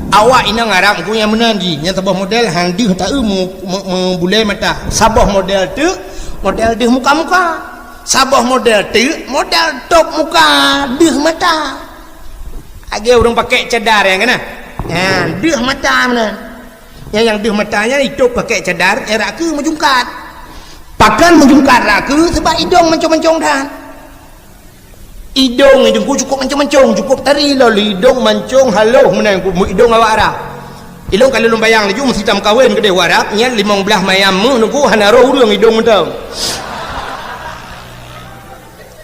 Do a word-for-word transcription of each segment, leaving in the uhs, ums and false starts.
Awak inong Arab ku nyang meunan jih, nyang saboh model han deuh taeu mu-, mu-, meubulée mata. Saboh model teuk, model deuh muka-muka. Saboh model teuk, model top muka, deuh mata. Lagée ureuëng pakai cadar nyang kana. Ha, deuh mata meunan. Nyang, nyang deuh mata nyan itôb pakai cadar, nyang raku meujungkat. Pakon meujungkat raku, sebab idong mancong-mancong that. Idong, idong ku cukup mancong-mancong, cukup tari lom idong mancong haloh meunan ku, idong awak Arab. Ilong kalau lôn bayang laju meusitam kawén keudeh u Arab, nyan limong blaih mayam meuh nungku hana roh ureuëng idong mantong.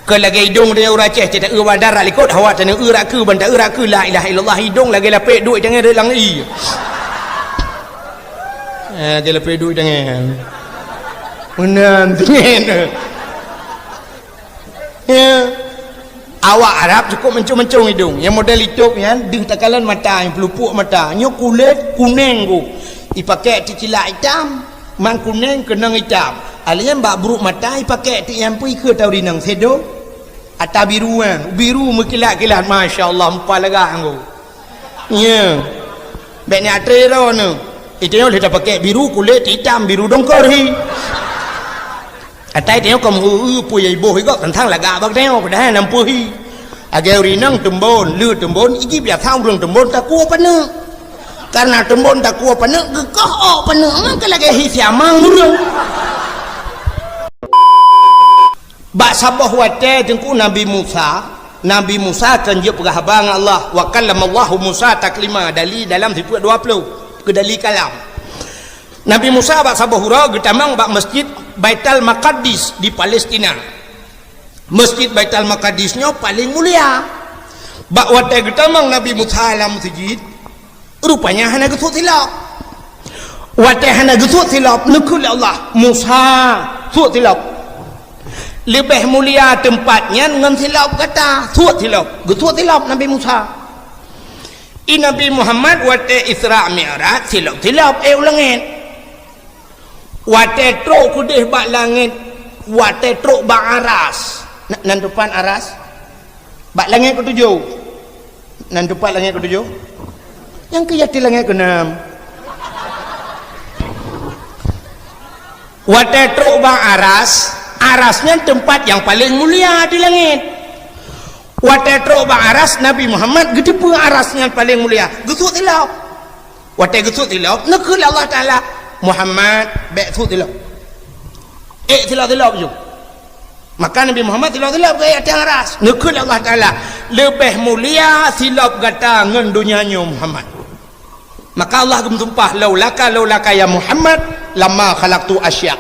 Keu lagée idong tanyoe ureuëng Aceh, cit taeu bandar likot, awak tanyoe eu raku, ban taeu raku, la ilaha illallah, idong lagée lapék duek tangai reulang i. Eh, lagée lapék duek tangai. Meunan, tangai. Ya. Awak Arab cukup mancong-mancong idong. Nyang model itôb nyan, deuh takalon mata, nyang peulupuk mata. Nyoe kulét kuneng ku. Ipakai ti cilak itam, mang kuneng keunong itam. Alien bak brok mata ipakai ti nyang pui keu tau rinong sedo. Ata biru kan, biru meukilat-kilat, masya Allah, meupa lagak anggo. Ya. Bèk ni atre ro ni. Itu nyoe lheueh tapakai biru kulét itam, biru dongkor hi. Atai tanyoe ka meu-eu peue nyang iboh igop teuntang lagak bak tanyoe, padahai na peue hi. Lagée ureuëng inong teumbon, le teumbon, iji biasa ureuëng teumbon takue paneuk. Karena teumbon takue paneuk, geukoh ôk paneuk, maka lagée hi siamang ureuëng. Bak saboh watée teungku Nabi Musa, Nabi Musa kan jeuet peugah haba ngon Allah, wa kallamallahu Musa taklima, dali dalam sifeuet dua ploh, keu dali kalam. Nabi Musa bak saboh uroe geutamong bak Masjid Baitul Maqadis di Palestina. Masjid Baitul Maqadis nyoe paleng mulia. Bak watée geutamong Nabi Musa lam meuseujid, rupanya hana geusuet silop. Watée hana geusuet silop, neukheun lé Allah, "Musa, suet silop. Leubeh mulia teumpat nyan ngon silop gata, suet silop." Geusuet silop Nabi Musa. I Nabi Muhammad watée Isra Mi'raj silop-silop ék u langét. Watée trok keudeh bak langét, watée trok bak aras. Na-, nan teumpat aras? Bak langét keutujoh. Nan teumpat langét keutujoh? Nyang keu yatim langét keunam. Watée trok bak aras, aras nyan teumpat nyang paleng mulia di langét. Watée trok bak aras, Nabi Muhammad geuteupeue aras nyan paleng mulia, geusuet silop. Watée geusuet silop, neukheun lé Allah Taala, "Muhammad, bèk suet silop. Ék silop-silop ju." Maka Nabi Muhammad silop-silop geuék ateueh aras. Neukheun lé Allah Taala, "Leubeh mulia silop gata ngon donya nyoe, Muhammad." Maka Allah geumeusumpah, "Laulaka, laulaka ya Muhammad, lama khalaqtu asya."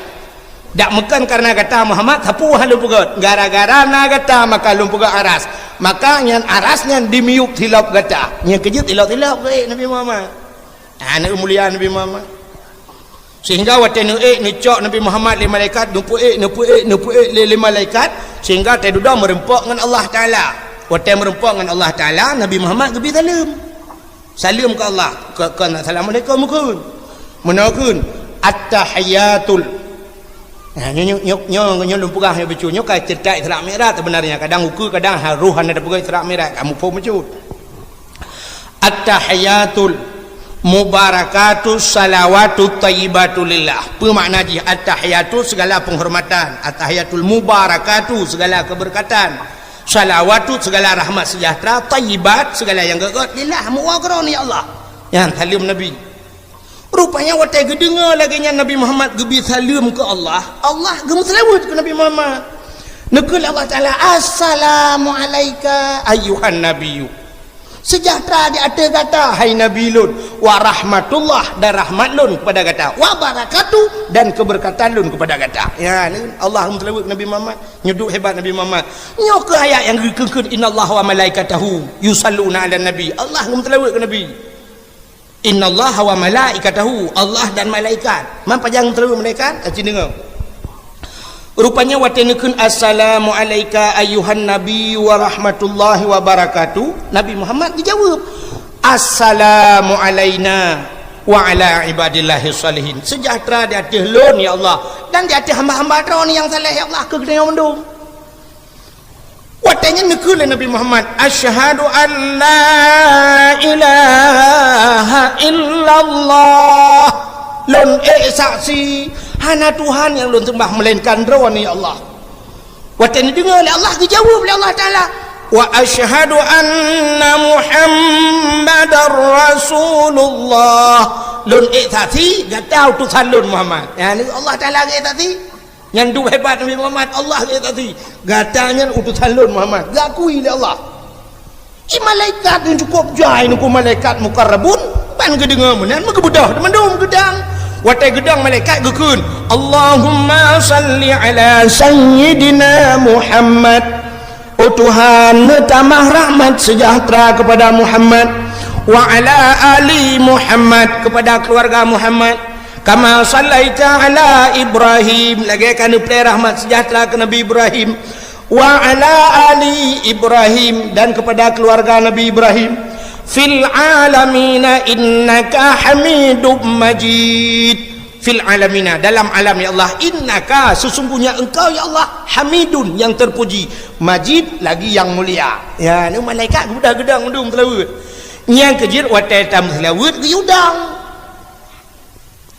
Dak meukon kareuna gata Muhammad, sapeue hana lôn peugét. Gara-gara na gata maka lôn peugét aras. Maka nyan aras nyan dimiyueb silop gata. Nyan keuh jeuet silop-silop geuék Nabi Muhammad. Ha, neuék mulia Nabi Muhammad. Sehingga watée neuék, neucok Nabi Muhammad lé malaikat, neupeuék, neupeuék, neupeuék lé, lé malaikat, sehingga watée dudoe meureumpok ngon Allah Taala. Watée meureumpok ngon Allah Taala, Nabi Muhammad geubi saleuem. Saleuem keu Allah, keu, keu assalamualaikum kheun. Meunoe kheun, "Attahiyatul." Nah, nyoe, nyoe, nyoe, nyoe, nyoe lôn peugah nyoe bacut. Nyoe ka ceurita Isra Mi'raj sebenarnya. Kadang ukeue, kadang ha-, roh hana tapeugah Isra Mi'raj, kamoe phom bacut. "Attahiyatul mubarakatus salawatut thayyibatu lillah." Peue makna jih attahiyatu? Segala penghormatan. Attahiyatul mubarakatu, segala keberkatan. Salawatu, segala rahmat sejahtera, thayyibat, segala nyang gét-gét, lillah, meuwoe keu Droeneuh ya Allah. Nyan saleuem Nabi. Rupanya watée geudeungoe lagée nyan Nabi Muhammad geubi saleuem keu Allah, Allah geumeuseulaweuet keu Nabi Muhammad. Neukheun lé Allah Taala, "Assalamu alaika ayyuhan nabiyyu." Sejahtera di ateueh gata, hai Nabi lôn, wa rahmatullah, dan rahmat lôn kepada gata, wa barakatuh, dan keberkatan lôn kepada gata. Ya, ni Allah geumeuseulaweuet keu Nabi Muhammad. Nyoe duek hebat Nabi Muhammad. Nyoe keuh ayat nyang geukheun, "Innallaha wa malaikatahu yusalluna 'alan nabi." Allah geumeuseulaweuet keu Nabi. "Innallaha wa malaikatahu," Allah dan malaikat. Man pajan geumeuseulaweuet malaikat? Aci deungoe. Rupanya watée neukheun, "Assalamu alaika ayyuhan nabi wa rahmatullahi wa barakatuh," Nabi Muhammad geujaweueb, "Assalamu alaina wa ala ibadillahi shalihin." Sejahtera di ateueh lôn, ya Allah, dan di ateueh hamba-hamba Droeneuh nyang saleh, ya Allah, keu geutanyoe mandum. Watée nyan neukheun lé Nabi Muhammad, "Asyhadu an la ilaha Lôn ék saksi, hana Tuhan nyang lôn seumbah meulainkan Droeneuh, ya Allah. Watée neudeungoe lé Allah, geujaweueb lé Allah Taala, "Wa asyhadu anna Muhammadar Rasulullah." Lôn ék saksi, gata utosan lôn Muhammad. Ya, ni Allah Taala geuék saksi. Nyan dum hebat Nabi Muhammad, Allah geuék saksi. Gata nyan utosan lôn Muhammad, geukui lé Allah. Di malaikat nyang cukôp jai, nyan keuh malaikat muqarrabun, ban geudeungoe meunan, meugeubeudoh mandum geudang. Watée geudang malaikat geukheun, "Allahumma salli ala sayyidina Muhammad." Oh Tuhan, neutamah rahmat sejahtera kepada Muhammad, wa ala ali Muhammad, kepada keluarga Muhammad, kama sallaita ala Ibrahim, lagée ka neupeulée rahmat sejahtera keu Nabi Ibrahim, wa ala ali Ibrahim, dan kepada keluarga Nabi Ibrahim, fil alamina innaka Hamidum Majid. Fil alamina, dalam alam, ya Allah, innaka, sesungguhnya Engkau, ya Allah, Hamidun, yang terpuji, Majid, lagi yang mulia. Ya, ni malaikat geudah geudang mandum seulaweuet. Nyang keujeuet watée tameuseulaweuet geuyue dang.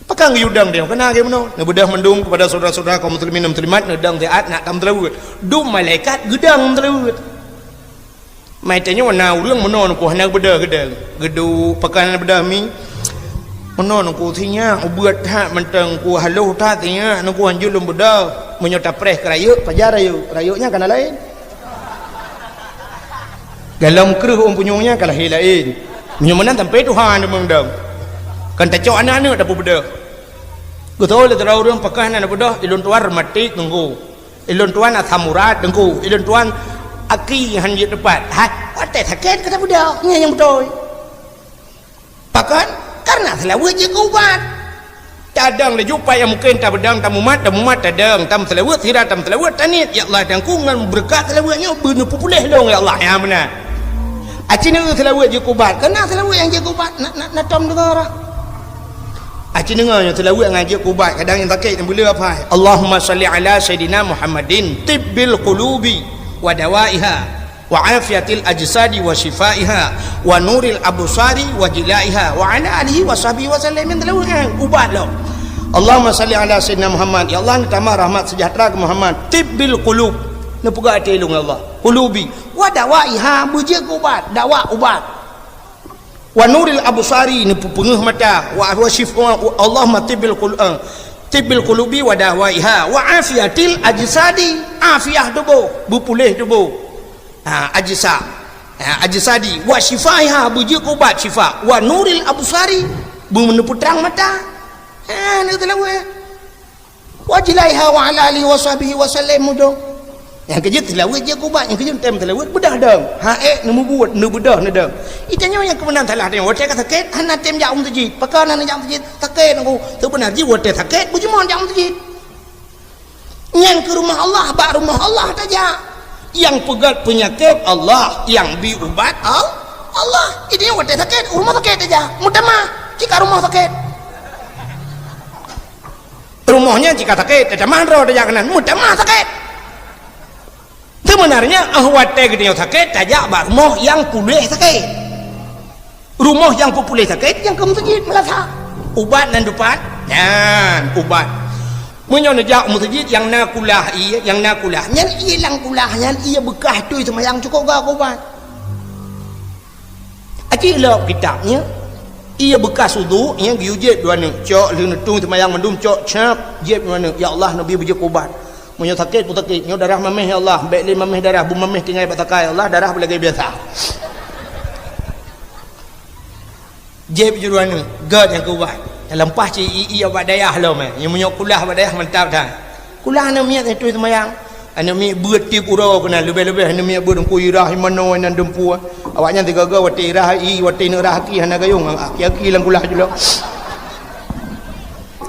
Pakon geuyue dang dia, keunan lagée meunoe. Neubeudoh mandum kepada saudara-saudara kaum muslimin dan muslimat, neudang siat nak tameuseulaweuet. Dum malaikat geudang seulaweuet. Mai tanyoe na ureuëng meunoe nungku hana beudôh geudang. Geuduek pakon hana beudôh mi. Meunoe nungku sinyak ubeuet that mantong ku haloh that sinyak nungku hanjeuet lôn beudôh. Meunyoe tapreh keu rayeuk, pajar rayeuk. Rayeuk nyan kana laén. Dalam kreueh ôn punyueng nyan ka lahé laén. Meunyoe meunan sampai Tuhan deungon dong. Kan tacok aneuk-aneuk dapur beudôh. Geutôi lé sidroe ureuëng pakon hana beudôh, ilôn tuan rematik nungku. Ilôn tuan asam urat teungku, ilôn tuan aki han jeuet teupat. Hai, watée sakét ka tabeudôh, nyan nyang beutôi. Pakon? Karena seulaweuet jeuet keu ubat. Tadong laju pat nyang mungken tabeudang, tamumat, tamumat tadong, tameuseulaweuet sira, tameuseulaweuet taniet, ya Allah, teungku ngon beureukat seulaweuet nyoe beuneupeupuléh lôn, ya Allah, nyang meunan. Aci neu seulaweuet jeuet keu ubat, karena seulaweuet nyang jeuet keu ubat na, na, na tom deungoe rah. Aci deungoe nyoe seulaweuet ngon jeuet keu ubat, kadang nyang sakét nyang beuleueh apai. Allahumma shalli ala sayyidina Muhammadin tibbil qulubi wa dawaiha wa afiyatil ajsadi wa syifaiha wa nuril absari wa jilaiha wa ala alihi wa sahbihi wa sallam. Nyang seulaweuet nyan ubat lom. Allahumma shalli ala sayyidina Muhammad. Ya Allah, neutamah rahmat sejahtera keu Muhammad. Tibbil qulub. Neupeugah até lôn, ya Allah. Qulubi. Wa dawaiha, beujeuet keu ubat. Dawa ubat. Wa nuril absari, neupeupeungeuh mata, wa, wa syif-, wa, wa, Allahumma tibbil qul-, eh, tibbil qulubi wa dawaiha, wa afiyatil ajsadi, afiah tuboh, beupuléh tuboh. Ha, ajsa. Ha, ajsadi, wa syifaiha, beujeuet keu ubat syifa, wa nuril absari, beuneupeutrang mata. Ha, neuteuleue. Wa jilaiha wa ala alihi wa sahbihi wa sallam mudong. Nyang keujeuet seulaweuet jeuet keu ubat, nyang keujeuet tem seulaweuet beudoh dong. Ha ék neumubuet, neubeudoh neudong. Itanyoe nyang keumeunan salah tanyoe, watée ka sakét hana tem jak u meuseujid. Pakon hana jak u meuseujid? Sakét nungku. Seubeuna jih watée sakét beujeumoe jak u meuseujid. Nyan keu rumoh Allah, bak rumoh Allah tajak. Nyang peugét peunyakét Allah, nyang bi ubat Al-, Allah. Itanyoe watée sakét, u rumoh sakét tajak. Meutamah, cit ka rumoh sakét. Rumoh nyan cit ka sakét, tatamah droe tajak keunan, meutamah sakét. Seubeunarnya, óh watée geutanyoe sakét, tajak bak rumoh nyang puléh sakét. Rumoh nyang peupuléh sakét, nyang keu meuseujid meulasa. Ubat nan dupat, nyan ubat. Meunyoe neujak u meuseujid nyang na kulah ié, nyang na kulah, nyan ié lam kulah, nyan ié beukah tui seumayang cukôp gak ubat. Aci lom kitab nyan, ié beukah udhu nyan geuyue jieb dua neuk, cok lheueh neutueng seumayang mandum cok cap, jieb dua neuk, "Ya Allah, neubi beujeuet keu ubat. Meunyoe sakét, peusakét, nyoe darah maméh, ya Allah, bék lé maméh darah, beumaméh tinggai bak sakai, ya Allah, darah beulagée biasa." Jieb jeuet dua neuk, gét nyang keu ubat. Nyang leupah cit ié bak dayah lom, eh. Nyang meunyoe kulah bak dayah mantap that. Kulah aneuk miet nyang tueng seumayang. Aneuk miet beuet tiep uroe keunan, leubeh-leubeh aneuk miet beuet Teungku irah, imanoe nan dumpeue. Awaknyan sigoe-goe watée irah, i watée neuk rah aki hana gayong, aki-aki lam kulah julok.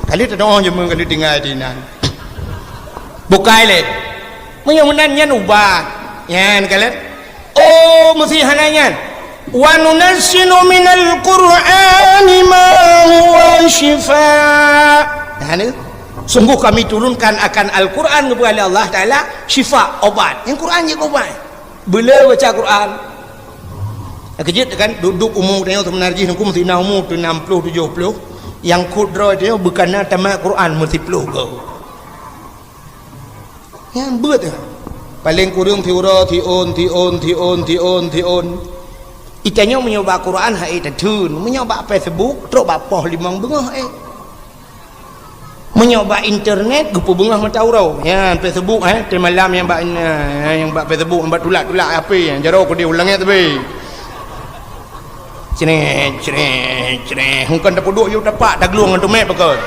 Kali teudoh jeumeu kali tinggai di nan. Bukai lé. Meunyoe meunan nyan ubat. Nyan kalon. Oh, meusi hana nyan. "Wa nunazzilu minal Qur'ani ma huwa syifa." Nah, ni. Sungguh Kami turunkan akan Al-Quran, geupeugah lé Allah Taala, syifa, obat. Nyang Quran jeuet keu obat. Beu le baca Quran. Keujeuet kan, duek-duek umu tanyoe seubeuna jih nungku meusi na umu tu enam puluh, tujoh puluh. Nyang khot droe teuh bukana tamat Quran meusiploh goe. Nyan beuet. Paleng kureueng siuroe, siôn, siôn, siôn, siôn, siôn. Itanyoe meunyoe bak Quran hai tatheun, meunyoe bak Facebook trok bak poh limong beungoh eh. Meunyoe bak internet geupeubeungoh mata uroe. Nyan Facebook eh, teumalam nyang bak, nyang bak Facebook, nyang bak tulak-tulak H P, jaroe keudeh u langét teubi. Cret, cret, cret. Hukon tapeuduek yue tapak taglueng ngon teumé pakon.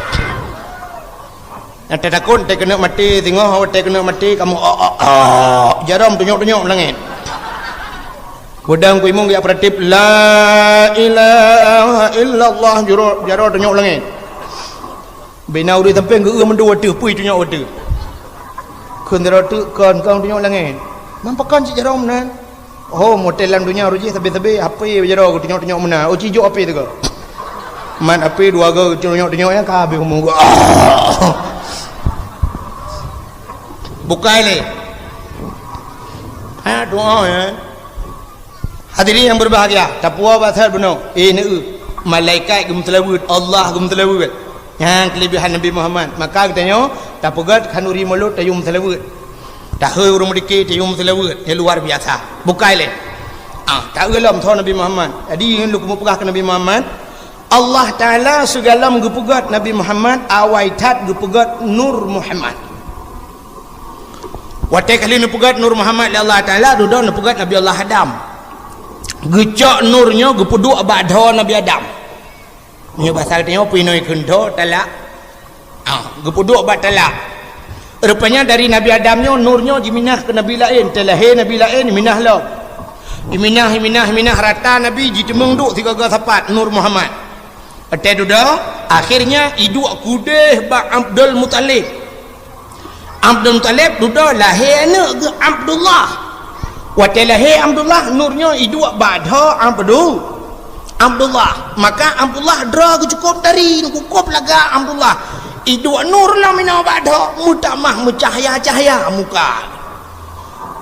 Nyang tatakot teukeunok maté singoh, teukeunok maté kamoe, oh, oh, oh. Jaroe tunyok-tunyok langét. Beudang kuimong geujak peuratéb, la ilaha illallah, jaroe, jaroe tunyok langét. Bina ureuëng sampéng geu-eu mandua teuh, pui tunyok wateuh. Kheun jaroe teuk kon, kon tunyok langét. Man pakon cit jaroe meunan? Oh, model lam donya roh jih sabe-sabe H P jaroe geutunyok-tunyok meunan. Oh, cijok H P teuka. Man H P dua go geutunyok-tunyok nyang ka habéh umur. Bukai lé. Ha, doa ya. Hadirin yang berbahagia, tapuwoe bak that bunoe. Eh, neu, malaikat geumeuseulaweuet, Allah geumeuseulaweuet. Nyan keulebihan Nabi Muhammad. Maka geutanyoe tapeugét khanuri mulod tayue meuseulaweuet. Tahôi ureuëng meudike tayue meuseulaweuet nyang luar biasa. Bukai lé. Ah, taeu lom soe Nabi Muhammad. Jadi ngon lôn keumeung peugah keu Nabi Muhammad, Allah Taala sigohlom geupeugét Nabi Muhammad, awai that geupeugét Nur Muhammad. Watée ka lheueh neupeugét Nur Muhammad lé Allah Taala, dudoe neupeugét Nabi Allah Adam. Geucok nur nyoe geupeuduek bak dhoe Nabi Adam. Meunyoe basa geutanyoe pih inong kheun dhoe talak. Ah, geupeuduek bak talak. Rupanya dari Nabi Adam nyoe nur nyoe jiminah keu nabi laén, teulahé nabi laén minah lom. Iminah, iminah, iminah rata nabi jiteumeung duek sigoe-goe sapat Nur Muhammad. Watée dudoe, akhirnya iduek keudeh bak Abdul Muthalib. Abdul Muthalib dudoe lahé aneuëk geuh Abdullah. Watée lahé Abdullah, nur nyoe iduek bak dhoe Abdu-, Abdullah. Maka Abdullah droe geuh cukôp tari, cukôp lagak Abdullah. Iduek nur lom inoe bak dhoe, meutamah meucahya-cahya muka.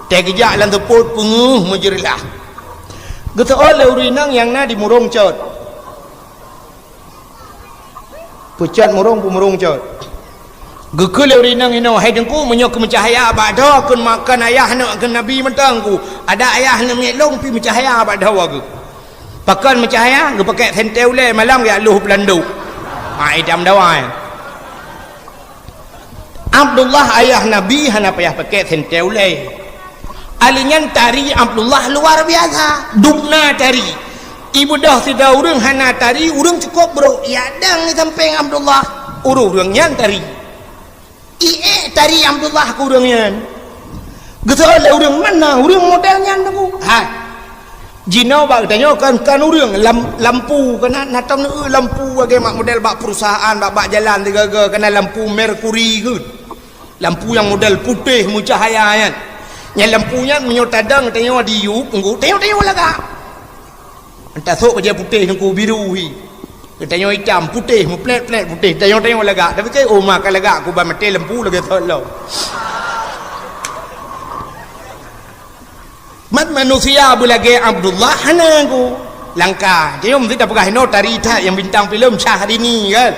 Teugeujak lam seupôt peungeuh meujeureulah. Geuseuôt lé ureuëng inong nyang na di Murong Cot. Peucot Murong, peumurong Cot. Geukheun lé ureuëng inong inoe, "Hai Teungku, meunyoe keu meucahya bak dhoe kheun ma-, kon ayah aneuëk kheun nabi mantong ku. Adak ayah aneuëk miet lôn pih meucahya bak dhoe geuh." Pakon meucahya? Geupakék sentée ulée malam geujak lôh peulandok. Ha, idam dawai. Abdullah ayah Nabi hana payah pakék sentée ulée. Ali nyan tari Abdullah luar biasa. Dubna tari. Ibeudôh sidroe ureuëng hana tari, ureuëng cukôp brok. Ya dang di sampéng Abdullah. Ureuëng-ureuëng nyan tari. Iék tari Abdullah keu ureuëng nyan. Geuseuôt lé ureuëng, "Mana ureuëng model nyan, Teungku?" Hai. Jinoe bak geutanyoe kan, kan ureuëng lam-, lampu, kana na tom neu lampu lagée mak model bak perusahaan, bak, bak jalan tiga-tiga, kana lampu merkuri keuh. Lampu nyang model putéh meucahya nyan. Nyan lampu nyan meunyoe tadong tanyoe di yup, Teungku, tanyoe, tanyoe lagak. Entah sok bajée putéh Teungku biru hi. Geutanyoe itam, putéh, meuplét-plét putéh. Tanyoe-tanyoe lagak. Tapi keu uma ka lagak, kuban maté lampu lagée thot lom. Mat manusia beulagée Abdullah hana ku. Langka. Tanyoe meusti tapeugah inoe tari that nyang bintang filem Syahrini kan.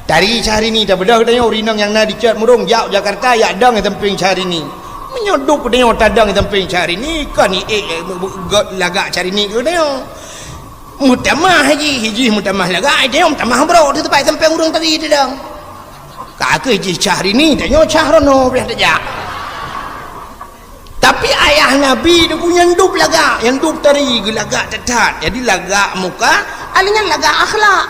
Tari Syahrini tabeudôh tanyoe ureuëng inong nyang na di Cot Murong jak Jakarta yak dong sampéng Syahrini. Meunyoe duek tanyoe tadong sampéng Syahrini, kon iék, eh, gét lagak Syahrini keu tanyoe. Meutamah jih, jih meutamah lagak, ai tanyoe meutamah brok, teuteupah sampéng ureuëng tadi teuh dong. Ka keuh jih Syahrini, tanyoe Syahrono piah tajak. Tapi ayah Nabi Teungku nyan dub lagak, nyan dub tari geulagak that-that. Jadi lagak muka, ali nyan lagak akhlak.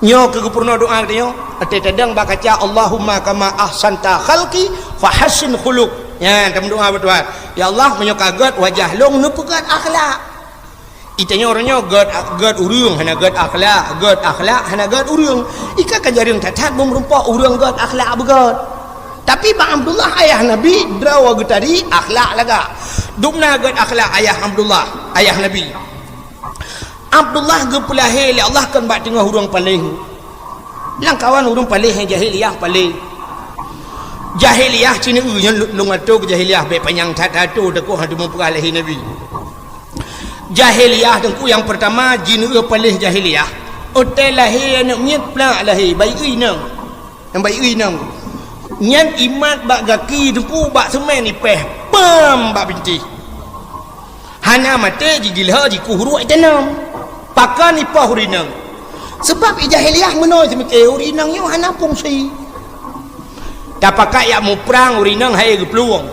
Nyoe keuh geupeurunoe doa tanyoe, até tadong bak kaca, "Allahumma kama ahsanta khalqi fahassin khuluq." Nyan tameudoa bak Tuhan. Ya Allah, meunyoe ka gét wajah lôn, neupeugét akhlak. Itanyoe uroe nyoe gét, gét ureuëng hana gét akhlak, gét akhlak hana gét ureuëng. Ika ka jareueng that-that meureumpok ureuëng gét akhlak beugét. Tapi bak Abdullah ayah Nabi, droe geutari akhlak lagak. Dubna gét akhlak ayah Abdullah, ayah Nabi. Abdullah geupeulahé lé Allah kon bak teungoh ureuëng paléh. Lam kawan ureuëng paléh nyang jahiliyah paléh. Jahiliyah cit neu nyan lu-, lôn atô keu jahiliyah bék panyang that-that atô takot hana teumeupeugah lahé Nabi. Jahiliyah Teungku nyang peurtama jineuk paléh jahiliyah. Watèe lahé aneuk miet plak lahé, bayeue inong. Nyang bayeue inong. Nyan imat bak gaki teungku bak seumén ipéh, pam bak bintéh. Hana maté jigilho jikuh ruek itanom. Pakon ipoh ureueng inong? Sabab i jahiliyah meunoe seumiké ureueng inong nyoe hana fungsi. Tapakat jak muprang ureueng inong hai geuplueng.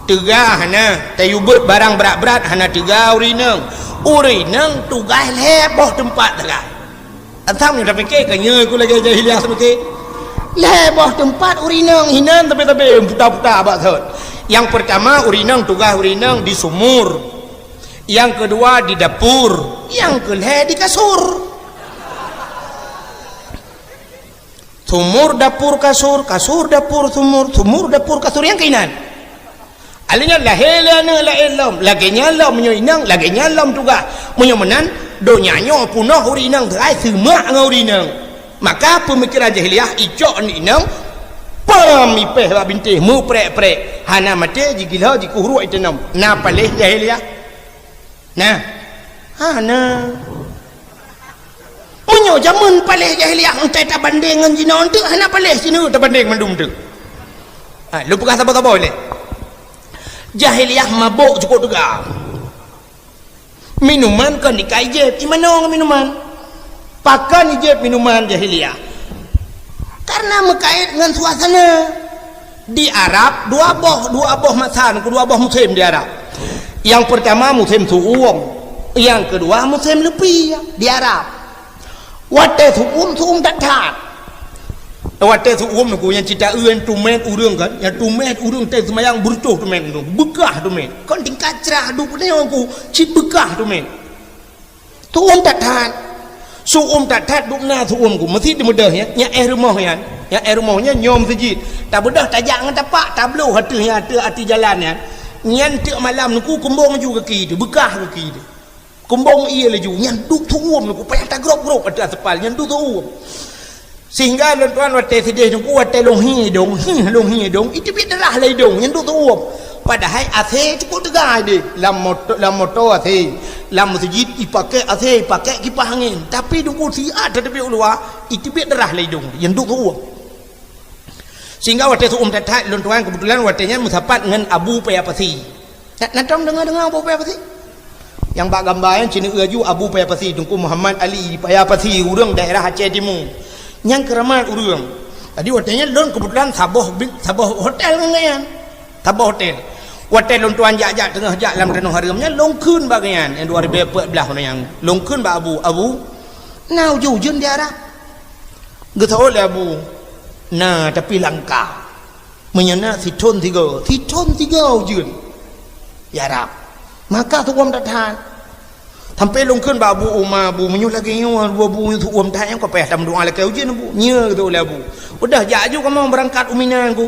Teuga hana, tayue beuet barang brat-brat hana teuga ureueng inong. Ureueng inong tugaih lhèe boh teumpat sagai. Asam nyoe tapike ka nyoe ku lagèe jahiliyah seumiké. Lhèe boh teumpat ureueng inong hinan tapi-tapi puta-puta bak thot. Nyang peurtama ureueng inong tugaih ureueng inong di sumur. Nyang keudua di dapur, nyang keulhèe di kasur. Sumur, dapur, kasur, kasur, dapur, sumur, sumur, dapur, kasur, nyang keuinan. Alèh nyan lahé lé aneuk laén lom, lagèe nyan lom meunyoe inong, lagèe nyan lom tugaih. Meunyoe meunan, donya nyoe peunoh ureueng inong teuhai seumak ngon ureueng inong. Maka peumikiran jahiliyah icok aneuk inong, pam ipéh bak bintéh meuprek-prek, hana maté jigilho jikuh ruek itanom. Na paléh jahiliyah? Nah, hana. Meunyoe jameun paléh jahiliyah, entai tabandeng ngon jinoe teuk hana paléh sineuk tabandeng mandum teuk. Ha, lôn peugah saboh-saboh lé. Jahiliyah mabök cukôp teuga. Minuman kon dikait jép, imanoe ngon minuman. Pakon ijép minuman jahiliyah? Karena meukait ngon suasana. Di Arab dua boh, dua boh masa, dua boh musém di Arab. Nyang peurtama musém su'um, nyang keudua musém leupie di Arab. Watèe su'um, su'um that-that. Watèe su'um nyoe nyang cit taeu tumét ureueng kan, nyang tumét ureueng teuh seumayang beureutoh tumét nyoe, beukah tumét. Kon tingkat crah duek nyoe ku cit beukah tumét. Su'um that-that. Su'um that-that dum na su'um ku. Meusit teumeudeh nyan, nyang éh rumoh nyan. Nyang éh rumoh nyan nyoe meuseujid. Tabeudôh tajak ngon tapak, tabloh ateueh nyan, ateueh ateueh jalan nyan. Nyan teuk malam nyoe ku kumbong laju gaki teuh, beukah gaki teuh. Kumbong ie laju, nyan duek su'um nyoe ku payah tagrôb-grôb ateueh aspal, nyan duek su'um. Sehingga lôn tuan watèe sideh teungku, watèe lôn hi idông, hi lôn hi idông, iteubiet darah lé idông, nyan duek su'um. Padahai AC cukôp teuga deh, lam moto, lam moto AC, lam meuseujid ipakèk AC, ipakèk kipah angén. Tapi teungku siat tateubiet u luwa, iteubiet darah lé idông, nyan duek su'um. Sehingga watèe su'um that-that, lôn tuan keubeutulan watèe nyan meusapat ngon Abu Paya Pasi. Na, na tom deungoe-deungoe Abu Paya Pasi? Nyang bak gamba nyan cit neueu laju Abu Paya Pasi, Teungku Muhammad Ali Paya Pasi, ureueng daerah Aceh Timu. Nyan keuramat ureueng. Jadi watèe nyan lôn keubeutulan saboh bi-, saboh hotel ngon gobnyan. Saboh hotel. Watèe lôn tuan jak-jak teungoh jak lam tanoh hareuem nyan, lôn kheun bak gobnyan, nyang dua ribèe peuet blah nyan. Lôn kheun bak Abu, "Abu, na ujeuen-ujeuen di Arab?" Geuseuôt lé Abu, "Na, tapi langka." Meunyoe na sithon sigoe, sithon sigoe ujeuen. Ya Rab. Maka su'um that-that. Sampoe lôn kheun bak Abu Uma, "Abu, meunyoe lagèe nyoe, Abu, Abu, su'um that nyang ka payah tameudoa lakèe ujeuen, Abu." "Nyo," geutôk lé Abu. "Udah jak aju kamoe beurangkat u Mina, Abu."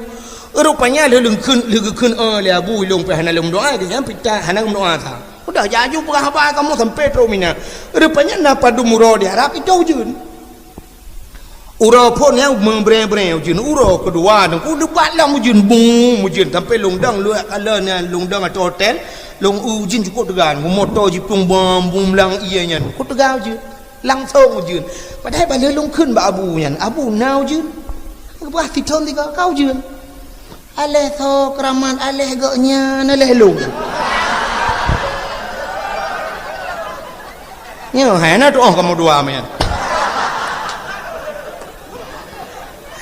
Rupanya lheuh lôn kheun, lheuh geukheun, "Oh, lé Abu, ilôn pih hana lôn meudoa," geuhnyan pih hana geumeudoa sa. "Udah jak aju peugah haba kamoe sampoe trok Mina." Rupanya na padum uroe di Arab, itôh ujeuen. Uroe phôn nyan meubrèe-brèe ujeuen, uroe keudua nyan ku leubak lom ujeuen, bum ujeuen, sampoe lôn dong luwah kala nyan lôn dong ateueh hotel, lôn eu ujeuen cukôp teuga, moto jiplueng bum, bum lam ie nyan, ku teuga ujeuen, langsong ujeuen. Padahai ban lheuh lôn kheun bak Abu nyan, "Abu, na ujeuen?" Geupeugah, "Sithon sigoe ka ujeuen." Aléh soe keuramat, aléh gobnyan, aléh lôn. Nyoe hai na tuoh kamoe dua meunan.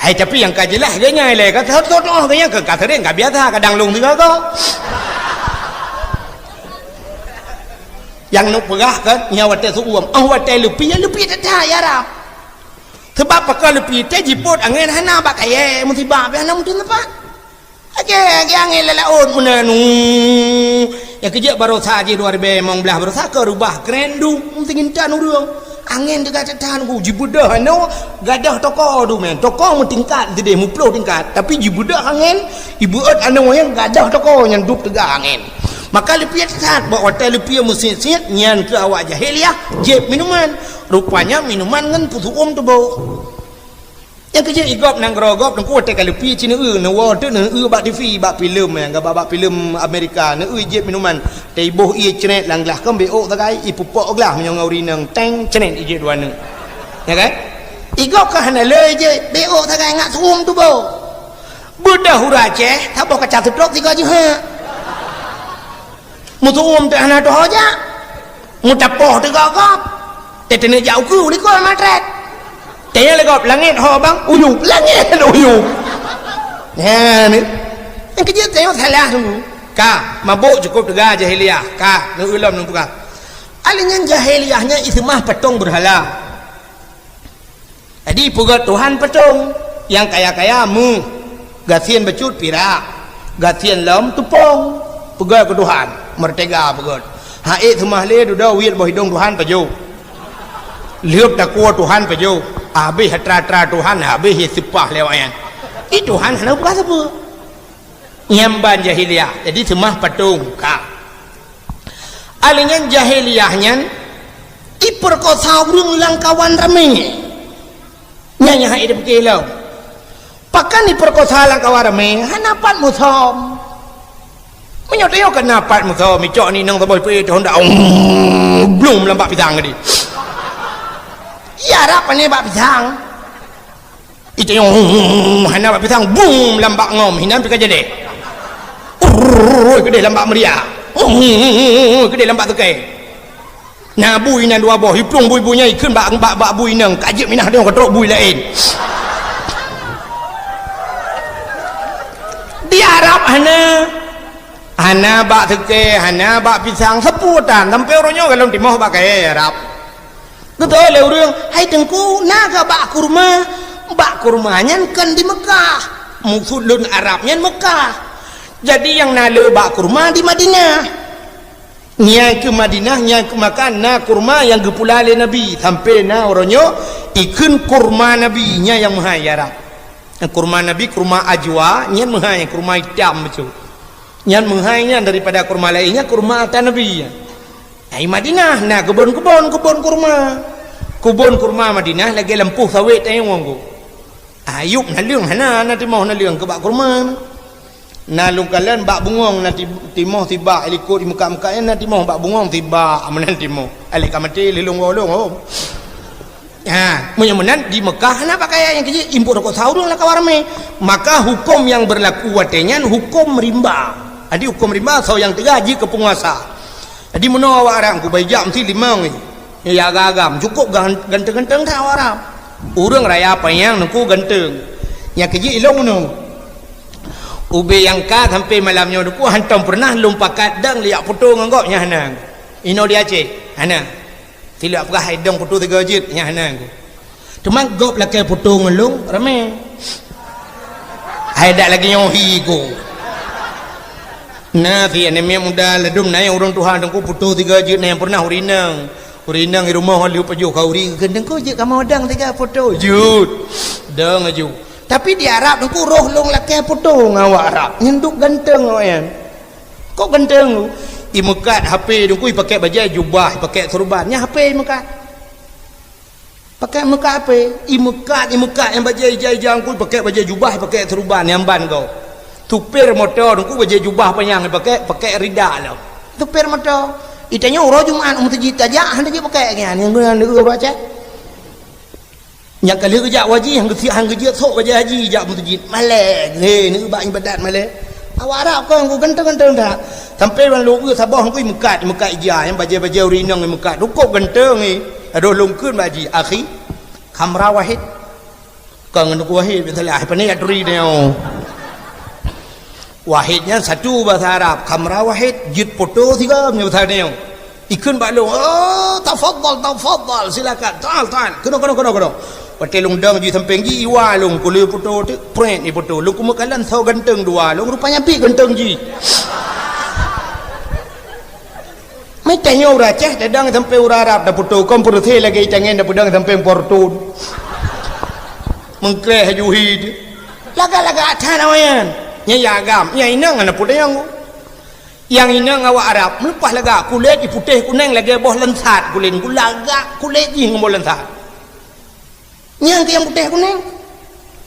Hai, tapi nyang ka jeulaih gobnyan lé, ka soe tuoh gobnyan ka, ka sering, ka biasa, kadang lôn sigoe-goe. Nyang neuk peugah kan, nyan watèe seuuem, oh watèe leupie, leupie that-that ya Rab. Sabab pakon leupie teuh jipôt angén hana bak kayèe, musibah pih hana meuteun teumpat. Lagèe, lagèe angén lam laôt meunan, nu. Nyang keujeuet baroesa jih dua ribèe limong blah baroesa ka reubah kren duek, meuteungintan ureueng. Angén teuga that-that nyan ku, jibeudôh anoe gadoh toko tu meunan. Toko meutingkat sideh, meuploh tingkat, tapi jibeudôh angén, jibeuet anoe nyang gadoh toko nyan duek teuga angén. Maka leupie that-that, bak watèe leupie meusiet-siet, nyan keuh awak jahiliyah jieb minuman. Rupanya minuman ngon peuseuuem tuboh. Nyang keujeuet i gob nanggroe gob teungku watèe ka leupie cit neueu, neuwoe teuk neueu bak TV, bak filem, nyang gaba bak filem Amerika, neueu jieb minuman. Teuiboh ie cret lam glah, kon beuôk sagai, ipeupok glah meunyoe ngon ureueng inong, teng, cret ijieb dua neuk. Ya kan? Igob ka hana le je, beok sagai ngat suum tuboh. Beudah ureueng Aceh, saboh kaca seutrok tiga jeuhet. Meusuum teuh hana tuho jak. Meutapoh teuh gob-gob. Teuteuneuh jak ukeue likot matret. Tanya lé gob, langét ho bang, uyup, langét uyup. Nah, ni. Nyang keujeuet tanyoe salah dulu. Ka, mabök cukup teuga jahiliyah. Ka, neu ulom neu buka. Alinyan jahiliyah nyan iseumah patong beurhala. Jadi peugöt Tuhan patong, nyang kaya-kaya meuh, gasien bacut pirak, gasien lom teupông, peugöt keu Tuhan, meurtega peugöt. Ha'ék seumah lé dudoe wiet boh idong Tuhan pajoh. Lheuep takue Tuhan pajoh, habéh atra-atra Tuhan, habéh ie seupah lé awaknyan. Ih, Tuhan hana buka sapeue. Nyan ban jahiliyah, jadi seumah patong ka. Alinyan jahiliyah nyan ipeurkosa ureueng lamkawan ramé. Nyan nyang hai dipike lom. Pakon ipeurkosa lamkawan ramé, hana pat musom. Meunyoe tanyoe keunan pat musom, icok ni nang saboh ipeu honda, blum lam bak pisang tadi. Ya rab pane bak pisang. Itanyong, hana bak pisang, bum, lam bak ngom, hinan pih ka jadi. Urrrr, keudeh lam bak meuria. Urrrr, keudeh lam bak teukai. Na bui inan dua boh, iplueng bui-bui nyan ikheun bak, bak, bak bui inong, ka jeuet minah dong ka trok bui laén. Di Arab hana, hana bak teukai, hana bak pisang, seupue tan, sampai uroe nyoe golom timoh bak kayèe Arab. Geutanyong lé ureueng, "Hai Teungku, na kah bak kurma?" Bak kurma nyan kon di Meukah. Maksud lôn Arab nyan Meukah. Jadi nyang na le bak kurma di Madinah. Nyan keuh Madinah, nyan keuh Meukah na kurma nyang geupula lé Nabi. Sampai na uroe nyoe ikheun kurma Nabi, nyan nyang meuhai Arab. Kurma Nabi, kurma ajwa, nyan meuhai, kurma itam bacut. Nyan meuhai nyan daripada kurma laén, nyan kurma ata Nabi nyan. Ai Madinah na keubon-keubon, keubon kurma. Keubon kurma Madinah lagèe lampôh sawét tanyoe ngon ku. Ayub naleueng hana, na timoh naleueng keu bak kurma. Na lôn kalon bak bungong na ti-, timoh sibak, likot di Meukah-Meukah nyan na timoh bak bungong sibak, meunan timoh. Alèh ka maté lé lôn woe lôn, oh. Ha, meunyoe meunan di Meukah hana pakaian nyang keu jih, impôt rukok sa ureueng lam kawan ramé. Maka huköm nyang beurlaku watèe nyan huköm rimba. Jadi huköm rimba soe nyang teuga jih keu peunguasa. Jadi meunoe awak Arab ku bai jak meusti limong nyoe. Ya agam-agam, cukôp gan-, ganteng-ganteng that awak Arab. Ureueng raya panyang nungku ganteng. Nyang keu jih ilong meunoe. Ubé nyang ka sampai malam nyoe nungku hantom peureunah lôn pakat dang liak foto ngon gob nyan hana. Inoe di Aceh, hana. Tilok peugah hai dong foto tiga jeuet nyan hana nungku. Teuma gob lakèe foto ngon lôn ramé. Hai dak lagèe nyoe hi ku. Na si aneuk miet muda ladôm na nyang ureueng tuha teungku foto tiga jeuet na nyang peureunah ureueng inong. Ureueng inong di rumoh lheueh pajoh khauri geukeun teungku jeuet kamoe dang tiga foto. Jeuet. Dong aju. Tapi di Arab teungku roh lôn lakèe foto ngon awak Arab. Nyan duek ganteng awak nyan. Kok ganteng tu? Imeukat H P teungku ipakèk bajèe jubah, ipakèk seureuban. Nyan H P imeukat. Pakèk meukat H P, imeukat, imeukat nyang bajèe ija-ija teungku, pakèk bajèe jubah, pakèk seureuban nyang ban gob. Supir moto teungku bajèe jubah panyang pakèk, pakèk rida lom. Supir moto. Itanyoe uroe Jumat u meuseujid tajak, hana jipakèk nyan, nyang guna neu uroe Aceh. Nyang ka lheueh geujak haji, han geujeuet, han geujeuet sok bajèe haji jak meuseujid. Malèe, he, neu bak ibadat malèe. Awak Arab kon ku ganteng-ganteng that. Sampai ban lôn eu saboh ngui meukat, meukat ija, nyang bajèe-bajèe ureueng inong meukat. Cukôp ganteng ngi. Adoh lôn kheun bak jih, "Akhi, khamra wahid." Kon ngon Teungku Wahid, biasalah, pane ya turi nyoe. Wahid nyan satu bahasa Arab, khamra wahid, jeuet foto sigoe nyoe bahasa nyoe. Ikheun bak lôn, "Oh, tafadhal, tafadhal, silakan. Ta'al, ta'al. Keunoe, keunoe, keunoe, keunoe." Watèe lôn dong jih sampéng jih, iwa lôn, kulé foto teuk, print di foto. Lôn keumeukalan soe ganteng dua, lôn rupanya pih ganteng jih. Meutanyoe ureueng Aceh tadong sampoe ureueng Arab taputo, kon peureusé lagèe itangen tapeudong sampoe Fortune. Meungkreh aju hi teuh. Lagak-lagak that awaknyan. Nyan ya agam, nyang inong hana peudong. Nyang inong awak Arab meuleupah lagak, kulét jih putéh kunéng lagèe boh lansat kulét, lagak kulét jih ngon boh lansat. Nyang keu nyang putéh kunéng.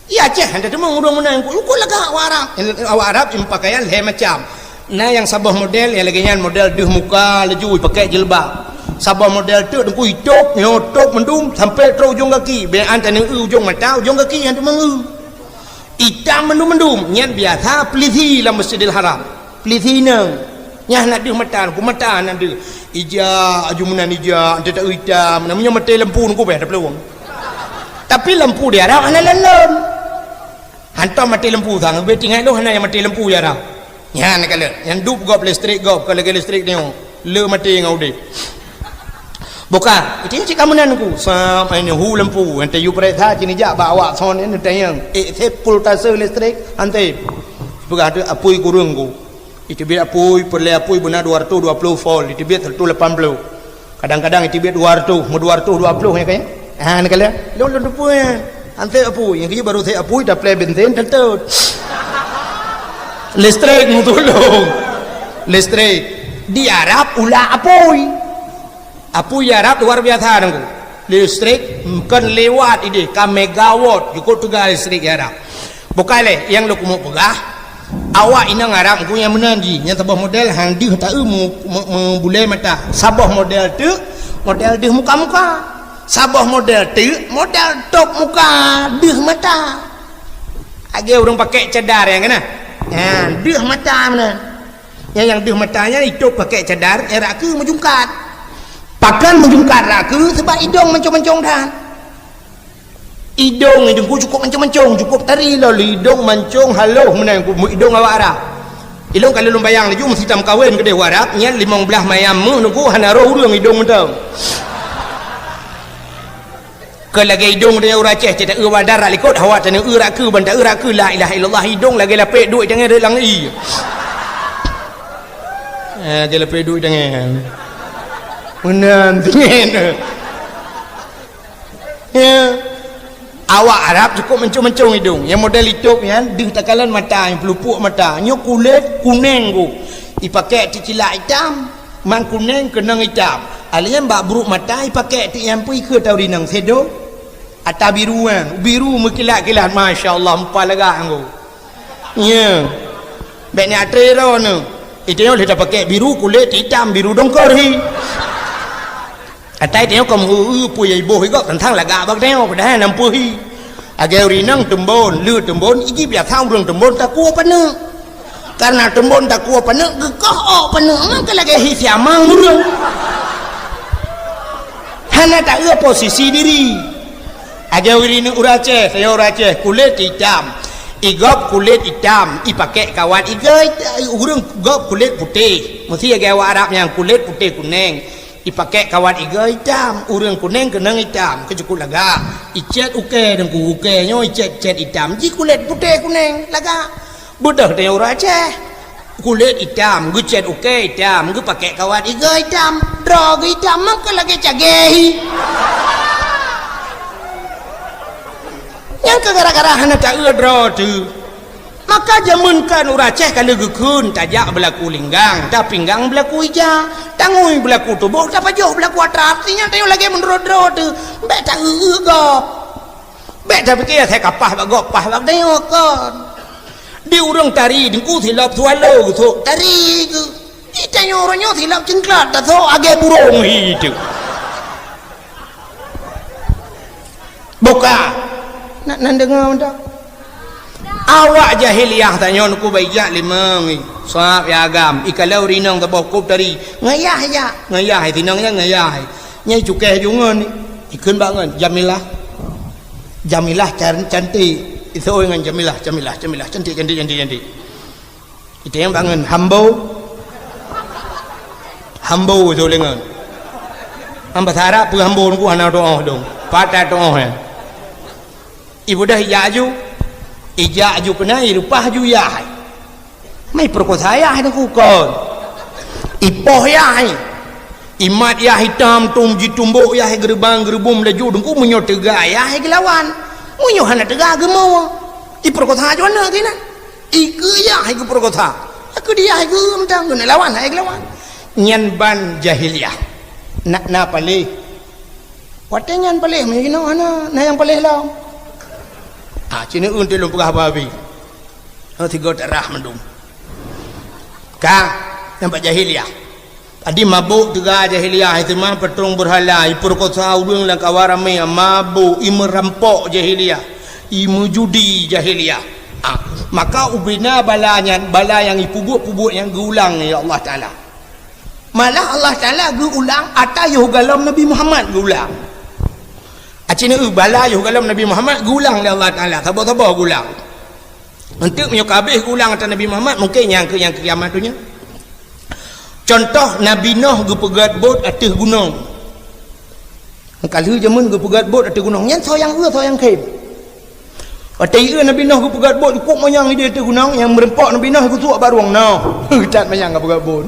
Iya Aceh hana teumeung ureueng meunan, ku, ku lagak awak Arab. Awak Arab ipakaian lhèe macam. Na nyang saboh model, nyang lagèe nyan model deuh muka laju ipakèk jilbab. Saboh model teuk Teungku, itôb, nyoe tôb mandum sampai trok ujong gaki. Bèk an taneu ujong mata, ujong gaki han teumangeu. Itam mandum-mandum, nyan biasa pelisi lam Masjidil Haram. Pelisi inong. Nyan hana deuh mata, Teungku, mata hana deuh. Ija, aju meunan ija, ante ta itam, meunyoe maté lampu Teungku bèk taplueng. Tapi lampu di Arab hana lon-lon. Hantom maté lampu sang, bèk tinggai lôn hana nyang maté lampu di Arab. Nyan kalon, nyan dup gob listrik gob, ka lagèe listrik nyoe. Le maté ngon udép. Bukan, itu cit ka meunan Teungku. Sam, ini hu lampu, ante yue peuriksa cit nijak bak awak son ini tanyong. Eh, sép pultase listrik, ante. Peugah tu apui kureueng Teungku. Iteubiet apui, peureulèe apui beuna dua ratus dua puluh volt, iteubiet seratus lapan puluh. Kadang-kadang iteubiet dua ratus, meu dua ratus dua puluh nyan kan. Ha, nyan kalon. Lôn, lôn teupeu nyan. Ante apui, nyang keu jih baru sép apui, taplè bensin, teutôt. Listrik meutulông. Listrik. Di Arab ulah apui. Apui Arab luar biasa Teungku. Listrik kon liwat idéh, ka megawatt, jukuk teuga listrik Arab. Bukai lé, nyang lôn keumeung peugah, awak inong Arab Teungku nyang meunan jih, nyang saboh model han deuh taeu mu-, mu-, meubulèe mata. Saboh model teuk, model deuh muka-muka. Saboh model teuk, model tôb muka, deuh mata. Lagèe ureueng pakèk cadar nyang keunan. Ha, deuh mata meunan. Nyang, nyang deuh mata nyan itôb pakèk cadar, eh, rot keue meujungkat. Pakon meujungkat rot keue? Sabab idong mancong-mancong that. Idong Teungku cukôp mancong-mancong, cukôp tari lom idong mancong halôh meunan, idong awak Arab. Ilôn ka lôn bayang laju meusitam kawen keudéh u Arab, nyan limong blaih mayam méuh Teungku hana roh ureueng idong mantong. Keu lagèe idong tanyoe ureueng Aceh, cit taeu bak darat likot, awak taneu eu rot keue, ban taeu rot keue, la ilaha illallah, idong lagèe lapèk duek tangai rot lam ie. Eh, lagèe lapèk duek tangai. Meunan, tinggai. Ya. Awak Arab cukôp mancong-mancong idong. Nyang model itôb nyan, deuh takalon mata, nyang peulupuk mata. Nyoe kulét kunèng Teungku. Ipakèk teucilak itam. Man kunèng keunong itam. Alèh nyan bak bruek mata ipakék tiek nyan pih ikheue tau rinong seudo. Ata biru nyan, biru meukilat-kilat, masya Allah, meupat lagak nyan. Nya. Bèk ni atre droeneuh. Itu nyoe lheueh tapakék biru kulét itam, biru dongkor hi. Atai tanyoe ka meu-eu peue nyang iboh i gob teuntang lagak bak tanyoe, padahai na peue hi. Lagèe ureueng inong teumbon, le teumbon, iji biasa ureueng teumbon takue paneuk. Kareuna teumbon takue paneuk, geukoh ôk paneuk nyan ka lagèe hi siamang ureueng. Hana taeu posisi diri. Lagèe ureueng inong ureueng Aceh, tanyoe ureueng Aceh, kulét itam. I gob kulét itam, ipakék kawat igoe, ureueng gob kulét putéh. Meusti lagèe awak Arab nyan kulét putéh kunèng. Ipakék kawat igoe itam, ureueng kunèng keunong itam, keu cukôp lagak. Icèt ukèe teungku, ukèe nyoe icèt-cèt itam, ji kulét putéh kunèng, lagak. Beudôh tanyoe ureueng Aceh. Kulét itam, geucèt ukèe itam, geupakék kawat igoe itam, droe geuh itam, meukeue lagèe cagèe hi. Nyan keuh gara-gara hana taeu droe teuh. Maka jameun kan ureueng Aceh ka lheueh geukheun, tajak beulaku linggang, tapinggang beulaku ija, tangui beulaku tuboh, tapajoh beulaku atra. Artinya tanyoe lagèe meunurot droe teuh, bèk taeu-eu gob. Bèk tapike asai ka paih bak gob, paih bak tanyoe kon. Di ureueng tari teungku silop swallow geusok tari geuh. Di tanyoe uroe nyoe silop cingklak tasok lagèe burông hi teuh. Buka. Nak nan deungoe mantong. Awak jahiliyah tanyoe teungku bak ijak limong, sab ya agam, ikalon ureueng inong saboh kop tari. Ngayah ijak, ngayah, sinong nyan ngayah. Nyang cukéh ju ngon, ikheun bak ngon, Jamilah. Jamilah can-, cantik. Isoi ngon Jamilah, Jamilah, Jamilah, cantik, cantik, cantik, cantik. Itém bangon hambo. Hambo tu lengon. Am bahasa Arab peue hambo teungku hana tuoh dong. Patah tuoh ya. Ibudah ijak aju. Ijak aju keunan ireupah aju yah. Mai peurekosa yah teungku kon. Ipoh yah. Imat yah itam tum jitumbok yah geureubang geureubum laju teungku meunyoe teuga yah geulawan. Meunyoe hana teuga geumoe. Ipeurekosa aju aneuk keunan. Ikeue yah geupeurekosa. Aku dia ikeue mantong keuneuk lawan, hai geulawan. Nyan ban jahiliyah. Nak na paléh. Watèe nyan paléh, meunyoe jinoe hana, na nyang paléh lom. Ah, cit neu-eu teuh lôn peugah bah abéh. Oh, tiga darah mandum. Ka, nampak jahiliyah. Jadi mabôk teuga jahiliyah, iseumah patrong beurhala, ipeurekosa ureuëng lam kawan ramé, mabôk, imeurampok jahiliyah, imeujudi jahiliyah. Ah, maka ubena bala nyan, bala nyang ipeubuet-peubuet nyang geuulang lé Allah Taala. Malah Allah Taala geuulang ata yoh galom Nabi Muhammad geuulang. Aci neu bala yoh galom Nabi Muhammad geuulang lé Allah Taala, saboh-saboh geuulang. Enteuk meunyoe ka habéh geuulang ata Nabi Muhammad, mungken nyang keu nyang keu kiamat donya. Contoh, Nabi Noh geupeugét bot ateueh gunong. Ka lheueh jameun geupeugét bot ateueh gunong, nyan soe nyang eu, soe nyang khém. Watée ieu Nabi Noh geupeugét bot, dikuk manyang idéh ateueh gunong, nyang meureumpok Nabi Noh geusuak bak rueng Noh. That manyang geupeugét bot.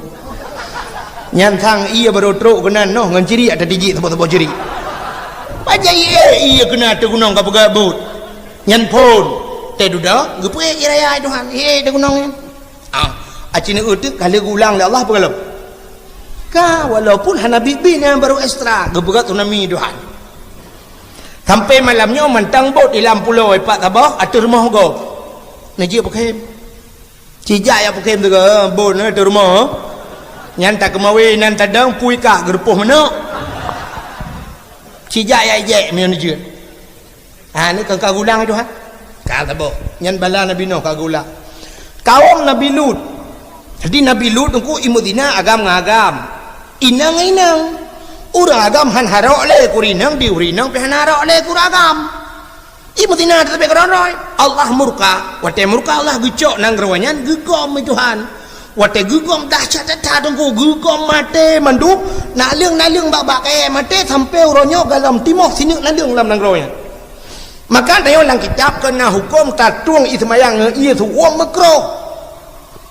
Nyan sang ié barô trok keunan Noh ngon cirik ata tijik saboh-saboh cirik. Pajan ié, ié keunan ateueh gunong ka peugét bot. Nyan phon. Teududoe, geupeuék ié raya Tuhan. Ié ateueh gunong nyan. Ah, aci neu teuk ka lheueh geuulang lé Allah peue galom. Ka, walaupun hana biet-biet nyan barô ekstra, geupeugét tsunami Tuhan. Sampai malam nyoe mantong bot di lam pulo ipat saboh ateueh rumoh gob. Neujeuet peukhém. Cijak jak peukhém teuga, bot nyoe ateueh rumoh. Nyan takeumawe nan tadong pui kak geureupôh manok. Cijak jak ijek meunyoe neujeuet. Ha, ni ka geulang Tuhan. Ka saboh. Nyan bala Nabi Nuh ka geulang. Kaum Nabi Lut. Jadi Nabi Lut teungku imeuzina agam ngon agam. Inong ngon inong. Ureuëng agam han harok lé keu ureuëng inong, di ureuëng inong pih han harok lé keu ureuëng agam. Imeuzina teutabek keudroe-droe. Allah murka. Watée murka Allah geucok nanggroe nyan geugom lé Tuhan. Watée geugom dahsyat that teungku, geugom maté mandum, naleueng-naleueng bak-bak kayée maté sampoe uroe nyoe galom timoh sineuk naleueng lam nanggroe nyan. Maka tanyoe lam kitab keu na huköm tatueng ié seumayang ngon ié seuuem meukroh.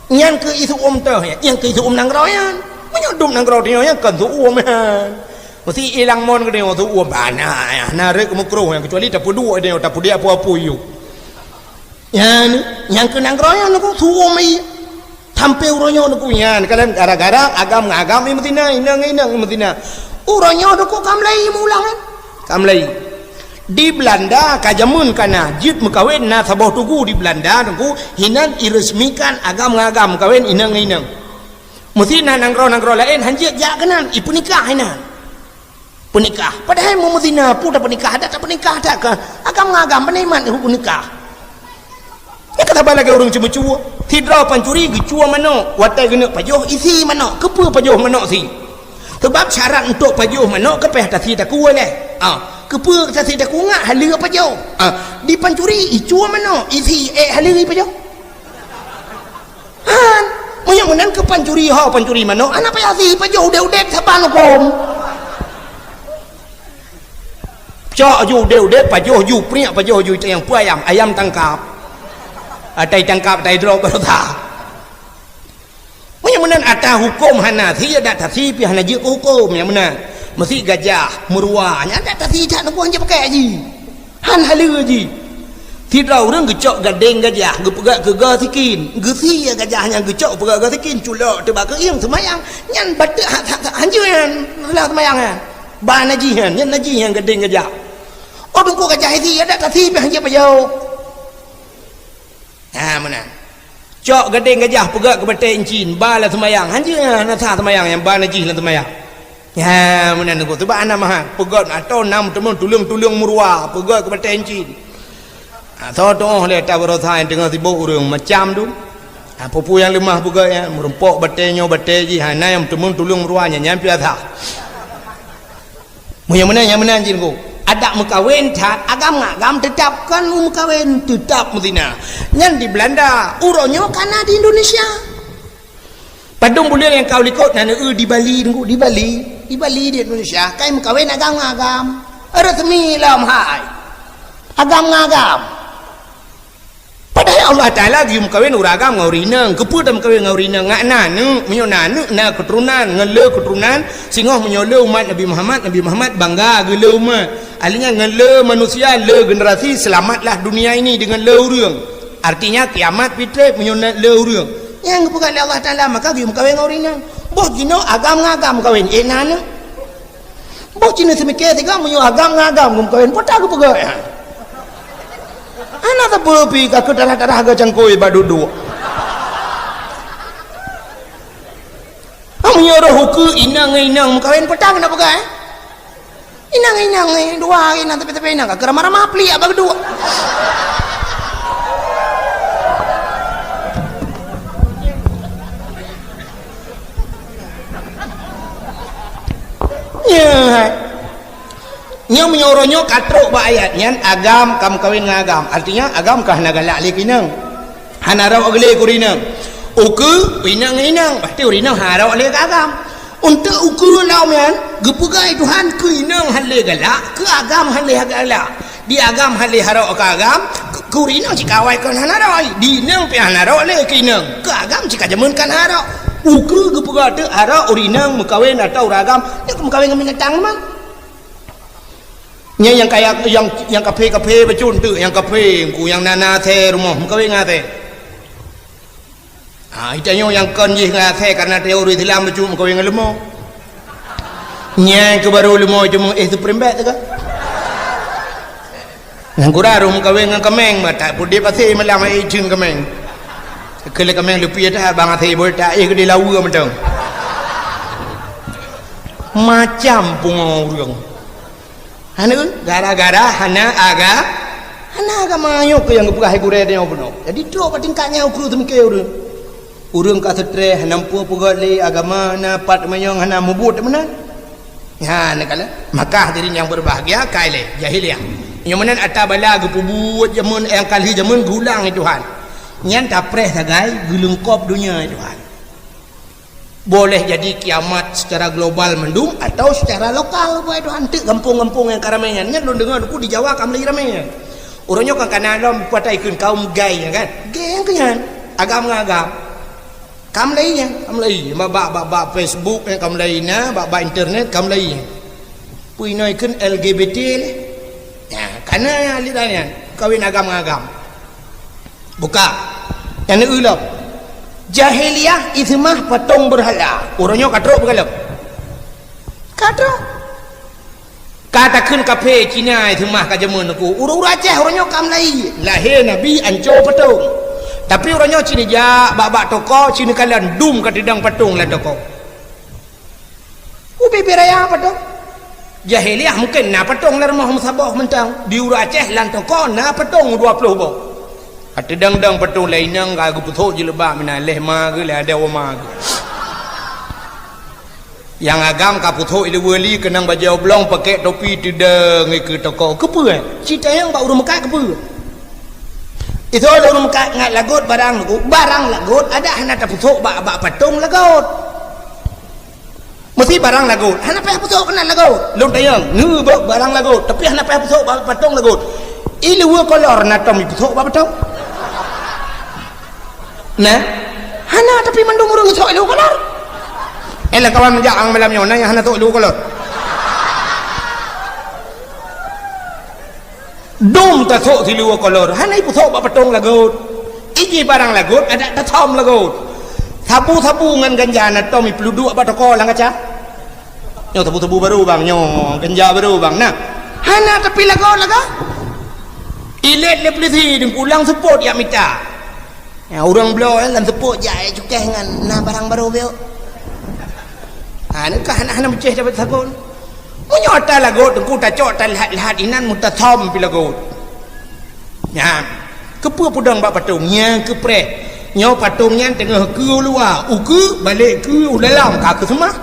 Nyan keu ié seuuem teuh, nyan keu ié seuuem nanggroe nyan. Meunyoe dum nanggroe tanyoe nyan kon seuuem nyan. Meusti ilang mon keu tanyoe seuuem bana, na rhot meukroh nyan, keucuali tapeuduek tanyoe, tapeudiak peue-peue yue. Nyan, nyang keu nanggroe nyan teungku seuuem ié. Sampoe uroe nyoe teungku nyan, kalon gara-gara agam ngon agam imeuzina, inong ngon inong imeuzina. Uroe nyoe teungku ka mulai meuulang kan? Ka mulai. Di Belanda ka jameun ka na, jeuet meukawen na saboh tugu di Belanda teungku, hinan iresmikan agam ngon agam meukawen inong ngon inong. Meusti na nanggroe-nanggroe laén han jeuet jak keunan, ipeunikah hinan. Peunikah. Padahai meumeutina peue tapeunikah, adak tapeunikah that kah? Agam ngon agam, beuneuk mat huköm nikah. Nyang ka saban lagée ureuëng ceumeucue. Sidroe pancuri geucue manok, watée geuneuk pajoh, isi manok. Keupeue pajoh manok si? Sabab syarat untuk pajoh manok keu pih tasi takue lé. Ah, keupeue tasi takue ngat haleue pajoh? Ah, di pancuri icue manok, isi ék haleue pajoh. Han, meunyoe meunan keu pancuri ho, pancuri manok, hana payah si pajoh udeb-udeb saban huköm. Cok ju udeb-udeb, pajoh ju priek, pajoh ju itayang peue ayam, ayam tangkap. Atai tangkap, atai droe barosa. Meunyoe meunan ata huköm hana si, adak tasi pih hana jeuet keu huköm nyang meunan. Meusti gajah, meuruwa, nyan adak tasi that teungku han jeuet pakai ji. Han haleue ji. Sidroe ureuëng geucok gadeng gajah, geupeugah keu goe sikin. Geusie gajah nyan geucok peugah goe sikin, culok teubak keuieng seumayang. Nyan bateuk ha-, ha-, ha-, hanjeuet nyan, reulah seumayang nyan. Ba najih nyan, nyan najih nyan gadeng gajah. Oh, teungku gajah isi, adak tasi pih han jeuet pajoh. Ha, meunan. Cok gadeng gajah peugét keu batée incin, ba lam seumayang. Hanjeuet nyan, hana sah seumayang nyang ba najih lam seumayang. Ha, meunan teungku. Sabab hana mahat. Peugét atau nam teumon tuleueng-tuleueng meuruwa, peugét keu batée incin. Ha, soe tuoh lé ata barosa nyang teungoh sibok ureuëng macam tu. Ha, peue-peue nyang leumah peugét nyan, meurumpok batée nyoe, batée jih, ha, na nyang teumon tuleueng meuruwa nyan, nyan pih sah. Meunyoe meunan, nyang meunan jih teungku. Adak meukawen that, agam ngon agam teutab kon meukawen, teutab meuzina. Nyan di Belanda, uroe nyoe ka na di Indonesia. Padum buleuen nyang ka u likot na neu di Bali teungku, di Bali, di Bali di Indonesia, kai meukawen agam ngon agam. Resmi lom hai. Agam ngon agam. Padahai Allah Taala geuyue meukawen ureuëng agam ngon ureuëng inong. Keupeue tameukawen ngon ureuëng inong? Ngat na aneuk, meunyoe na aneuk, na keuturonan, ngon le keuturonan, singoh meunyoe le umat Nabi Muhammad, Nabi Muhammad bangga geule umat. Ahli nyan ngon le manusia, le generasi, selamatlah dunia ini dengan le ureuëng. Artinya kiamat pih treb meunyoe na le ureuëng. Nyang geupeugah lé Allah Taala, maka geuyue meukawen ngon ureuëng inong. Boh jinoe agam ngon agam meukawen, éh na aneuk. Boh cit neuseumiké sigoe meunyoe agam ngon agam geumeukawen, peue ta geupeugah nyan? Hana sapeue pih ka keu tarah-tarah geucangkôi bak duek-duek. Ha, Meunyoe roh ukeue inong ngon inong meukawen, peue tan na peugah, eh? Inong-inong, eh, dua inong tapi-tapi inong ka ramah-ramah plik bak geuduek. Ya. Nyoe meunyoe uroe nyoe ka trok bak ayat nyan, agam ka meukawen ngon agam. Artinya agam ka hana galak lé keu inong. Hana rhot lé keu ureueng inong. Ukeue inong ngon inong, pasti ureueng inong hana rhot lé keu agam. Untuk ukeue lom nyan, geupeugah Tuhan keu inong hana lé galak, keu agam hana lé galak. Di agam hana lé harok keu agam, keu, keu ureueng inong cit ka awai kon hana rhot. Di inong pih hana rhot lé keu inong, keu agam cit ka jameun kon harok. Ukeue geupeugah teuk harok ureueng inong meukawen atau ureueng agam, nyoe meukawen ngon binatang teuma. Nyan nyang kaya, nyang, nyang kaphé-kaphé bacut teuk, nyang kaphé, engku nyang na, na asèe rumoh, meukawen ngon asèe. Ha, geutanyoe nyang kon jih ngon asèe karena teori Islam bacut meukawen ngon leumo. Nyan keu barô leumo cuma éh Supreme Bet teuka. Nyang kurang roh meukawen ngon kaméng, bah that peuet di pasi malam ai cun kaméng. Keu lé kaméng leupie that bang asèe boi that éh keu di lawa mantong. Macam pungo ureueng. Hana, gara-gara hana aga-, hana agama nyoe keuh nyang geupeugah hai gurèe tanyoe bunoe. Jadi trok bak tingkat nyan ukeue teumikir ureueng. Ureueng ka seutres, hana peue peugöt lé agama, na pat manyong hana mubuet meunan. Nyan kala, maka hadirin yang berbahagia, ka ilèe jahiliyah. Nyoe meunan ata bala geupeubuet jameun nyang ka lheueh jameun geulang lé Tuhan. Nyan tapreh sagai geuleungkop donya lé Tuhan. Boleh jadi kiamat secara global mandum atau secara lokal, buet Tuhan, teuk gampông-gampông nyang ka ramè nyan. Nyan lôn deungö, di Jawa ka mulai ramè nyan. Uroe nyoe kan kana lom patai kheun kaum gay nyan kan. Gay nyan keu nyan. Agam ngon agam. Ka mulai nyan, ka mulai. Bak, bak, bak, bak Facebook nyan ka mulai na, bak, bak internet ka mulai nyan. Peue inoe kheun L G B T lé. Nyan, kana aliran nyan. Kawin agam ngon agam. Buka. Nyang neueu lom. Jahiliyah iseumah patong beurhala. Uroe nyoe ka trok beugalom. Ka trok. Ka takheun kaphé Cina iseumah ka jameun aku. Ureueng-ureueng Aceh uroe nyoe ka mulai. Lahé Nabi anco patong. Tapi uroe nyoe ci neujak bak-bak toko, ci neukalon dum ka teudong patong lam toko. Ubé-bé raya patong. Jahiliyah mungken na patong lam rumoh meusaboh mantong. Di ureueng Aceh lam toko na patong dua ploh boh. Ka teudong-dong patong lé inong ka geupeusok jilbab meunan lé ma geuh lé adoe ma geuh. Nyang agam ka peusok ileue li keunong bajèe oblong pakèk topi teudong ikeue toko. Keupeue? Ci tanyong bak ureueng meukat keupeue? Itu ureueng meukat ngat lagot barang lagot, barang lagot adak hana tapeusok bak, bak patong lagot. Meusti barang lagot, hana payah peusok keunan lagot. Lôn tanyong, ngeubok barang lagot, tapi hana payah peusok ba-, patong lagot. Ileue kolor na tom ipeusok bak patong? Nah, hana, tapi mandum ureueng sok ileue kolor. Eh, lam kawan meujak ang malam nyoe, na nyang hana sok ileue kolor. Dum tasok siluweue kolor, hana ipeusok bak patong lagot. Iji barang lagot, adak tasom lagot. Sabu-sabu ngon ganja na tom ipeuduek bak toko lam kaca. Nyoe sabu-sabu barô bang, nyoe ganja barô bang. Nah, hana tapi lagot-lagot. Ilét lé peulisi deungku lam seupôt jak mita. Ya, ureueng bloe lam seupôt jak cukéh ngon na barang barô biôk. Ha, neuka hana-hana meucéh dapat sagon. Meunyoe ata lagot teungku tacok talhat-lahat inan meutasom pi lagot. Nyan, keupeue peudong bak patong nyang keupreh? Nyoe patong nyan teungoh keu luwa, ukeue balek keu u dalam ka keuseumah.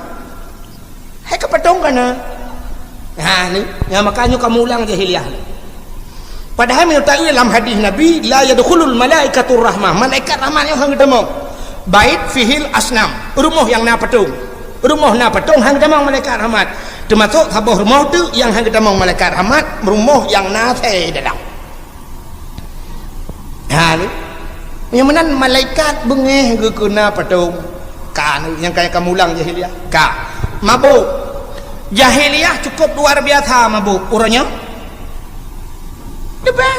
Hai ka patong kana? Ha ni, nyang maka nyoe kamoe ulang jahiliyah. Padahai meunyoe taeu lam hadis Nabi, "La yadkhulul malaikatur rahmah," malaikat rahmat nyoe han geutamong. "Bait fihil asnam," rumoh nyang na patong. Rumoh na patong han geutamong malaikat rahmat. Teumasok saboh rumoh teuk nyang han geutamong malaikat rahmat, rumoh nyang na asèe dalam. Ha ni. Nyang meunan malaikat beungéh geukeuna patong. Ka ni nyang kaya kamulang jahiliyah. Ka. Mabôk. Jahiliyah cukup luar biasa mabôk. Uroe nyoe? Leubeh.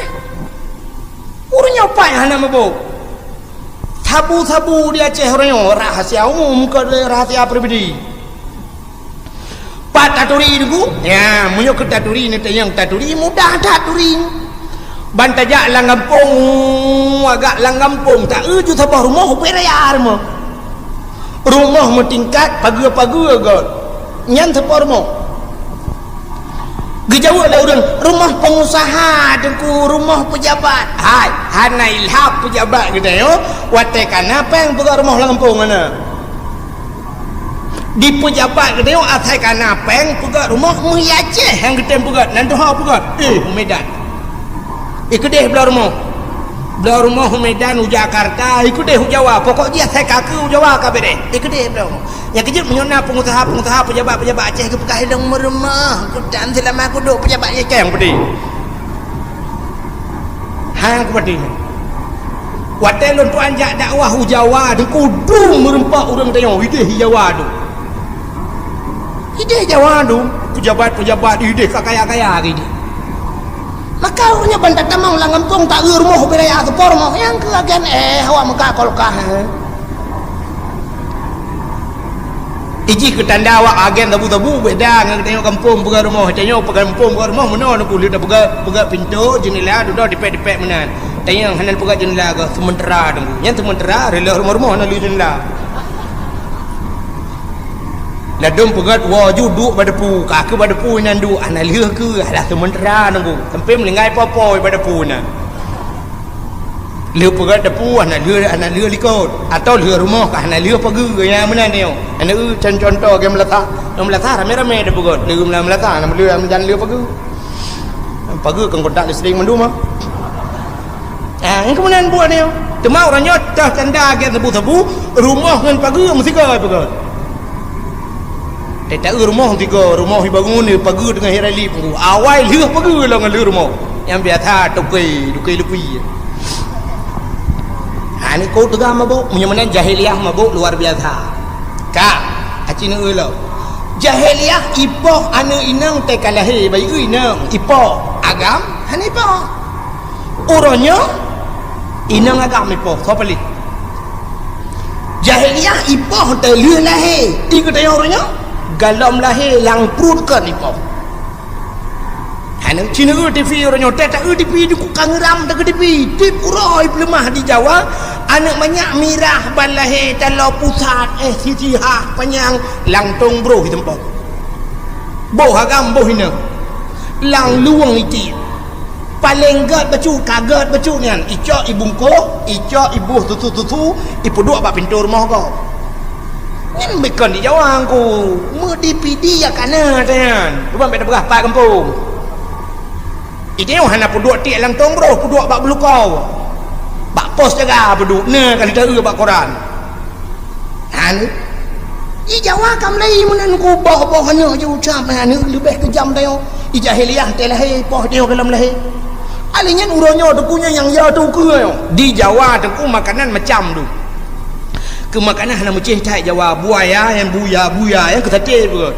Uroe nyoe paih hana mabôk. Sabu-sabu di Aceh uroe nyoe rahasia umum, kon rahasia pribadi. Pat taturi teungku? Ya, meunyoe keu taturi neutanyong taturi, mudah that turi. Ban tajak lam gampông, agak lam gampông, taeu ju saboh rumoh ubé raya rumoh. Rumoh meutingkat, pageue-pageue göt. Nyan sapo rumoh. Geujaweueb lé ureuëng, "Rumoh peungusaha, Teungku, rumoh peujabat." Hai, hana ilham peujabat geutanyoe, watée kana péng peugöt rumoh lam gampông hana. Di peujabat geutanyoe asai kana péng peugöt rumoh meuhi Aceh nyang geutem peugöt, nan tuho peugöt. Eh, u Medan. Ikeudeh bloe rumoh. Bloe rumoh u Medan, u Jakarta, ikeudeh u Jawa. Pokok jih asai ka keu u Jawa ka beudeh. Ikeudeh bloe rumoh. Nyang keujeuet meunyoe na peungusaha-peungusaha, peujabat-peujabat Aceh geupeugah lôn meurumoh, kutan seulama kuduek peujabat Aceh nyang peudeh. Hang kupeudeh. Watée lôn tuan jak dakwah u Jawa, Teungku, dum meureumpok ureuëng tanyoe, ideh Jawa dum. Ideh Jawa dum, peujabat-peujabat ideh ka kaya-kaya ideh. Maka ureuëng nyan ban tatamong lam gampông ta-eu rumoh beu raya seupor moh, nyang keu agen eh, awak meuka kolkah, eh. Iji keu tanda awak agen sabu-sabu beda ngon geutanyoe gampông peugah rumoh, tanyoe peugah gampông peugah rumoh meunoe Teungku, lheueh tapeugah, peugah pintoe, jeundela, dudoe dipek-dipek meunan. Tanyoe hana peugah jeundela keu seumeutara Teungku. Nyan seumeutara, reuloh rumoh-rumoh na lheueh jeundela. Ladôm peugöt woe ju duek bak depu, ka keuh bak depu inan duek, hana lheueh keu, alah seumeutara Teungku. Sampai meulinggai po-po bak depu inan. Lheueh peugöt depu, hana lheueh, hana lheueh likot. Atau lheueh rumoh ka hana lheueh pageue, nyang meunan nyoe. Hana eu con-, contoh geumeulasa. Geumeulasa ramé-ramé tapeugöt. Lheueh meulasa, hana lheueh, hana lheueh pageue. Pageue keu kontak listrik mandum, ah. Ah, nyang keumudian buet nyoe. Teuma uroe nyoe teuh tanda gét sabu-sabu, rumoh ngon pageue meusigoe peugöt. Teuta rumoh sigoe, rumoh ibangun, pageue teungoh irali peunggu. Awai lheueh pageue lom ngon lheueh rumoh. Nyang biasa tukei, tukei lupi. Ha, ni kau teuga mabök, meunyoe meunan jahiliyah mabök luar biasa. Ka, aci neueu lom. Jahiliyah ipoh aneuk inong teuka lahé, bayi inong ipoh agam, hana ipoh. Uroe nyoe inong agam ipoh, soe paléh. Jahiliyah ipoh teulheueh lahé, di geutanyoe uroe nyoe galom lahé lam pruet kon ipoh. Aneuk ci neueu TV uroe nyoe, teuta eu TV di ku ka ngeuram teuka TV. Tiep uroe peuleumah di Jawa, aneuk manyak mirah ban lahé taloe pusat, eh, siti hah panyang, langtong broh iteumpok. Boh agam boh inong. Lang luwang itiek. Paleng gét bacut, ka gét bacut nyan, icok ibungkôh, icok iboh susu-susu, ipeuduek bak pintoe rumoh gob. Nyan bukon di Jawa Teungku, meudipidi ya kana nyan. Cuba bèk tapeugah pat gampông. Ide hana peuduek tiek lam tong broh, peuduek bak beulukau. Bak pos jaga peuduek, na kali taeu bak koran. Aneuk. Di Jawa ka mulai meunan ku boh-boh aneuk ju ucap aneuk leubeh keujam tanyoe. Di jahiliyah teuh lahé, poh tanyoe ka lom lahé. Alèh nyan uroe nyoe teuku nyan nyang ya teuku nyoe. Di Jawa teuku makanan macam tu. Keu makanan hana meucéh that Jawa, buaya, nyang buya, buya, nyang keu saté peugöt.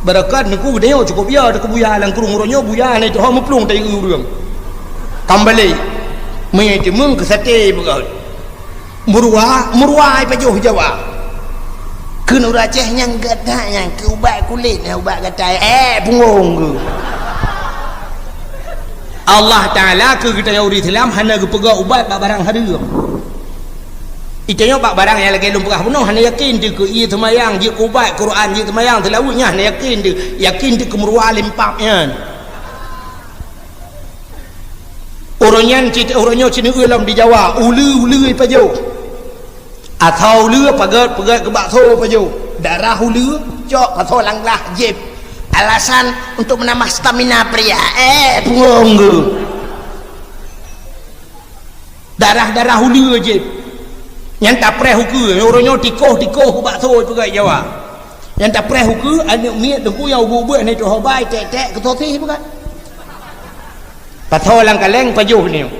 Beureukat neuku geutanyoe cukôp ya teuku buya lam krueng uroe nyoe buya hana ituho meuplueng tayue ureueng. Kambalé. Meuitimeueng keu saté peugöt. Meuruwa, meuruwa ipajoh Jawa. Kheun ureueng Aceh nyang gata nyang keu ubat kulét, nyang ubat gatai, eh, punggong keu. Allah Taala keu geutanyoe ureueng Islam hana geupeugah ubat bak barang hareuem. Itanyoe bak barang nyang lagèe lôn peugah bunoe hana yakin teuh keu ie seumayang, jeuet keu ubat, Quran, jeuet seumayang, seulaweuet nyan hana yakin teuh. Yakin teuh keu meuruwa lempap nyan. Uroe nyan cit, uroe nyoe ci neueu lom di Jawa, uleue-uleue ipajoh. Asoe uleue paget-paget keu bakso ipajoh. Darah uleue cok pasoe lam glah jieb. Alasan untuk menambah stamina pria. Eh, punggong keu. Darah-darah uleue jieb. Nyan tapreh ukeue, uroe nyoe tikoh-tikoh keu bakso ipeugah Jawa. Nyan tapreh ukeue, aneuk miet teungku nyang ubeut-ubeut hana ituho bai, tek-tek keu sosis peugah. Pasoe lam kaleng pajoh nyoe.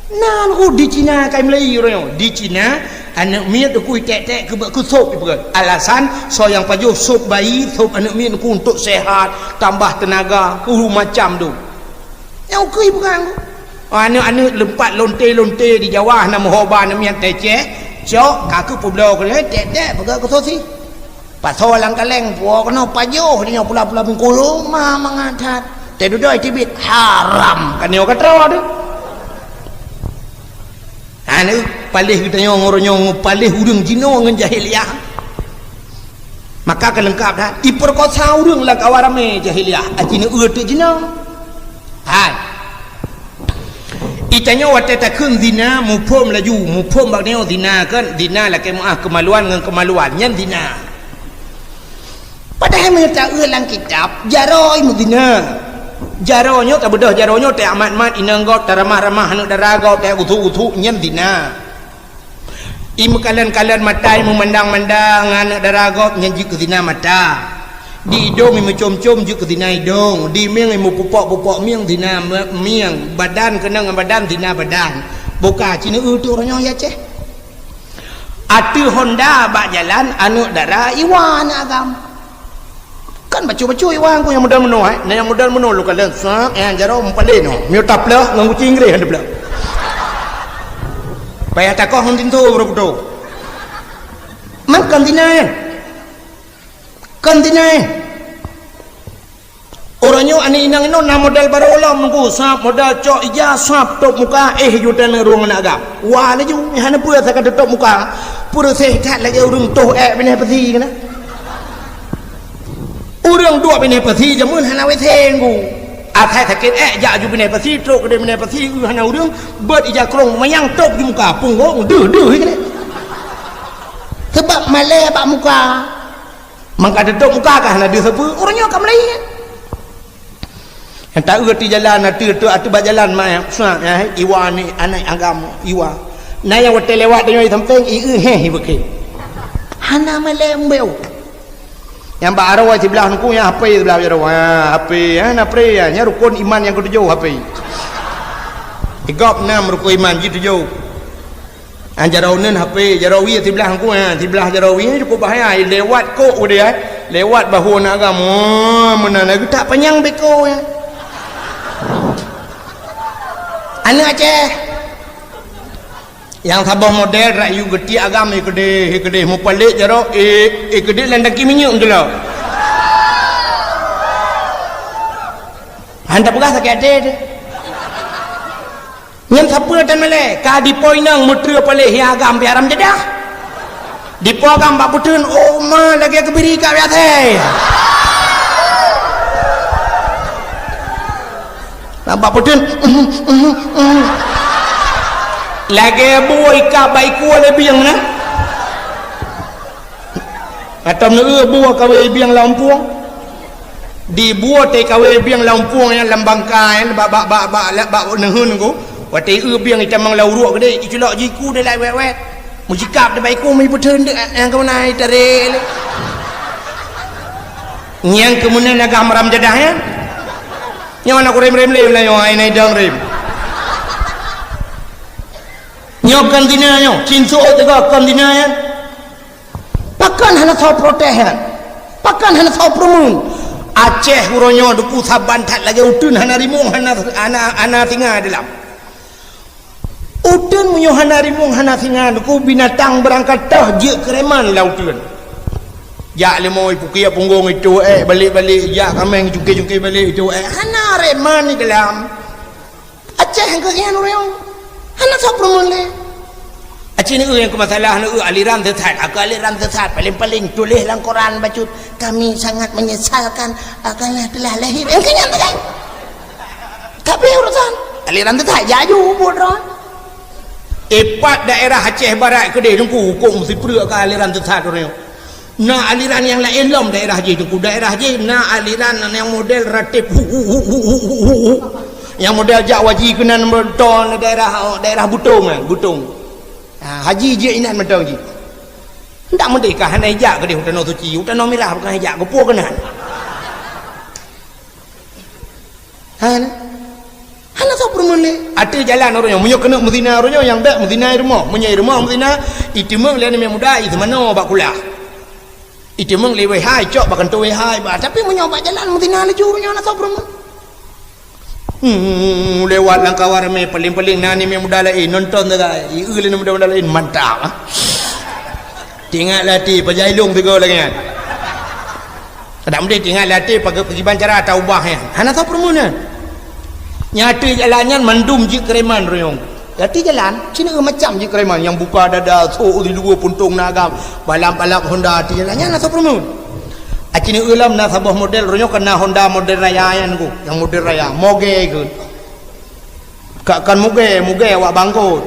Nan ku di Cina kai meulai uroe nyoe. Di Cina, aneuk miet teungku tek-tek keu, keu sop ipeugah. Alasan, soe nyang pajoh sop bayi, sop aneuk miet teungku untuk sehat, tambah tenaga, keu macam tu. Nyang ukeue ipeugah ku. Aneuk-aneuk leumpat lonte-lonte di Jawa hana meuho ba aneuk miet tecek, cok, ka keu peubloe keu tek-tek peugah keu sosis. Pasoe lam kaleng, puwoe keunoe pajoh, di nyoe pula-pula bungkulu, ma mangat that. Teududoe teubiet, haram. Kan nyoe ka troe tu. Aneuk, Paléh geutanyoe ngon uroe nyoe paléh ureuëng jinoe ngon jahiliyah. Maka ka leungkap that, ipeurkosa ureuëng lam kawan ramé jahiliyah, aci neueu teuk jinoe. Hai. Itanyoe watée takheun zina, muphom laju, muphom bak nyoe zina kan, zina lakée meuáh keumaluan ngon keumaluan, nyan zina. Padahai meunyoe taeu lam kitab, jaroe meuzina. Jaroe nyoe tabeudôh jaroe nyoe teuamat-mat inong gob, taramah-ramah aneuëk dara gob, teugusu-gusu nyan zina. Imeukalon-kalon mata, imeumandang-mandang aneuëk dara gob nyan jeuet keu zina mata. Di idong imeucom-com jeuet keu zina idong, di mieng imeupupok-pupok mieng zina mieng, badan keunong ngon badan zina badan. Boka ci neueu teuk uroe nyoe ya ceh. Ateueh honda bak jalan aneuëk dara iwa aneuëk agam. Kan bacut-bacut iwa ngku nyang model meunoe, eh? Na nyang model meunoe lôn kalon, sat, eh, jaroe meupaléh nyoe. Miyueb tapleuh ngon guci Inggréh han tapleuh. Payah takoh ngon tinto baru kuto. Man kon zina, eh? Kon zina, eh? Uroe nyoe aneuëk inong inoe na model barô lom ngku, sab model cok ija, sab tôb muka, eh, juta neurueng aneuëk agam. Wa laju, hana peue asai ka teutôb muka. Peureuseh that lagée ureuëng toh ék binéh peusi keunan. Ureuëng duek binéh peusi jameun hana WC ngku. Asai sakét ék jak aju binéh peusi, trok keudeh binéh peusi, eu hana ureuëng, beuet ija krông manyang tôb di muka, punggong deuh-deuh keunan. Sabab malée bak muka. Mangka teutôb muka ka hana deuh sapeue, ureuëng nyoe ka meulayeue. Nyang taeu di jalan, ateueh, ateueh, ateueh bak jalan, ma, sa, eh, iwa ni, aneuëk agam, iwa. Na nyang watée lewat tanyoe sampéng, ieu heh, ibeuke. Hana malée mbeu. Nyang bak aroe siblah ngku, nyang hapé siblah jaroe. Ha, hapé, ha, na pre, ha. Nyan rukon iman nyang keutujoh, hapé. Di gob nam rukon iman, ji tujoh. Ha, jaroe uneun hapé, jaroe wie siblah ngku, ha, siblah jaroe wie cukôp bahaya. Lewat kok udeh, ha. Lewat bahu aneuëk agam. Oh, meunan lagée tak panyang beko, ha. Aneuëk Aceh. Nyang saboh model rayu geuti agam, eh, keudeh, eh, keudeh mupalek jaroe, eh, eh, keudeh lam daki minyeuk meutulak. Han tapeugah sakét até teuh. Nyan sapeue tan malée, ka dipo inong meutreue palek hi agam pih haram jadah. Dipo agam bak peuteun, oh ma lagée keubiri ka biasa. Nampak peuteun. Lagée bue ikab bak iku lé bieng na. Atau meuneue bue kawé bieng lam pueng. Di bue teuh kawé bieng lam pueng nyan lam bangka nyan bak, bak, bak, bak, bak, bak neuheun ku. Watée eu bieng itamong lam uruek geude, iculok ji iku deh lai wet-wet. Meusikab deh bak iku meuipeutreun deh nyang keumeunan itarek lé. Nyang keumeunan agam haram jadah nyan. Nyoe na kurem-rem lé meulayeue ai nai dong rem. Nyoe kon zina nyoe, cin suok teuga kon zina nyan. Pakon hana soe protes nyan? Pakon hana soe peureumeun? Aceh uroe nyoe duku saban that lagée uteuen hana rimueng hana, hana, hana singa di lam. Uteuen meunyoe hana rimueng hana singa, duku binatang beurangkat toh jeuet keu reman lam uteuen. Jak leumo ipukiek punggong itu ék balek-balek, jak kaméng cungke-cungke balek itu ék. Hana reman di dalam. Aceh nyang keuhian ureuëng. Hana soe peureumeun lé. Aceh ni nyang keumasalah ni aliran sesat. Aku aliran sesat. Paling-paling tuléh lam koran bacut, "Kami sangat menyesalkan, ah, kerana telah lahir." Yang kenyang tu kan? Tapi urusan aliran sesat jaju buat orang. Epat daerah Aceh Barat keudeh teungku hukum sipreuk ka aliran sesat ureuëng. Na aliran nyang laén lom daerah jih teungku. Daerah jih na aliran nyang model rateb hu, hu, hu. Nyang model jak waji keunan beutôi daerah, daerah Butong kan, Butong. Ha, haji jih inan mantong jih. Ndak meudeh ka hana ijak keudeh u Tanoh Suci, u Tanoh Mirah bukan ijak, geupue keunan. Hana. Hana soe peureumeun lé. Ateueh jalan ureuëng nyoe. Meunyoe keuneuk meuzina ureuëng nyoe, nyang bèk meuzina i rumoh. Meunyoe i rumoh meuzina, iteumeung lé aneuk muda, i seumanoe bak kulah. Iteumeung lé W H, icok bak kantô W H, bah. Tapi meunyoe bak jalan meuzina laju ureuëng nyoe, hana soe peureumeun. Hmm, lewat lam kawan ramé, paling-paling na aneuk muda laén, nonton sagai. Ieu lé aneuk muda-muda laén, mantap, ah. Teuingat lé até, pajan ilong sigoe lagée nyan. Adak meudeh teuingat lé até, pagi-, pakiban cara taubah nyan. Hana soe peureumeun nyan. Nyang ateueh jalan nyan mandum jeuet keu reman ureuëng. Gaki jalan, cina macam jih kereman nyang buka dada, sok di luwa puntong na agam, balap-balap Honda di jalan, nyan na soe peurumun. A cina lom na saboh model, roh nyoe ka na Honda model raya nyan ku, nyang model raya, moge ikheun. Ka, kon moge, moge awak bangkot.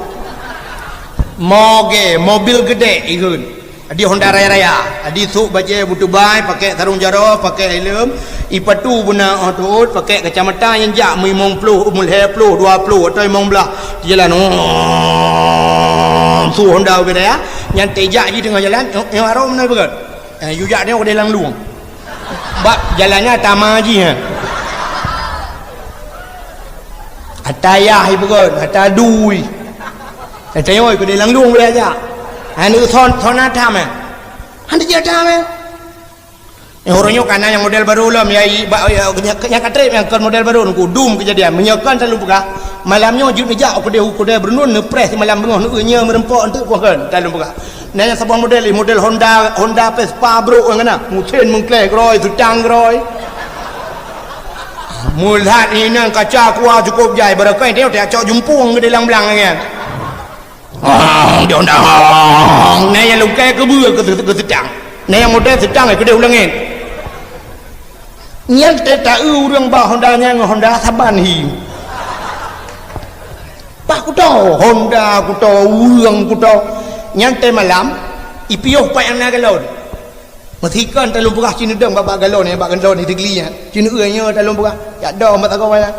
Moge, mobil geudek ikheun. Di Honda raya-raya. Di sôk bajèe beutubai, pakèk sarong jaroe, pakèk helm, ipatu beuna 'oh teuôt, pakèk kacamata nyang jak meulimong ploh, meulhèe ploh, dua ploh atau limong blah. Di jalan, oh, su Honda ubé raya, nyan teuh jak jih teungoh jalan, nyoe, nyoe arom na beugöt. Eh, yue jak nyoe keudéh lam lueng. Bak jalan nyan tama jih, eh. Ata yah ipeugöt, ata dui. Ata yoi keudéh lam lueng boleh jak. Aneuk son, son na tham, eh. Hana jeuet tham, eh. Eh, uroe nyoe ka na nyang model barô lom, ya, i, ba, ya, nyang, nyang ka trép nyang kon model barô, nungku dum keujadian. Meunyoe kon selalu peugah, malam nyoe jeuet neujak u keudéh, u keudéh beureunon, neupreh simalam beungoh, neueu nyoe meureumpok enteuk kon, selalu peugah. Na nyang saboh model, model Honda, Honda Vespa brôk nyang na. Meusén meungkleh groi, seutang groi. Meulat inan kaca kuah cukup jai, barokon teuh, teuh cok jumpung keudéh lam blang nyan. Hong, di Honda, hong. Na nyang lungkai keubeue keu, keu seutang. Na nyang model seutang keudéh u langét. Nyan teuh taeu ureueng bak Honda nyan ngon Honda saban hi. Pak kuto, Honda kuto, ureueng kuto. Nyan teuh malam, ipiôh pat nyang na galon. Meusikon talôn peugah ceuneudong bak, bak galon nyan, bak galon nyan, teugeuli nyan. Ceuneudong nyoe talôn peugah, jak dong bak sagoe nyan.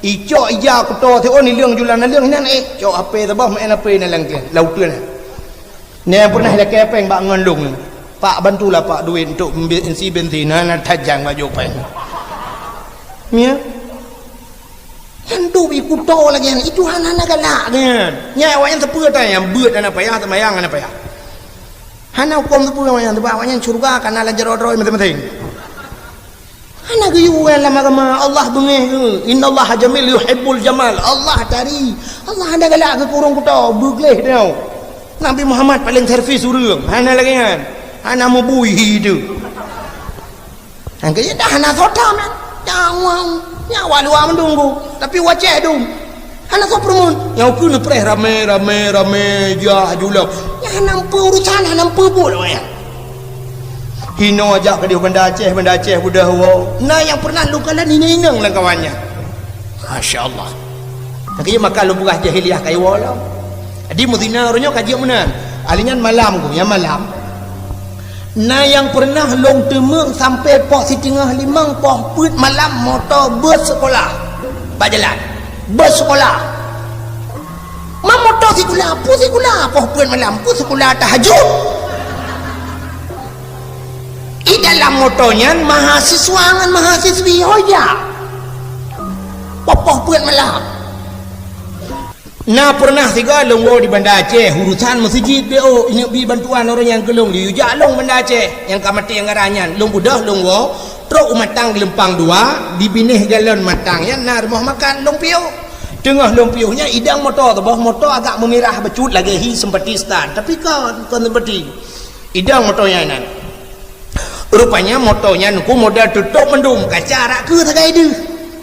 Icok ija kuto siôn, ileueng julan naleueng inan, eh, cok H P saboh, maén H P na lam, lam uteuen nyan. Nyan pernah ilakèe péng bak ngon lôn. "Pak, bantulah, Pak, duit untuk mbe-, isi bensin, hana tajang bak jôk péng." Nyan. Nyan dum ikuto lagèe nyan, itu hana, hana galak nyan. Nyan awaknyan teupeue ata nyan, beuet hana payah, seumayang hana payah. Hana huköm teupeue awaknyan, sebab awaknyan syeuruga ka na lam jaroe droe maséng-maséng. Hana geuyue ureueng lam agama, Allah beungéh geuh. "Innallaha jamil yuhibbul jamal." Allah tari. Allah hana galak geuh keu ureueng kuto, beugleh teuh. Nabi Muhammad paléng servis ureueng, hana lagèe nyan. Hana meubui hi teuh. Nyang keu dah hana soe tham nyan. Nyang wang, nyang awak luwa meudong ku. Tapi wacée dum. Hana soe peurumun. Nyang ukeue neupreh ramé, ramé, ramé, jah julok. Nyang hana meupeue urusan, hana meupeue buet awaknyan. Hinoe jak keudéh Banda Aceh, Banda Aceh beudôh woe. Na nyang pernah lôn kalon inong-inong lam kawan nyan. Masya Allah. Tapi maka lôn peugah jahiliyah ka iwoe lom. Jadi meusinan uroe nyoe ka jeuet meunan. Ahli nyan malam ku, nyang malam. Na nyang pernah lôn teumeung sampoe poh siteungoh limong poh peuet malam moto bus sekolah. Bak jalan. Bus sekolah. Ma moto sikula, peue sikula, poh peuet malam, peue sikula tahajud. I dalam moto nyan mahasiswa ngon mahasiswi ho jak. Poh-poh peuet malam. Na pernah sigoe lôn woe di Banda Aceh, urusan meuseujid B O, ineuk bi bantuan ureueng nyang keu lôn, liyue jak lôn Banda Aceh, nyang ka maté nyang gara nyan. Lôn beudôh lôn woe, trok u Matang Geulumpang Dua, di binéh galon Matang nyan na rumoh makan, lôn piôh. Teungoh lôn piôh nyan, idang moto saboh, moto agak meumirah bacut lagèe hi seumpati start, tapi kon, kon seumpati. Idang moto nyan inan. Rupanya moto nyan ku model tutôp mandum, kaca arak keue sagai deuh.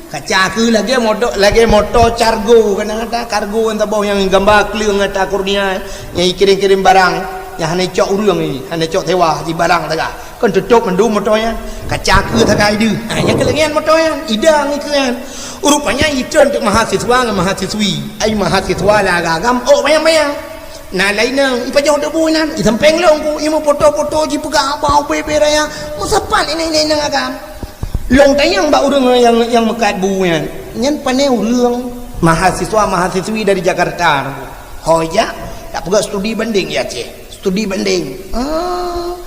Kaca keue lagèe moto, lagèe moto cargo, kadang ata kargo nyan saboh nyang gamba kleueng ata kurnia, nyang ikirém-kirém barang, nyang hana icok ureueng, hana icok sewa, di barang sagai. Kon tutôp mandum moto nyan. Kaca keue sagai deuh. Ha, nyang keuleueng nyan moto nyan, idang ikeue nyan. Rupanya itreun teuk mahasiswa ngon mahasiswi. Ai mahasiswa lam agam, oh, bayang-bayang. Na laén inong, ipajoh debu inan, isampéng lôn ku, imeupoto-poto jipeugah haba ubé-bé raya, meusapat inong-inong agam. Lôn tanyong bak ureueng nyang, nyang meukat bu nyan. Nyan pané ureueng mahasiswa-mahasiswi dari Jakarta. Ho jak, tapeugah studi banding di Aceh. Studi banding. Ah,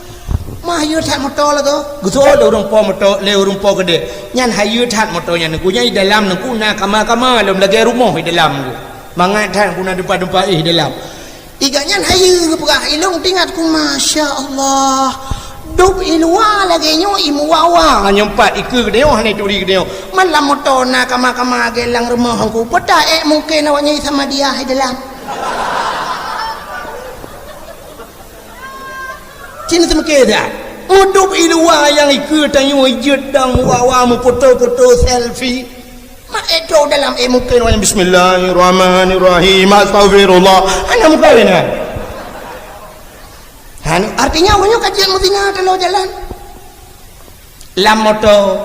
mah hayeue that moto lagoe. Geuseuôt lé ureueng po moto, lé ureueng po keudéh. Nyan hayeue that moto nyan, nungku nyan i dalam nungku na kama-kama lom lagèe rumoh i dalam nungku. Mangat that nungku na deumpa-deumpa éh i dalam. I gobnyan hayeue geupeugah, ilôn teuingat ku, masya Allah. Dub i luwa lagèe nyoe i meuwa-wa, nyoe pat ikeue geutanyoe hana ituri geutanyoe. Man lam moto na kama-kama lagèe lam rumoh nungku. Peue ta ék mungken awaknyan i Samadiyah i dalam. Cit na teumeuké that. Udub i luwa nyang ikeue tanyoe jeuet dong meuwa-wa meupoto-poto selfie. Mak, eh, trok dalam, eh, mungkin orang, "Bismillahirrahmanirrahim, astaghfirullah." Hana mungkin, eh. Hana, artinya, orang nyoe ka jeuet meuzina taloe jalan. Lam moto.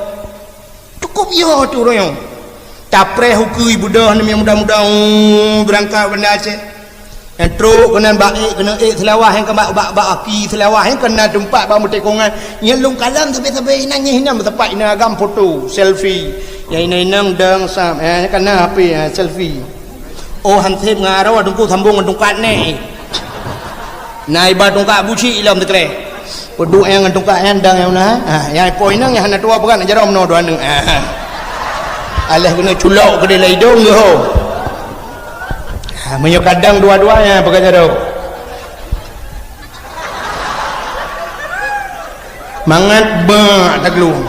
Cukup yo tu orang nyoe. Tapreh ukeue beudôh namiet muda-muda, uh, beurangkat Banda Aceh. Nyang trok keunan bak ék, keuneuk ék Seulawah nyang ka bak, bak, bak aki Seulawah nyang keunan teumpat bak meutekongan. Nyang lôn kalon sabe-sabe inan, nyang inan meusapat inan agam foto, selfie. Nyang inan-inan dang sam, eh, nyang kana H P, eh, selfie. Oh, hanseb ngon aroe teungku sambong ngon tungkat neh. Na iba tungkat buci ilom teukreh. Peuduek nyang ngon tungkat nyan dang nyang na. Ha, nyang ipo inong nyang hana tuwoe peugah na jaroe meunoe dua aneuk. Ha, ha. Alah keuneuk culok keudeh lam idong geuh. Ha, meunyoe kadang dua-dua nyang peugah jaroe. Mangat bak taklong.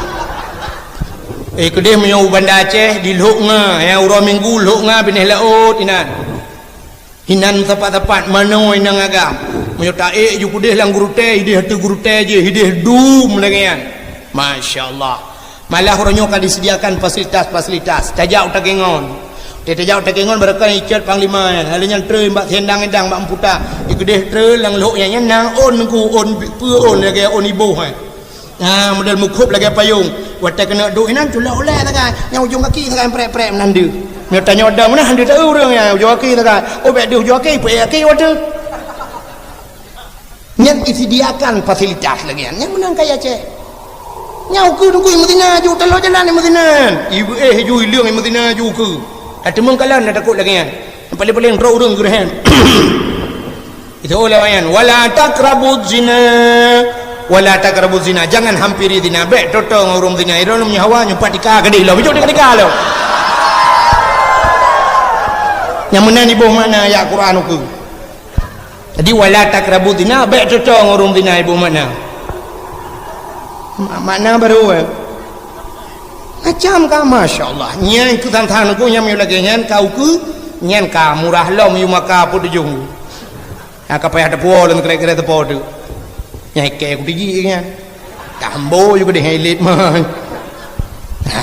Eh, keudeh meunyoe u Banda Aceh, di Lhok Nga, nyang uroe Minggu Lhok Nga binéh laôt inan. Inan sapat-sapat manoe inong agam. Meunyoe taék ju keudeh lam gurutée, ideh ateueh gurutée jih, ideh dum lagée nyan. Masya Allah. Malah uroe nyoe ka disediakan fasilitas-fasilitas. Tajak u Takengon. Tajak u Takengon barokon icot panglima nyan. Lalu nyan treun bak siendang-endang bak meuputa. Di keudeh treun lam lhok nyan, nyan na ôn nungku, ôn peue ôn lagée ôn iboh, eh. Ha, model meukhôb lagée payong. Watée keuneuk duek inan, culok ulée sagai. Nyang ujong gaki sagai prek-prek meunan deuh. Meunyoe tanyoe dong meunan, han deuh taeu ureuëng nyan, ujong gaki sagai. Oh, bék deuh ujong gaki, peuék gaki watée. Nyan disediakan fasilitas lagée nyan. Nyang meunan kaya cék. Nyang ukeue teungku meuzina ju, taloe jalan meuzina. Ibu éh ju ileueng meuzina ju ukeue. Ka teumeung kalon na takot lagée nyan. Paléng-paléng droe ureuëng geureuhem. Itu ulama nyan, "Wala taqrabuz zina, wala taqrabuz zina." Jangan hampiri zina. Bék toe-toe ngon ureuëng zina. Irôn meunyoe hawa nyoe pat tika gadih lo. Bijok tika lo. Nyang meunan iboh makna ayat Quran ukeue. Jadi, "Wala taqrabuz zina", bék toe-toe ngon ureuëng zina iboh makna. Ma-, makna baru, eh. Macam ka, masya Allah. Nyan keu than-than ukeue nyang meunyoe lagée nyan ka ukeue, nyan ka murah lom yue maka peuet ujong. Ha, ka payah teupuwoe lom kira-kira teupo tu. Nyang ikei ku tiji nyan. Tambo ju keudeh ilet man. Ha.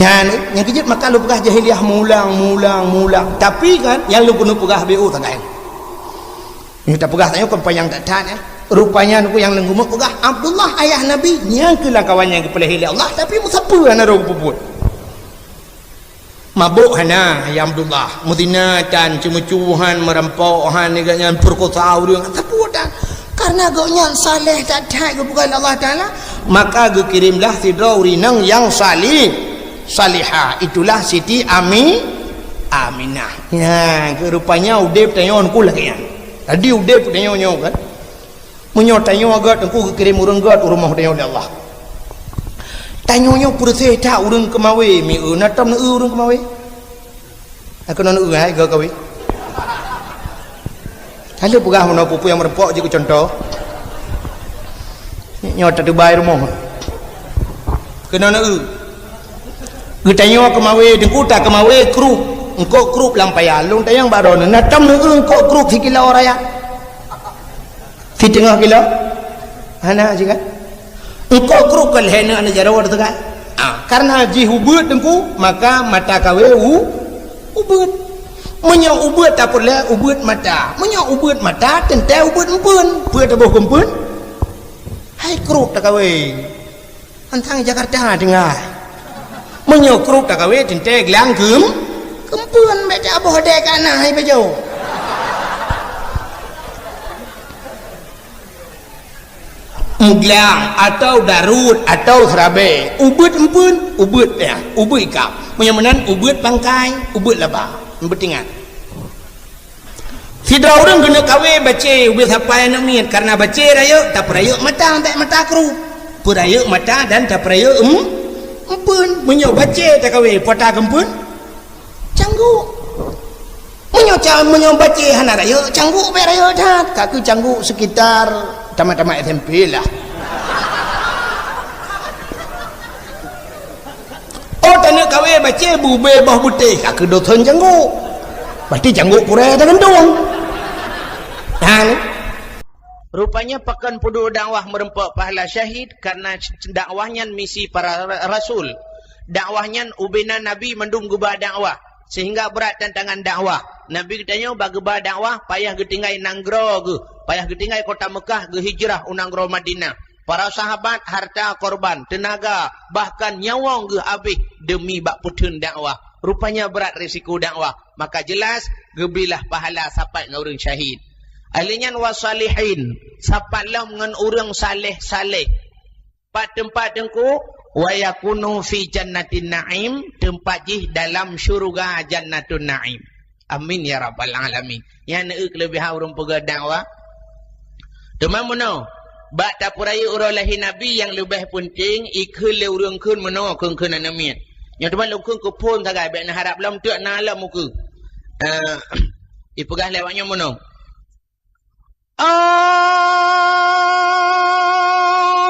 Nyan, nyang keujeuet maka lôn peugah jahiliyah mulang, mulang, mulang. Tapi kan, nyang lôn keuneuk peugah B O sagai. Nyoe tapeugah tanyoe kon panyang that-that, eh. Rupanya nyoe nyang lôn keuneuk peugah, Abdullah ayah Nabi, nyang keu lam kawan nyang geupeulahé lé Allah, tapi meusapeue hana roh geupeubuet. Mabök hana, ya Abdullah. Meuzina tan, ceumeucue han, meurampok han, nyan peurekosa ureuëng, sapeue tan. Karena gobnyan saleh that-that geupeugah lé Allah Taala, maka geukirimlah sidroe ureuëng inong nyang salih, salihah. Itulah Siti Ami, Aminah. Nyan, keu rupanya udeb tanyoe nyoe lagée nyan. Jadi udeb tanyoe nyoe kan. Meunyoe tanyoe gét, Teungku geukirém ureuëng gét u rumoh tanyoe lé Allah. Tanyoe nyoe peureuséh that ureuëng keumawé, mieu na tom neu ureuëng keumawé. Aku neu hai gét kawé. Lalu peugah meunoe peue-peue nyang meureumpok jeuet keu cuntoh. Nyoe tatubai rumoh. Keunoe neu. Geutanyoe keumawé, Teungku ta keumawé krup. Eungkôt krup lam paya. Lôn tanyong bak droeneuh, na tom neu eungkôt krup sikilo raya? Siteungoh kilo? Hana jih kan? Eungkôt krup ka lhée neu aneuk jaroe teuka. Ah, karena jih ubeuet Teungku, maka mata kawé u-, ubeuet. Meunyoe ubeuet tapeureulée ubeuet mata. Meunyoe ubeuet mata, teuntée ubeuet empeuen. Peue taboh keu empeuen? Hai krup takawé. Antang Jakarta tinggai. Meunyoe krup takawé teuntée glang keum-, keumpeuen bék taboh dek ka na hai beujô. Meuglang atau daruet atau seurabée, ubeuet empeuen, ubeuet ya, ubeuet ikab. Meunyoe meunan ubeuet bangkai, ubeuet laba. Beutingat. Sidroe ureuëng keuneuk kawé bacé ubé sapai aneuk miet, karena bacé rayeuk, tapeurayeuk mata, bék mata krup. Peurayeuk mata dan tapeurayeuk em-, empeuen. Meunyoe bacé takawé, peue ta keumpeuen? Cangguk. Meunyoe ca-, meunyoe bacé hana rayeuk, cangguk bék rayeuk that. Ka keuh cangguk sekitar tamat-tamat S M P lah. Oh, taneuk kawé bacé bubé boh beutéh, ka keuh dothon cangguk. Berarti cangguk purée tagantung. Ha, ni. Rupanya pakon peuduek dakwah meureumpok pahala syahid karena dakwah nyan misi para ra-, rasul. Dakwah nyan ubena Nabi mandum geuba dakwah, sehingga brat tantangan dakwah. Nabi geutanyoe bak geuba dakwah payah geutinggai nanggroe geuh, payah geutinggai kota Mekah, geuhijrah u nanggroe Madinah. Para sahabat harta korban, teunaga, bahkan nyawöng geuh abéh deumi bak peutheun dakwah. Rupanya brat risiko dakwah. Maka jelas geubri lah pahala sapat ngon ureuëng syahid. Ahli nyan wasalihin, sapat lom ngon ureuëng saleh-saleh. Pat teumpat teungku, wa yakunu fi jannatin na'im, teumpat jih dalam syuruga jannatun na'im. Amin ya rabbal alamin. Nyan neuk keulebihan ureuëng peugah dakwah. Teuma meunoe, bak tapeurayeuk uroe lahé Nabi nyang leubeh peunteng, ikheun lé ureuëng kheun meunoe kheun-kheun aneuk miet. Nyoe teuma lôn kheun keu phon sagai, bék na harab lom teuk na lom ukeue. Eh, ipeugah lé awak nyoe meunoe. Oh,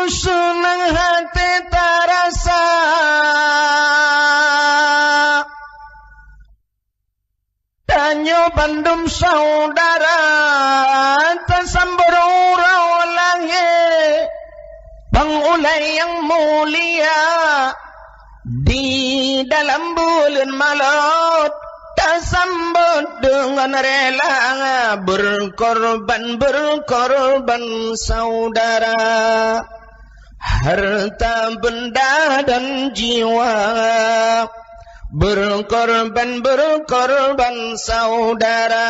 seunang haté tarasa, tanyoe bandum saudara tasambot uroe lahé. Bang ulée nyang mulia, di dalam buleuen Maulud, tasambot deungon rela, berkorban, berkorban saudara, harta benda dan jiwa, berkorban, berkorban saudara,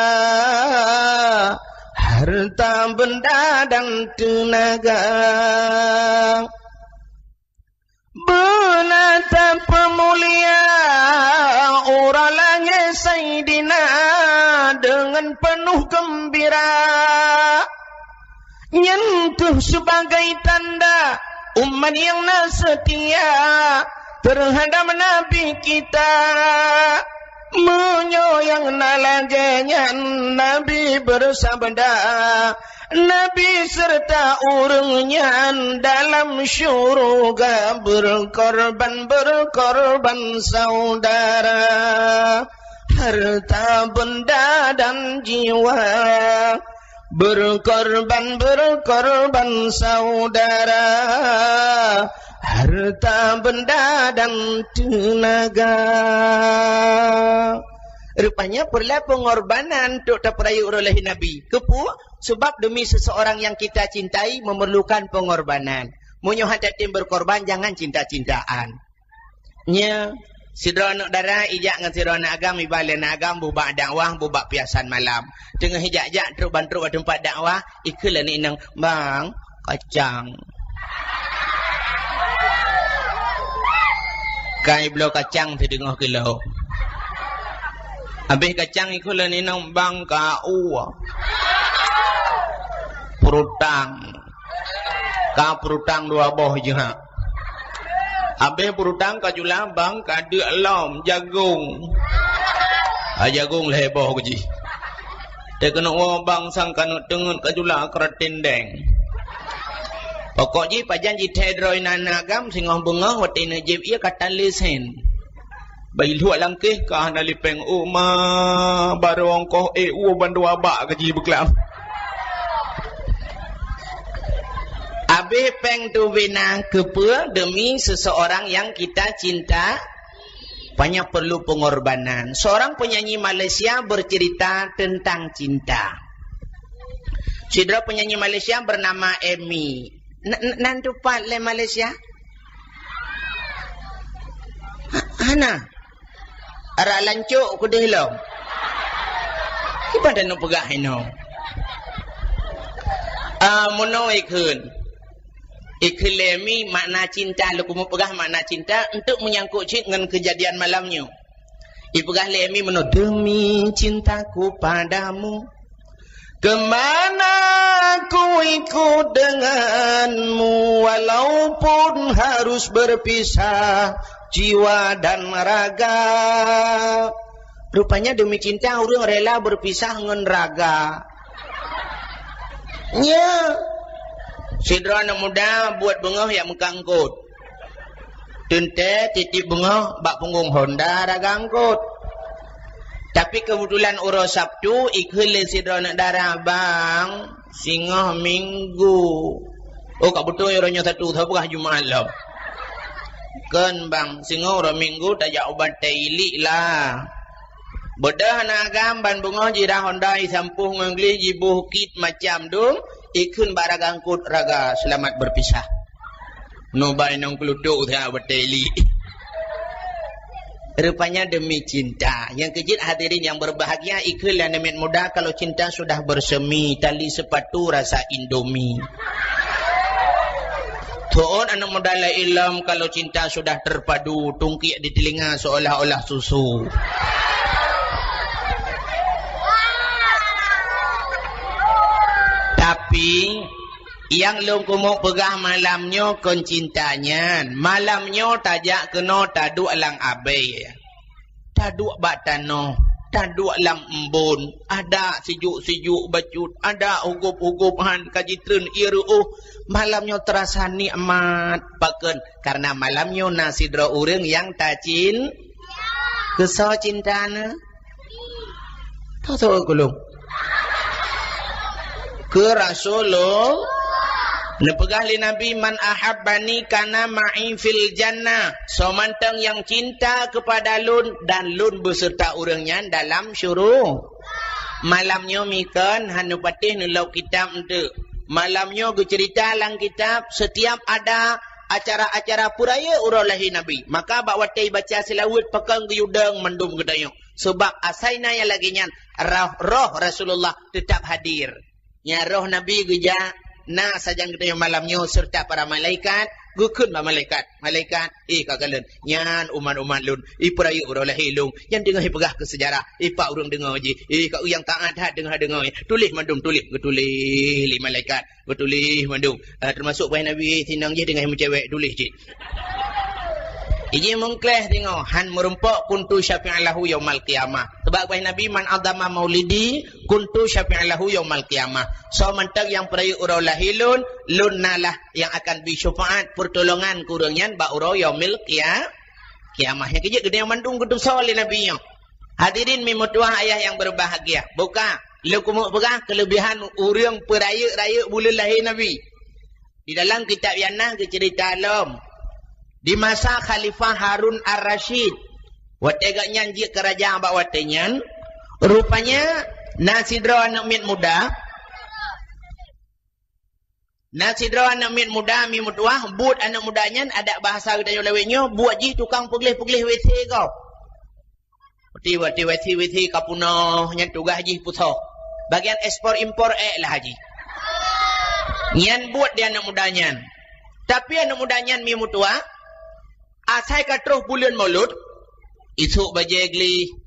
harta benda dan tenaga. Beuna tapeumulia uroe lahé Saidina deungon peunoh geumbira. Nyan kheueh sibagai tanda umat nyang na seutia teuhadap Nabi kita. Meunyoe nyang na lagée nyan, Nabi beusabda, Nabi serta ureuëng nyan dalam syuruga berkorban, berkorban saudara, harta benda dan jiwa. Berkorban, berkorban saudara, harta benda dan tenaga. Rupanya peureulée pengorbanan untuk tapeurayeuk uroe lahé Nabi. Keupeue? Sebab demi seseorang yang kita cintai memerlukan pengorbanan. Meunyoe hana tem berkorban, jangan cinta-cintaan. Nya, sidroe aneuk dara ijak ngon sidroe aneuk agam, iba lé aneuk agam bubak dakwah, bubak piasan malam. Teungoh ijak-jak trok ban trok bak teumpat dakwah, ikheun lé aneuk inong, "Bang, kacang." Kai bloe kacang sideungoh kilo. Habéh kacang ikheun lé aneuk inong, "Bang, kau." Peurutang. Ka peurutang dua boh jeuhak. Habéh peurutang ka jula, "Bang, ka deuk lom jagong." Ha, jagong lhée boh jih. Teukeunok woe bang sang ka neuk teungeut ka jula keureutindeng. Pokok jih pajan jithée droe inan agam singoh beungoh watée neuk jieb ié ka tan lé sen. Bai luek langkéh ka hana lipeng, "Oh ma, barô ongkoh ék ueh bandua bak gaji beuklam." Abéh péng tu bina keupeue demi seseorang yang kita cinta, banyak perlu pengorbanan. Seorang penyanyi Malaysia bercerita tentang cinta. Sidroe penyanyi Malaysia bernama Emi. N-, n-, nan tupat lé Malaysia? Ha-, hana. Arak lancok keudeh lom. Kiban taneuk peugah inoe. Ah, meunoe ikheun. Ikheun lé Emi makna cinta, lôn keumeung peugah makna cinta untuk menyangkut cit ngon kejadian malam nyoe. Ipeugah lé Emi meunoe, "Demi cintaku padamu, kemana ku ikut denganmu, walaupun harus berpisah jiwa dan raga." Rupanya demi cinta ureuëng rela berpisah ngon raga. Nya. Sidroe aneuk muda buet beungoh jak meukat eungkôt. Teuntée tieb-tieb beungoh bak punggong honda raga eungkôt. Tapi keubeutulan uroe Sabtu ikheun lé sidroe aneuk dara, "Bang, singoh Minggu." Oh, ka beutôi uroe nyoe Sabtu, sapeue Jumat lom. Kon bang, singoh uroe minggu tajak u Batée Iliek lah. Beudôh na agam ban beungoh jirah honda jisampôh ngon gleh jiboh kit macam dum, ikheun bak raga eungkôt raga seulamat beurpisah. Nubai nong keulotok that Batée Iliek. Rupanya demi cinta. Nyang keujeuet hadirin yang berbahagia, ikheun lé aneuk miet muda kalau cinta sudah bersemi, tali sepatu rasa Indomie. Tu'on aneuk muda lé ilom kalau cinta sudah terpadu, tungkiek di telinga seolah-olah susu. Tapi, nyang lôn keumeung peugah malam nyoe kon cinta nyan. Malam nyoe tajak keunoe taduek lam abée. Taduek bak tanoh, taduek lam embôn, adak sijuek-sijuek bacut, adak hugôb-hugôb han ka jitreun ié reuôh. Malam nyoe teurasa nikmat. Pakon? Karena malam nyoe na sidroe ureuëng nyang tacin-, keusoe cinta na. Tahu keu lôn. Keu Rasulullah. Neupeugah lé Nabi, "Man ahabbani kana ma'i fil jannah." Soe mantong nyang cinta kepada lôn dan lôn beserta ureuëng nyan dalam syuru-, malam nyoe mikon han neupatéh neulok kitab eunteuk. Malam nyoe geuceurita lam kitab, setiap ada acara-acara peurayeuk uroe lahé Nabi, maka bak watée baca seulaweuet pakon geuyue dong mandum geutanyoe. Sabab asai na nyang lagée nyan, roh, roh Rasulullah teutap hadir. Nyan roh Nabi geujak na sajan geutanyoe malam nyoe serta para malaikat, geukheun bak malaikat, "Malaikat, eh, ka kalon, nyan umat-umat lôn, ipeurayeuk uroe lahé lôn, nyan teungoh ipeugah keu seujarah, ipak ureuëng deungoe jih, eh, ka ureuëng taát that deungoe-deungoe, tuléh mandum, tuléh." Geutuléh lé malaikat. Geutuléh mandum. Ah, teumasok paih Nabi, sinang jih teungoh meucewek, tuléh cit. Iji mungkleh singoh, han meurumpok kuntu syafi'an lahu yaumal qiyamah. Sabab paih Nabi, "Man adama maulidi kuntu syafi'an lahu yaumal qiyamah." Soe mantong nyang peurayeuk uroe lahé lôn, lôn na lah nyang akan bri syeufaat, peurtolongan keu ureuëng nyan bak uroe yaumil qia-, qiyamah. Nyang keujeuet geutanyoe mandum geutusoe lé Nabi nyoe. Hadirin mi meutuwah ayah nyang berbahagia. Buka, lôn keumeung peugah keuleubihan ureuëng peurayeuk-rayeuk buleuen lahé Nabi. Di dalam kitab Yanah geuceurita lom, di masa Khalifah Harun Ar-Rasyid, watée gobnyan jeuet keu raja bak watée nyan, rupanya na sidroe aneuk miet muda, Na sidroe aneuk miet muda mi meutuwah, buet aneuk muda nyan adak bahasa geutanyoe lawét nyoe, buet jih tukang peugleh-peugleh W C gob. Ti, ti, W C, W C ka peunoh, nyan tugaih jih peusoh. Bagian ekspor impor ék lah jih. Nyan buet di aneuk muda nyan. Tapi aneuk muda nyan mi meutuwah, asai ka troh buleuen Maulud, isok bajée gleh,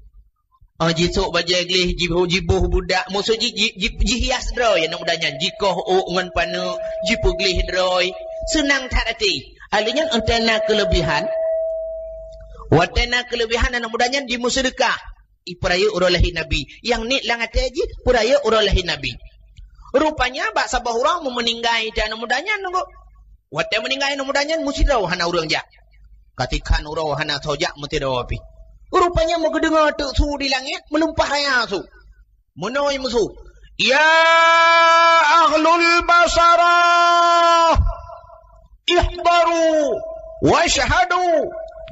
Ah, jisok bajée gleh, jiboh, jiboh budak, maksud jih, ji-, ji-, jihias droe aneuk muda nyan, jikoh ôk ngon paneuk, jipeugleh droe, seunang that até. Aleuh nyan watée na keuleubihan, watée na keuleubihan aneuk muda nyan jimeuseudeukah, ipeurayeuk uroe lahé Nabi. Nyang niet lam até jih, peurayeuk uroe lahé Nabi. Rupanya bak saboh uroe meumeuninggai aneuk muda nyan nunggu. Watée meuninggai aneuk muda nyan meusidroe hana ureuëng jak. Ka tikhan uroe hana soe jak meusidroe pih. Rupanya meugeudeungoe teuk su di langét meulumpah raya su. Meunoe meusu, "Ya ahlul Basarah, ihdaru wasyhadu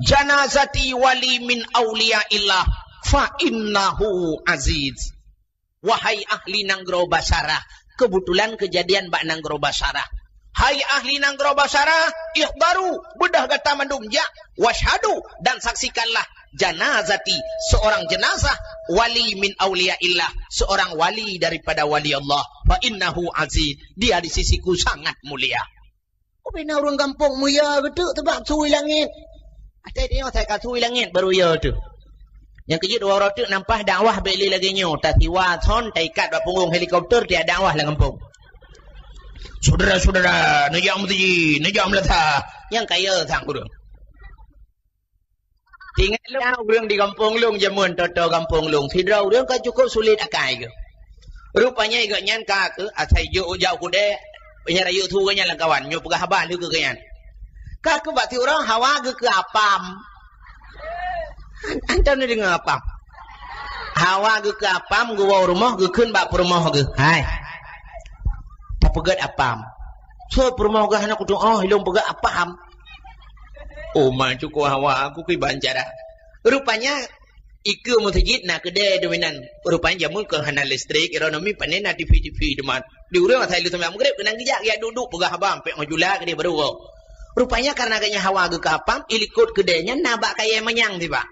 janazati wali min auliyaillah fa innahu aziz." Wahai ahli nanggroe Basarah, keubeutulan keujadian bak nanggroe Basarah. Hai ahli nanggroe Basarah, ihdaru, beudôh gata mandum jak, wasyhadu, dan saksikanlah, janazati, seorang jenazah, wali min auliyaillah, seorang wali daripada wali Allah, fa innahu aziz, dia di sisiku sangat mulia. Ubena ureuëng gampông meuyo geuteuk teubak su i langét. Até tanyoe asai ka su i langét baru yo teuh. Nyang keujeuet dua uroe teuk nampah dakwah bék lé lagée nyoe, tasiwa thon taikat bak punggong helikopter tiak dakwah lam gampông. Syedara-syedara, neujak meuseujid, neujak meulasa, nyang kaya sang ureuëng. Ingat lôn, ureuëng di gampông lôn jameun, toto gampông lôn, sidroe ureuëng ka cukup sulet akai geuh. Rupanya gobnyan ka keuh asai jok jak u keudée, nyan rayeuk su gobnyan lam kawan, nyoe peugah haba lheueh keu gobnyan. Ka keuh bak siuroe hawa geukeu apam. An-, antom neudeungoe apam. Hawa geukeu apam, geuwoe u rumoh, geukheun bak peurumoh geuh, "Hai, tapeugét apam." "Soe peurumoh geuh hana kutuoh, ilôn peugét apam." Oh, ma cukup hawa aku kiban cara. Rupanya, ikeue meuseujid na keudè dominan. Rupanya jameun keu hana listrik, ekonomi pané na T V-T V teuma. Di ureueng asai lheuh seumayang Maghrib, keunan geujak, geujak duek-duek peugah haba, pek ngon jula keudéh baroe. Rupanya karena gobnyan hawa geukeu apam, ilikot keudè nyan na bak kayèe manyang sibak.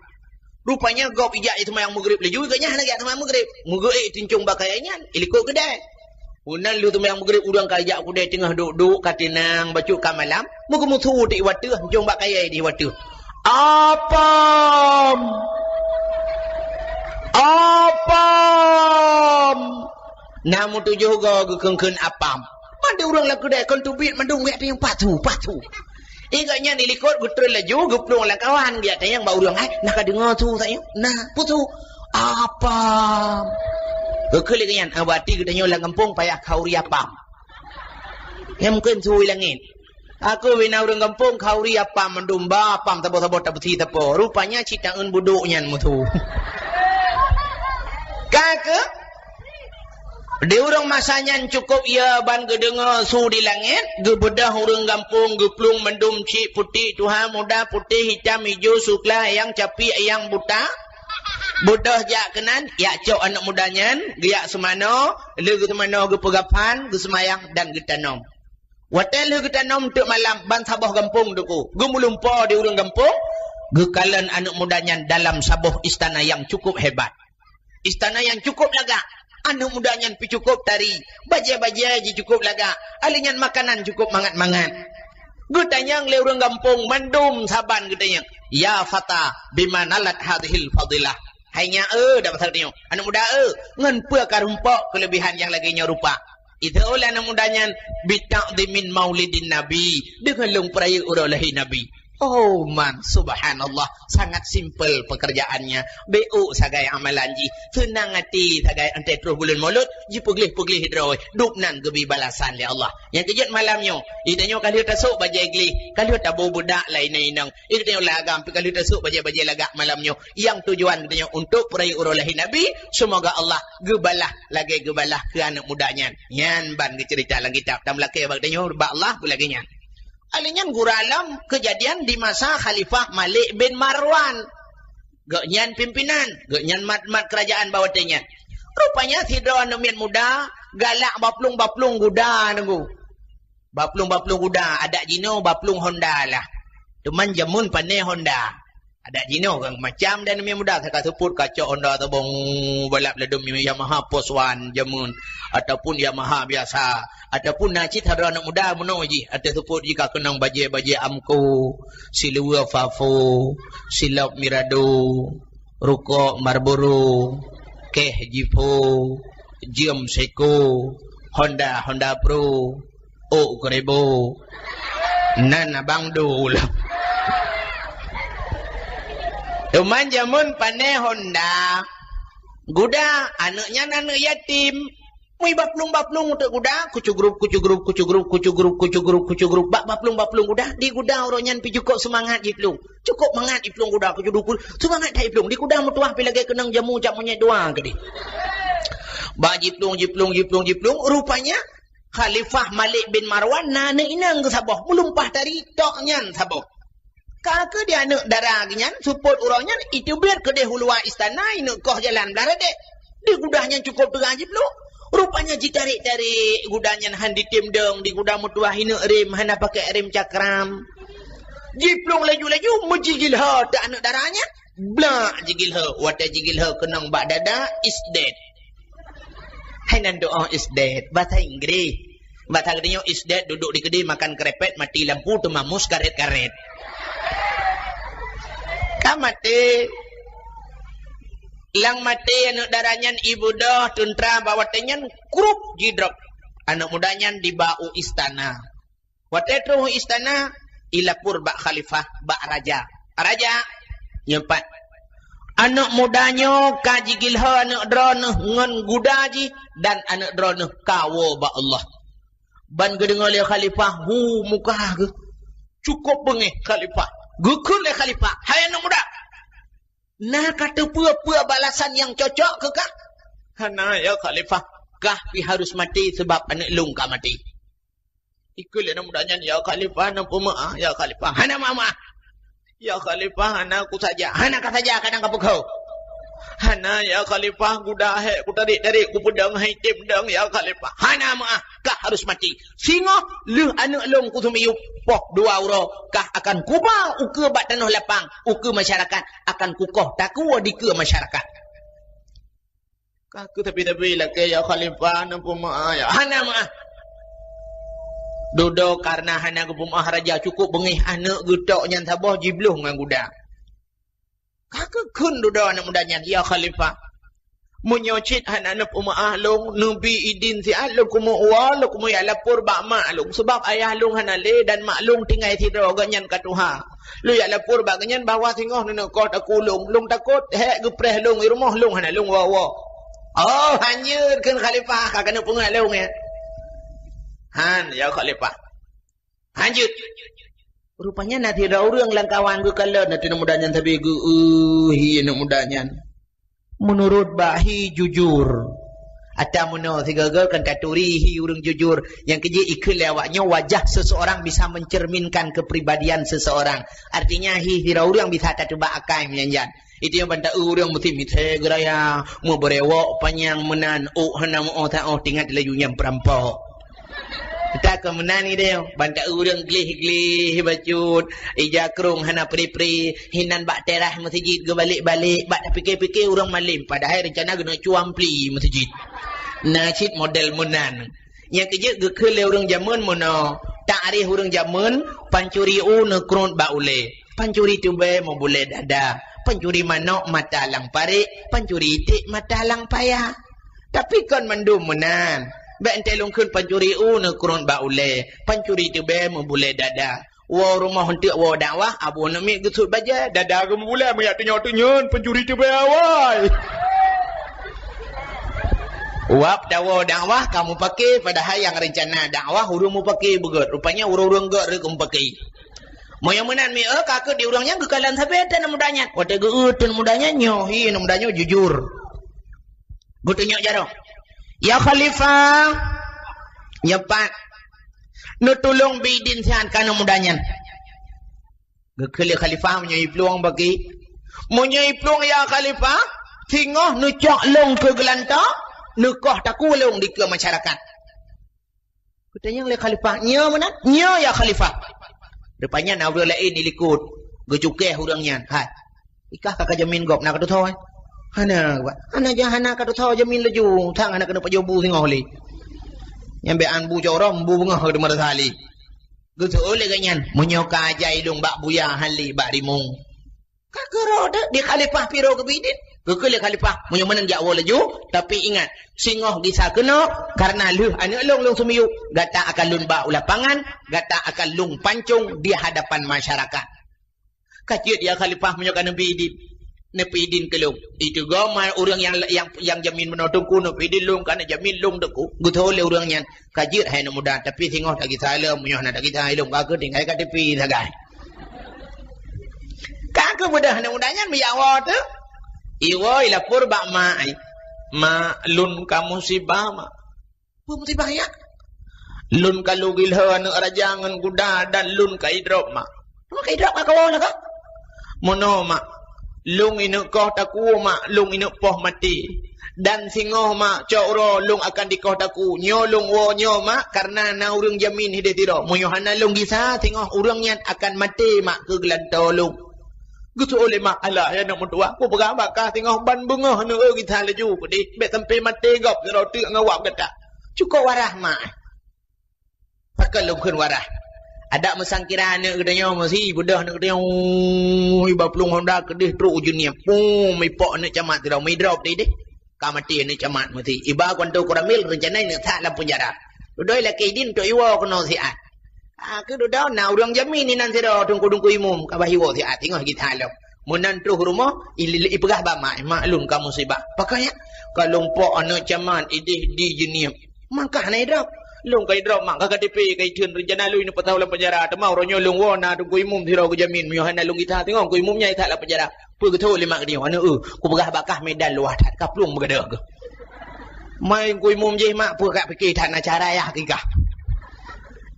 Rupanya gob ijak jiseumayang Maghrib laju, gobnyan hana geujak seumayang Maghrib. Meugeue-ék teuncong bak kayèe nyan, ilikot keudè. Meunan lheuh seumayang Maghrib, ureueng ka ijak keudè teungoh duek-duek ka teunang, bacut ka malam, meugeumeusu teuk watèe teuncong bak kayèe di watèe. Apam! Apam! Na meutujoh goe geukheun-kheun apam. Mandum ureueng lam keudè kon teubiet mandum geujak tanyong, "Pat su, pat su?" Ingat nyan ilikot geutreun laju geuplueng lam kawan geujak tanyong bak ureueng, "Hai, na ka deungoe su tanyoe?" "Na, peue su?" "Apam." Geukheun lé nyan, "Ah, berarti geutanyoe lam gampông payah khauri apam." Nyan mungken su i langèt. Aku bina ureueng gampông khauri apam mandum ba apam saboh-saboh tapeusi sapo. Rupanya cit taeun budok nyan meusu. Ka keuh, di ureueng masa nyan cukôp yö ban geudeungoe su di langèt, geubeudôh ureueng gampông geuplueng mandum cit putéh tuha muda putéh hitam ijo sukla ayang capi ayang buta. Beudôh jak keunan, jak cok aneuk muda nyan, geujak seumanoe, lheuh geuseumanoe geupeugah phan, geuseumayang dan geutanom. Watèe lheuh geutanom teuk malam ban saboh gampông teuku, geumeulimpô di ureueng gampông, geukalon aneuk muda nyan dalam saboh istana nyang cukôp hebat. Istana nyang cukôp lagak. Aneuk muda nyan pih cukôp tari, bajèe-bajèe jih cukôp lagak, alèh nyan makanan cukôp mangat-mangat. Geutanyong lé ureueng gampông mandum saban geutanyong, "Ya fata, bima nalat hadhil fadilah?" Hai nyak, eh, dak pasal tanyoe. Aneuk muda, eh, ngon peue ka rumpok keulebihan nyang lagèe nyoe rupa? Itu oleh aneuk muda nyan, "Bita'dhimin maulidin Nabi," deungon lôn peurayeuk uroe lahé Nabi. Oh man, subhanallah, sangat simpel pekerjaannya. Beu'uk sagai amalan jih, seunang até sagai, 'oh troh buleuen Maulud, jipeugleh-peugleh droe, dub nan geubi balasan lé Allah. Nyang keujeuet malam nyoe, geutanyoe ka lheueh tasôk bajèe gleh, ka lheueh taboh beudak lam inong-inong. Geutanyoe lam agam pih ka lheueh tasôk bajèe-bajèe lagak malam nyoe. Nyang tujuan geutanyoe untuk peurayeuk uroe lahé Nabi, seumoga Allah geubalah lagèe geubalah keu aneuk muda nyan. Nyan ban geuceurita lam kitab. Tameulakèe bak geutanyoe bak Allah beulagèe nyan. Alèh nyan gura lom keujadian di masa Khalifah Malik bin Marwan. Gobnyan pimpinan, gobnyan mat-mat keurajeuen bak watèe nyan. Rupanya sidroe aneuk miet muda galak baplueng-baplueng guda nunggu. Baplueng-baplueng guda, adak jinoe baplueng honda lah. Teuma jameun pané honda. Adak jinoe kan macam dan aneuk miet muda, ka seupôt ka cok honda tabong balap ladôm Yamaha Porsche jameun, ataupun Yamaha biasa, ataupun na cit sidroe aneuk muda meunoe jih, ateueh seupôt jih ka keunong bajèe-bajèe Amco, siluweue Fafo, silop Mirado, rukok Marlboro, kèh Zippo, jeuem Seiko, Honda, Honda Pro, ôk keuribo. Nan abang dul. Teuma jameun pané honda. Guda, aneuk nyan aneuk yatim. Mui baplueng-baplueng uteuk guda, kucugrup, kucugrup, kucugrup, kucugrup, kucugrup, kucugrup. Bak baplueng-baplueng guda, di guda uroe nyan pih cukôp seumangat jiplueng. Cukôp mangat jiplueng guda, kucugrup, seumangat that jiplueng. Di guda meutuah pih lagèe keunong jamu cap monyét dua keudéh. Bak jiplueng, jiplueng, jiplueng, jiplueng, rupanya Khalifah Malik bin Marwan na aneuk inong geuh saboh, meulumpah tari tok nyan saboh. Ka keuh di aneuk dara geuh nyan, seupôt uroe nyan, iteubiet keudéh u luwa istana, ineuk koh jalan blah radek. Di guda nyan cukôp teuga jiplueng. Rupanya jitarek-tarek guda nyan han jitem dong, di guda meutuah ineuk rem, hana pakai rem cakram. Jiplueng laju-laju, meujigilho teuk aneuk dara nyan. Blak jigilho, watèe jigilho keunong bak dada, is dead. Hai nan doa is dead, bahasa Inggris. Bahasa geutanyoe is dead, duduk di keudè makan krepet, mati lampu, teumamus karet-karet. Ka maté. Lam maté aneuk dara nyan ibeudôh teuntra bak watèe nyan, krup jidrop. Aneuk muda nyan diba u istana. Watèe troh u istana, ilapor bak khalifah, bak raja. "Raja, nyoe pat, aneuk muda nyoe ka jigilho aneuk droeneuh ngon guda jih dan aneuk droeneuh ka woe bak Allah. Ban geudeungoe lé khalifah, hu muka geuh. Cukôp beungéh khalifah." Geukheun lé khalifah, "Hai aneuk muda, na kateupeue-peue balasan nyang cocok keu kah?" "Hana, ya khalifah, kah pih harus maté sabab aneuk lôn ka maté." Ikheun lé aneuk muda nyan, "Ya khalifah, na peumeu'ah, ya khalifah." "Hana meu'ah-meu'ah. "Ya Khalifah, hana kusaja." "Hana kasaja, kadang kapeugah." "Hana, ya Khalifah, guda hék kutarék-tarék, kupeudong hai tem dong, ya Khalifah." "Hana meu'ah, kah harus maté. Singoh lheueh aneuk lôn kuseumiyueb, poh dua uroe, kah akan kuba ukeue bak tanoh lapang, ukeue masyarakat, akan kukoh takue dikeue masyarakat." Ka keuh tapi-tapi lakée, "Ya Khalifah, neupeumeu'ah, ya." "Hana meu'ah." Dudoe kareuna hana geupeumeu'ah raja, cukup beungéh aneuk geutok nyan saboh jibloh ngon guda. Ka keuh kheun dudoe aneuk muda nyan, "Ya Khalifah, meunyoe cit hana neupeumeu'ah lôn, neubi idin siat lôn keumeue woe, lôn keumeue jak lapor bak mak lôn, sabab ayah lôn hana lé dan mak lôn tinggai sidroe, gobnyan ka tuha. Lôn jak lapor bak gobnyan bahwa singoh neuneuk koh takue lôn. Lôn takot hék geupreh lôn i rumoh lôn hana lôn woe-woe." "Oh, hanjeuet," kheun Khalifah, "ka keuneuk peungeuet lôn, ya." "Han, ya Khalifah. Hanjeuet." Rupanya na sidroe ureuëng lam kawan geukalon, na aneuk muda nyan sabe geu-, "Eh, hi aneuk muda nyan. Meunurot bak hi jujur." Ata meunoe sigoe-goe kan taturi hi ureuëng jujur. Nyang keujeuet ikheun lé awak nyoe, wajah seseorang bisa mencerminkan kepribadian seseorang. Artinya hi sidroe ureuëng bisa tateuba akai meunyan. Itu nyang ban ta-eu ureuëng meusti misé geuraya, meubeurewok panyang meunan, ôk hana meu-oh ta-oh, tingat laju nyang peurampok. Takon meunan idéh, ban ta-eu ureuëng gleh-gleh bacut, ija krong hana pri-pri, hinan bak teras meuseujid geubalek-balek, bak tapike-pike ureuëng malem, padahai reuncana geuneuk cuang pli meuseujid. Na cit model meunan. Nyang keujeuet geukheun lé ureuëng jameun meunoe, takrif ureuëng jameun, pancuri u neukrot bak ulée, pancuri teubée meubulée dada, pancuri manok mata lam parék, pancuri iték mata lam paya. Tapi kon mandum meunan. Bék enteuk lôn kheun pancuri u neukrot bak ulée, pancuri teubée meubulée dada. Woe rumoh eunteuk woe dakwah, abu aneuk miet geusut bajée, dada geumeubulée, meujak tunyok-tunyok, pancuri teubée awai. Wab tawoe dakwah ka mupake, padahai nyang reuncana dakwah ureuëng mupake beugét. Rupanya ureuëng-ureuëng gét reuh geumupake. Meunyoe meunan mi, eh, ka keuh di ureuëng nyan geukalon sabe teuh aneuk muda nyan. Watée geu-eu teuh aneuk muda nyan, nyoe hi aneuk muda nyoe jujur. Geutunyok jaroe. "Ya Khalifah, nyoe pat. Neutulông bi idin siat keu aneuk muda nyan." Geukheun lé Khalifah, "Meunyoe iplueng bagi." "Meunyoe iplueng, ya Khalifah, singoh neucok lôn keu geulantoe, neukoh takue lôn dikeue masyarakat." Geutanyong lé Khalifah, "Nyoe meunan?" "Nyoe, ya Khalifah." Rupanya na ureuëng laén di likot, geucukéh ureuëng nyan. "Hai, ikah ka kajamin gob na ka tutho, eh?" "Hana, Pak." "Hana jah, hana ka tutho jamin laju, sang hana keuneuk pajoh bu singoh lé. Nyang bék an bu corong, bu beungoh ka teuma rasa lé." Geuseuôt lé gobnyan, "Meunyoe ka ajai lôn bak buya hán lé bak rimueng." Ka keurôh teuh di Khalifah piro geubi idin. Geukheun lé Khalifah, "Meunyoe meunan jak woe laju, tapi ingat, singoh gisa keunoe, kareuna lheueh aneuk lôn lôn seumiyueb, gata akan lôn ba u lapangan, gata akan lôn pancong di hadapan masyarakat." "Ka jeuet, ya Khalifah, meunyoe ka neubi idin." "Neubi idin keu lôn." Itu goe ma ureuëng nyang, nyang, nyang jamin meunoe teungku, "Neubi idin lôn, ka neujamin lôn teungku." Geutho lé ureuëng nyan, "Ka jeuet hai aneuk muda, tapi singoh tagisa lom, meunyoe hana tagisa lom, ka keuh tinggai K T P sagai." Ka keuh beudôh aneuk muda nyan meuyak woe teuh. Iwoe ilapor bak mak, "Mak, lôn ka musibah, Mak." "Peue musibah, ya?" "Lôn ka lheueh gilhô aneuk raja ngon guda dan lôn ka idrop, Mak." "Peue ka idrop, ka kawoe lagak?" "Meunoe, Mak. Lôn ineuk koh takue, Mak, lôn ineuk poh maté. Dan singoh, Mak, cok uroe lôn akan dikoh takue. Nyoe lôn woe nyoe, Mak, kareuna na ureuëng jamin hideh sidroe. Meunyoe hana lôn gisa, singoh ureuëng nyan akan maté, Mak, keu geulantoe lôn." Geuseuôt lé mak, "Alah, ya aneuk meutuah, kupeugah bak kah singoh ban beungoh neueu gisa laju keudeh, bék sampai maté gob sidroe teuk ngon wab gata. Cukôp warah, Mak." Pakon lôn kheun warah? Adak meusangkira aneuk geutanyoe meusi, beudôh aneuk geutanyoe, iba plueng honda keudeh trok u Jeunieb. Pum, ipok aneuk camat sidroe, meudrop di deh. Ka maté aneuk camat meusi. Iba keuanto Koramil, reuncana ineuk that lam peunjara. Dudoe lakée idin untuk iwoe keunoe siat. Ah, keuh dudoe na ureuëng jamin inan sidroe teungku-teungku imum, ka bah iwoe siat, singoh gisa lom. Meunan troh rumoh, i-, i-, ipeugah bak mak, "Mak, lôn ka musibah." "Pakon, ya?" "Ka lôn pok aneuk camat ideh di Jeunieb." "Mak, kah hana idrop?" "Lôn ka idrop, Mak, ka K T P ka itheun, reuncana lôn ineuk peutahun lam peunjara. Teuma uroe nyoe lôn woe na teungku imum sidroe geujamin, meunyoe hana lôn gisa singoh teungku imum nyan that lam peunjara." Peue geutho lé mak geutanyoe, "Aneuk, eh, kupeugah bak kah medan luwah that, ka plueng beugadôh keuh." "Mai teungku imum jih, Mak, peue ka pike that na cara yah keu kah."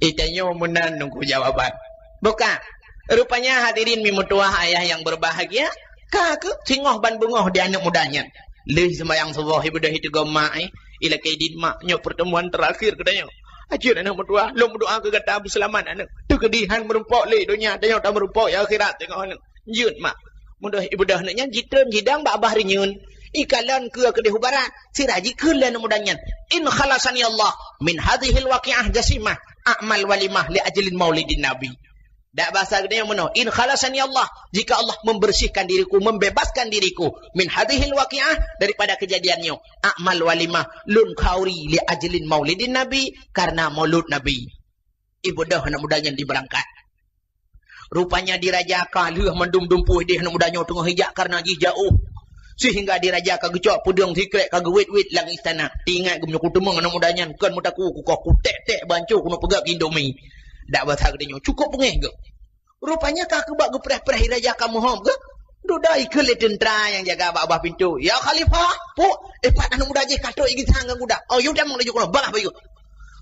Itanyoe meunan teungku jawaban. Bukan. Rupanya hadirin mi meutuwah ayah nyang berbahagia, ka keuh singoh ban beungoh di aneuk muda nyan. Lheueh seumayang suboh, ibeudôh iteugom mak, eh, ilakée idin mak, nyoe pertemuan terakhir geutanyoe. Ajeut aneuk meutuwah, lôn meudoa keu gata beuseulamat aneuk. Teukeudi han meurumpok lé donya, tanyoe tameurumpok di akhirat teungoh aneuk. Jeuet mak. Meudoh ibeudôh aneuk nyan jitreun jidang bak babah reunyeun. Ikalon keue keudeh u barat, sira jikheun lé aneuk muda nyan, "In khalasani Allah min hadzihil waqi'ah jasimah, a'mal walimah li ajlin maulidin Nabi." Dak basa geutanyoe meunoe, "In khalasani Allah, jika Allah membersihkan diriku, membebaskan diriku min hadzihil waqi'ah, daripada kejadian nyoe, a'mal walimah, lôn khauri li ajlin maulidin Nabi, karena maulud Nabi." Ibeudôh aneuk muda nyan dibeurangkat. Rupanya di Raja ka lheueh mandum dumpeue ideh aneuk muda nyoe teungoh ijak karena jih jaoh. Sehingga di Raja ka geucok peudeueng sikrek ka geuwét-wét lam istana. Teuingat geumeunyoe kuteumeung aneuk muda nyan kon meutaku kukoh kutek-tek banco keuneuk peugah keu Indomie. Dak basa geutanyoe cukop beungéh geuh. Rupanya ka keubak geupreh-preh di Raja ka meuhom geuh. Dudoe ikheun lé teuntra nyang jaga bak babah pintoe, "Ya Khalifah, puk, eh, pat aneuk muda jih ka trok igisa ngon guda." "Oh, yue tamong laju keunoe, bagaih bayeue."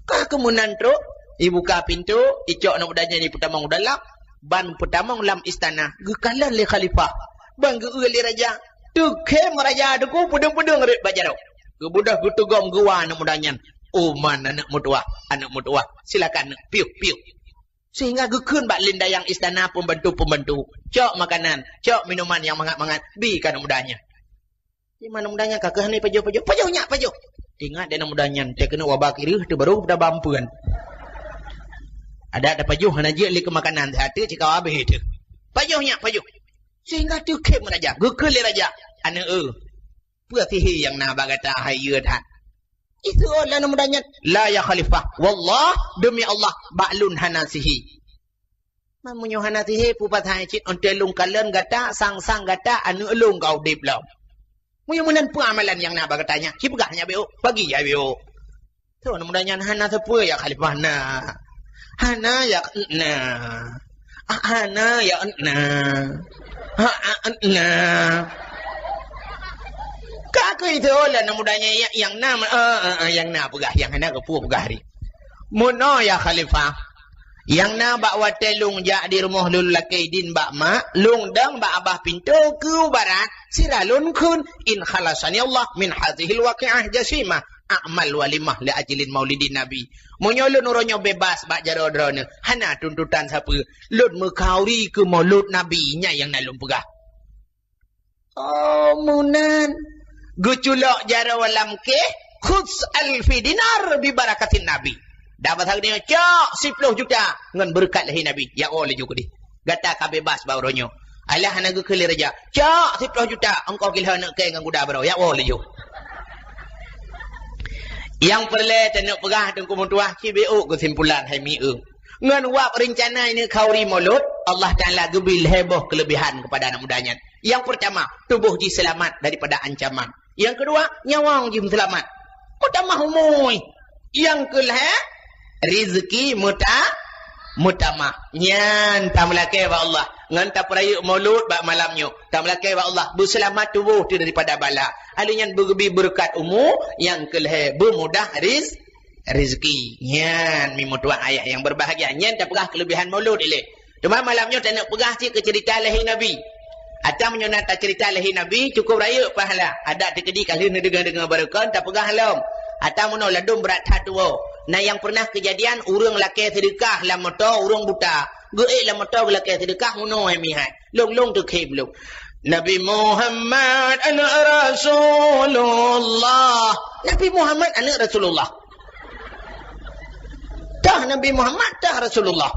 Ka keuh meunan trok, ibuka pintoe, icok aneuk muda nyan ipeutamong u dalam, ban peutamong lam istana, geukalon lé khalifah, ban geu-eu lé raja. Teukhém raja teuku peudeueng-peudeueng rot bak jaroe. Geubeudôh geuteugom geuwa aneuk muda nyan. "Oh man aneuk meutuwah, aneuk meutuwah, silakan aneuk, piôh, piôh." Sehingga geukheun bak lindayang istana pembantu-pembantu, "Cok makanan, cok minuman nyang mangat-mangat, bi keu aneuk muda nyan." Di mana muda nyan ka keuh hana pajoh-pajoh. "Pajoh nyak, pajoh." Ingat deh aneuk muda nyan, teuh keuneuk waba kireuh teuh baru pada bampeuen. Adak dah pajoh hana jeuet lé keu makanan, satu cika habéh teuh. "Pajoh nyak, pajoh." Sehingga teukhém raja, geukheun lé raja, "Aneuk eu, peue sihé nyang na bak gata hai yue that?" Itu lé aneuk muda nyan, "La ya khalifah, wallah, demi Allah, bak lôn hana sihé." Man meunyoe hana sihé, peue pasai cit, 'oh lheueh lôn kalon gata, sang-sang gata aneuk lôn ka udeb lom. Meunyoe meunan peue amalan nyang na bak gata nyan, ci peugah nyan beu, bagi jai beu. Teuh aneuk muda nyan, "Hana sapeue ya khalifah na. Hana ya na. Ah, hana ya na. Ha, ah, na." Ka keuh itu lé aneuk muda nyan, "Ya, nyang na, ah, ah, ah, nyang na peugah, nyang hana keupeue peugah ri." "Meunoe ya khalifah. Nyang na bak watée lôn jak di rumoh lôn lakée idin bak mak, lôn dong bak babah pintoe keu barat, sira lôn kheun, 'In khalasani Allah min hadzihil waqi'ah jasimah, a'mal walimah li ajlin maulidin Nabi.' Meunyoe lôn uroe nyoe bebas bak jaroe droeneuh, hana tuntutan sapeue, lôn meukhauri keu maulud Nabi, nyan nyang na lôn peugah." Oh, meunan. Geuculok jaroe lam keh, "Khudz alfi dinar bi barakatin Nabi." Dak basa geutanyoe, "Cok siploh juta ngon beureukat lahé Nabi." Ya Allah, laju keudeh. Gata ka bebas bak uroe nyoe. Alah hana geukheun lé raja, "Cok siploh juta, ongkoh kilheueh aneuk kée ngon guda baroe." Ya Allah, laju. Nyang peureulée taneuk peugah teungku meutuwah, ci beu keusimpulan hai mi eu. Ngon wab reuncana ineuk khauri maulud, Allah Taala geubri lhée boh keuleubehan keupada aneuk muda nyan. Nyang peurtama, tuboh jih seulamat daripada ancaman. Nyang keudua, nyawöng jih meuseulamat. Meutamah umui. Nyang keulhée, rizeuki meuta-, meutamah. Nyan tameulakée bak Allah. Ngon tapeurayeuk maulud bak malam nyoe. Tameulakée bak Allah, beuseulamat tuboh teuh daripada bala. Ahli nyan beugeubri beureukat umu, nyang keulhée beumudah riz-, rezeki. Nyan, mi meutuwah ayah nyang berbahagia. Nyan tapeugah keuleubehan maulud ilée. Teuma malam nyoe taneuk peugah cit keu ceurita lahé Nabi. Atawa meunyoe na taceurita lahé Nabi, cukup rayeuk pahala. Adak teukeudi ka lheueh neudeungoe-deungoe barokon, tapeugah lom. Atawa meunyoe ladôm brat that tuwoe. Na nyang peureunah keujadian, ureuëng lakée seudeukah lam moto ureuëng buta. Geuék lam moto geulakée seudeukah, meunoe hai mihai. Lôn-lôn teukhém lôn. Nabi Muhammad aneuk Rasulullah. Nabi Muhammad aneuk Rasulullah. Tah Nabi Muhammad, tah Rasulullah.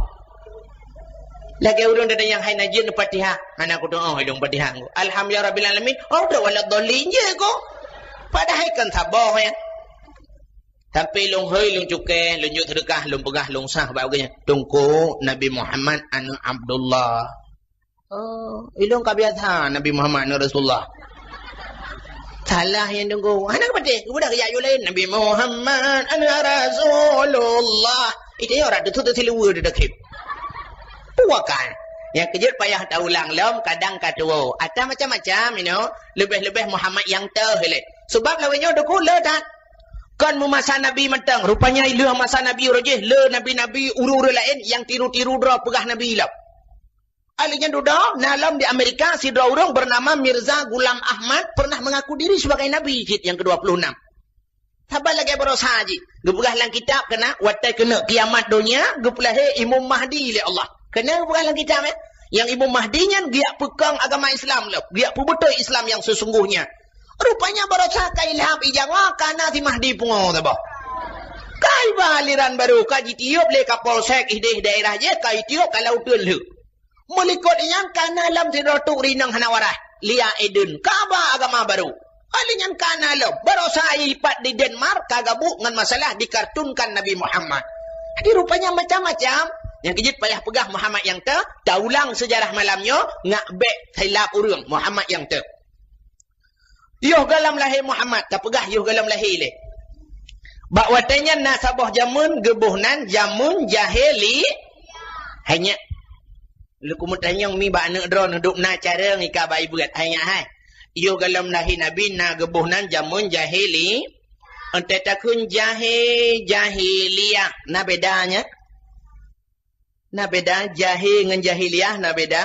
Lagée ureuëng dada nyang hai na jeuet Fatihah. Hana kutu'oh ilong Fatihah. Alhamdulillah Rabbil Alamin. Oh, dah waladhdallin je ko. Padahai kan saboh ya. Tapi lôn hôi, lôn cukée, lôn jok seudeukah, lôn peugah, lôn sah bak geuhnyan. Teungku, Nabi Muhammad aneuk Abdullah. Oh, ilong ka biasa Nabi Muhammad aneuk Rasulullah. Salah nyan teungku. Hana keupatéh, geubeudôh jak yue laén. Nabi Muhammad aneuk Rasulullah. Itu ya orang tu, tu, tu siluweue tu dekhim. Puakan. Nyang keujeuet payah taulang lom, kadang ka tuwoe. Ata macam-macam, you know. Leubeh-leubeh Muhammad nyang teuh ilée. Sebab lawét nyoe teungku le that. Kon meumasa Nabi mantong. Rupanya lheueh masa Nabi uroe jih, le nabi-nabi ureuëng-ureuëng laén nyang tiru-tiru droe peugah Nabi lom. Alèh nyan dudoe, na lom di Amerika, sidroe ureueng bernama Mirza Ghulam Ahmad pernah mengaku diri sebagai nabi cit nyang kedua puluh enam. Saban lagèe baroesa jih. Geupeugah lam kitab keunan, watèe keuneuk kiamat donya, geupeulahé Imam Mahdi lé Allah. Keunan geupeugah lam kitab, eh. Nyang Imam Mahdi nyan geujak peukong agama Islam lom, geujak peubeutôi Islam nyang sesungguhnya. Rupanya baroesa ka ilham i Jawa, ka na si Mahdi pungo saboh. Ka iba aliran baru, ka jitiup lé Kapolsek idéh daerah jih, ka itiup ka lam uteuen lheueh. Meulikot nyan ka na lom sidroe tu rinong hana waras, Lia Eden, ka ba agama baru. Alèh nyan ka na lom, baroesa ipat di Denmark ka gabuk ngon masalah dikartunkan Nabi Muhammad. Jadi rupanya macam-macam. Nyang keujeuet payah peugah Muhammad nyang teu, taulang seujarah malam nyoe, ngak bèk silap ureueng Muhammad nyang teu. Yoh gohlom lahé Muhammad, tapeugah yoh gohlom lahé lé. Bak watèe nyan na saboh jameun geuboh nan jameun jahili-, hai nyak. Lôn keumeutanyong mi bak aneuk droeneuh dum na carông ika bak ibeuet, hai nyak hai. Yoh gohlom lahé Nabi na geuboh nan jameun jahili-, entah takheun jahé, jahiliyah, na beda nyan? Na beda, jahé ngon jahiliyah na beda?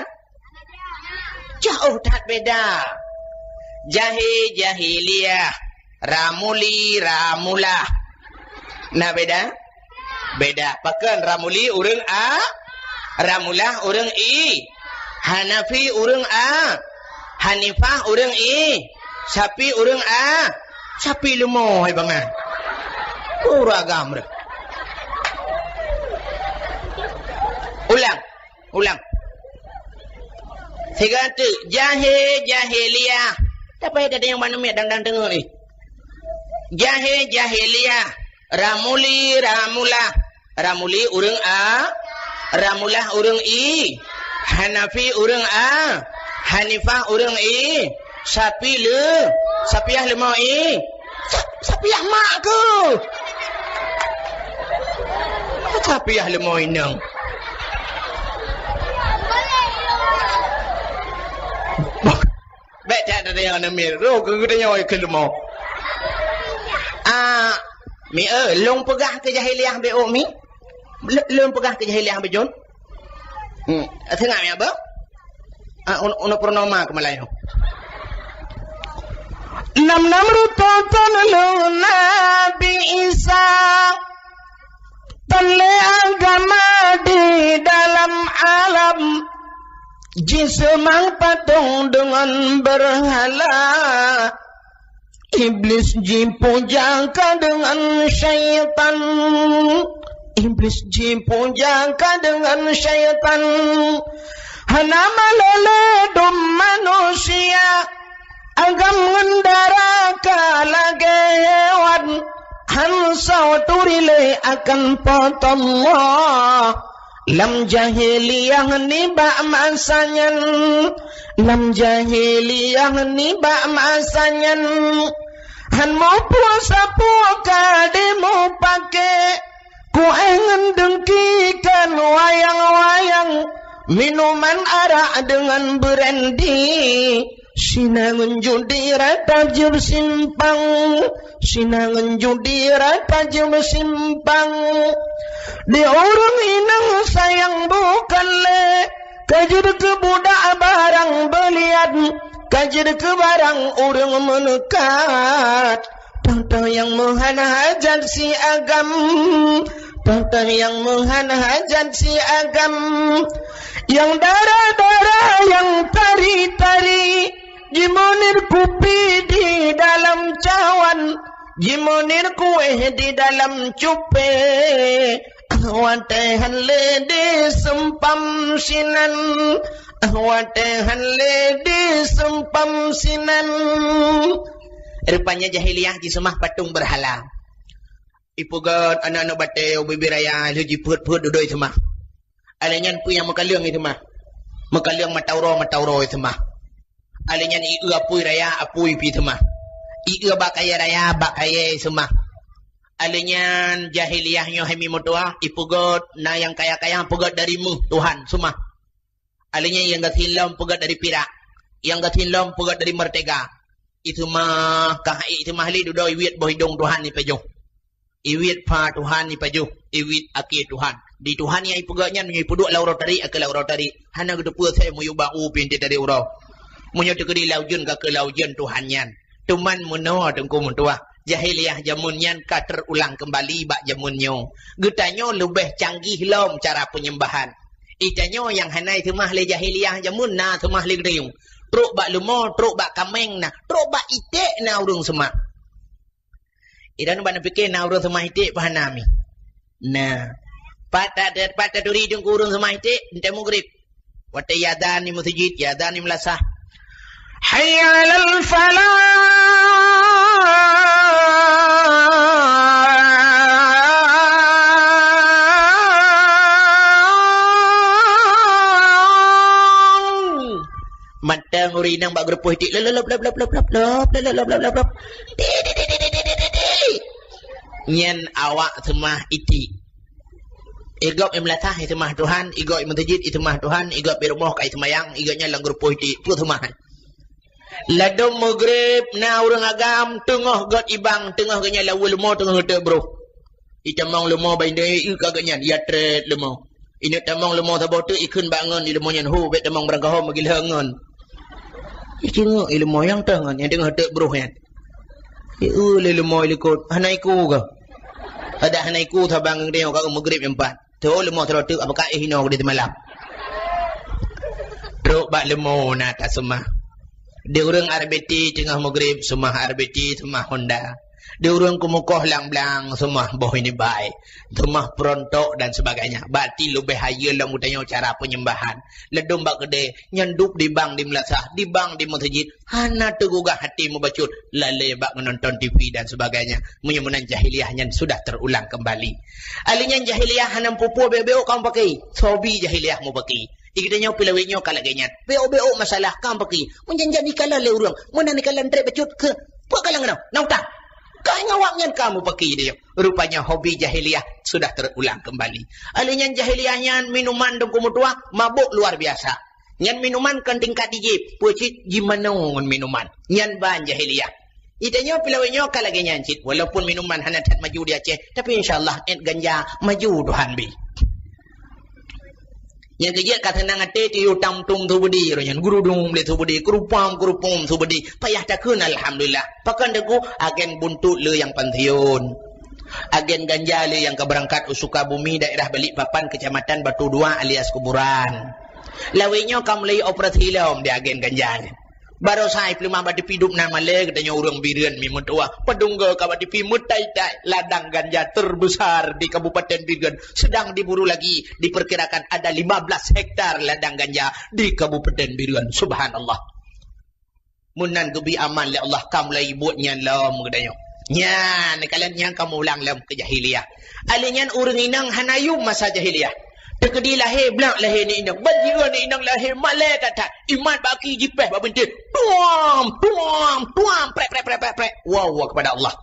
Jauh that beda. Jahé, jahiliyah, ramuli, ramulah. Na beda? Beda. Pakon ramuli ureueng A, ramulah ureueng I, Hanafi ureueng A, Hanifah ureueng I, Syafi ureueng A, Syafi leumo hai bangai. Uragam deh. Ulang. Ulang. Sigoe teuk, jahé, jahiliyah. Tapi ada yang mana miet dang-dang deungoe ni. Jahé, jahiliyah. Ramuli, ramulah. Ramuli ureueng A, ramulah ureueng I, Hanafi ureueng A, Hanifah ureueng I, Syafi le, Syafiyah leumo I, Sa-, Syafiyah mak keuh. Syafiyah leumo inong. Bèk that tanyong aneuk miet. Roh keu geutanyoe keu leumo. Ah, mi, eh, lôn peugah keu jahiliyah beuh mi? L-, lôn peugah keu jahiliyah beuh jun? Hmm, teungoh mi apa? Ah, un-, uneuk purnama keu Meulayu. Nam-nam rutoton lôn Nabi Isa. Tan lé agama di dalam alam, jiseumang patong deungon beurhala. Iblis jipuja ka deungon syaitan. Iblis jipuja ka deungon syaitan. Hana malée lé dum manusia. Agam ngon dara ka lagée hewan, han soe turi lé akan Po teu Allah. Lam jahiliyah nibak masa nyan, lam jahiliyah nibak masa nyan, han muphom sapeue ka dimupake. Kuéh ngon deungki kon wayang-wayang, minuman arak deungon brandy. Sina ngon judi rata jeuet simpang, sina ngon judi rata jeuet simpang. Di ureuëng inong sayang bukan lé, ka jeuet keu budak barang beulian, ka jeuet keu barang ureuëng meuneukat. Toh-toh nyang meuhan hajat si agam, toh-toh nyang meuhan hajat si agam. Nyang dara-dara, nyang tari-tari, jimunir kupi di dalam cawan, jimunir kuéh di dalam cupée. Ah watée han lé diseumpam sinan, ah watée han lé diseumpam sinan. Rupanya jahiliyah jiseumah patung beurhala. Ipeugét aneuëk-aneuëk batée ubé-ubé raya lheueh jipeuet-peuet dudoe seumah. Alèh nyan peue nyang meukaleueng i seumah. Meukaleueng mata uroe, mata uroe i seumah. Alèh nyan i eu apui raya, apui pih seumah. I eu bak kayée raya, bak kayée seumah. Alèh nyan jahiliyah nyoe hai mi meutuwah, ipeugét na nyang kaya-kaya peugét dari méuh Tuhan seumah. Alèh nyan nyang gasien lom peugét dari pirak, nyang gasien lom peugét dari meurtega. I seumah, ka i seumah lé dudoe iwiet boh idong Tuhan ipajoh. Iwiet pha Tuhan ipajoh, iwiet akhé Tuhan. Di Tuhan nyang ipeugah nyan meunyoe ipeuduek lam uroe tarék, ka keuh lam uroe tarék. Hana geuteupeue asai meuyue bak u pintoe tarék uroe. Meunyoe teukeudi lam ujeuen, ka keuh lam ujeuen Tuhan nyan. Teuma meunoe Teungku meutuah, jahiliyah jameun nyan ka teurulang keumbali bak jameun nyoe. Geutanyoe leubeh canggih lom cara peunyembahan. Geutanyoe nyang hana iseumah lé jahiliyah jameun na seumah lé geutanyoe. Trok bak leumo, trok bak kaméng na, trok bak iték na ureuëng seumah. Idan bak neupike na ureuëng seumah iték pah na mi. Nah. Pat ta-, pat taturi Teungku ureuëng seumah iték, enteuk mugrib. Watée iazan di meuseujid, iazan di meulasah. Hayya 'alal falah. Mantong ureuëng inong bak geurupoh iték, lop, lop, lop. Nyan awak seumah iték. Igob i meulasah iseumah Tuhan, igob i meuseujid iseumah Tuhan, igob i rumoh ka iseumayang, igob nyan lam geurupoh iték, peue seumah. Ladom mugrib na ureuëng agam teungoh gét ibang, teungoh gét nyan lam leumo teungoh geuteuk broh. Itamong leumo bak indai, ieu ka gét nyan, ya trét leumo. Ineuk tamong leumo saboh teuk ikheun bak ngon, di leumo nyan, "Ho, bék tamong barangkaho meugila ngon." Icingeuk i leumo nyang teuh ngon, nyang teungoh teuk broh nyan. Ieu lé leumo i likot, hana iku kah? Adak hana iku saban ngon geutanyoe ka mugrib nyang pat. Tho leumo sidroe teuk, apakah éh inoe di teumalam. Trok bak leumo na taseumah. Di ureuëng R B T teungoh mugrib seumah R B T, seumah Honda. Di ureuëng keumukoh lam blang seumah boh ini bai, seumah perontok dan sebagainya. Berarti leubeh hayeu lom geutanyoe cara penyembahan. Ladom bak keudée, nyan dub di bang di meulasah, di bang di meuseujid, hana teugugah hati meubacut, lalée bak nonton T V dan sebagainya. Meunyoe meunan jahiliyah nyan sudah terulang kembali. Ahli nyan jahiliyah hana meupeue-peue, bék-bék ka meupaké. Hobi jahiliyah meupaké. Di geutanyoe pih lawét nyoe ka lagée nyan. Bék-bék masalah ka meupaké. Meunjan-jan ikalon lé ureuëng, meunan ikalon trép bacut keu peue kalon keunoe? Na utang. Ka ngon awak nyan ka meupaké di nyoe. Rupanya hobi jahiliyah sudah terulang kembali. Ahli nyan jahiliyah nyan minuman Teungku meutuah mabök luar biasa. Nyan minuman kon tingkat di jép, peue cit jimanoe ngon minuman. Nyan ban jahiliyah. Di geutanyoe pih lawét nyoe ka lagée nyan cit, walaupun minuman hana that maju di Aceh, tapi insya Allah ét ganja maju Tuhan bi. Nyang keujeuet ka seunang até tiyuh tam-tum su beudé, roh nyan gurudum lé su beudé, keurupam-keurupum su beudé, payah takheun alhamdulillah. Pakon Teungku? Agen buntut le nyang pensiun. Agen ganja le nyang ka beurangkat u Sukabumi, daerah Balikpapan, Kecamatan Batu Dua alias Kuburan. Lawét nyoe ka mulai operasi lom di agen ganja nyan. Baroesa peuleumah bak tepi dub na malée geutanyoe ureuëng Bireuen mi meutuah. Padum goe ka bak tepi meutai-tai ladang ganja terbesar di Kabupaten Bireuen sedang diburu lagi. Diperkirakan ada lima belas hektar ladang ganja di Kabupaten Bireuen. Subhanallah. Meunan geubi aman lé Allah ka mulai buet nyan lom geutanyoe. Nyan, kalon nyang ka meulang lom keu jahiliyah. Alèh nyan ureuëng inong hana yum masa jahiliyah. Teukeudi lahé, blak lahé ni inong. Ban jiôh ni inong lahé, malèe that-that. Imat bak aki jipéh bak bintéh. Tuam, tuam, tuam, prek, prek, prek, prek, prek. Wow, wow kepada Allah.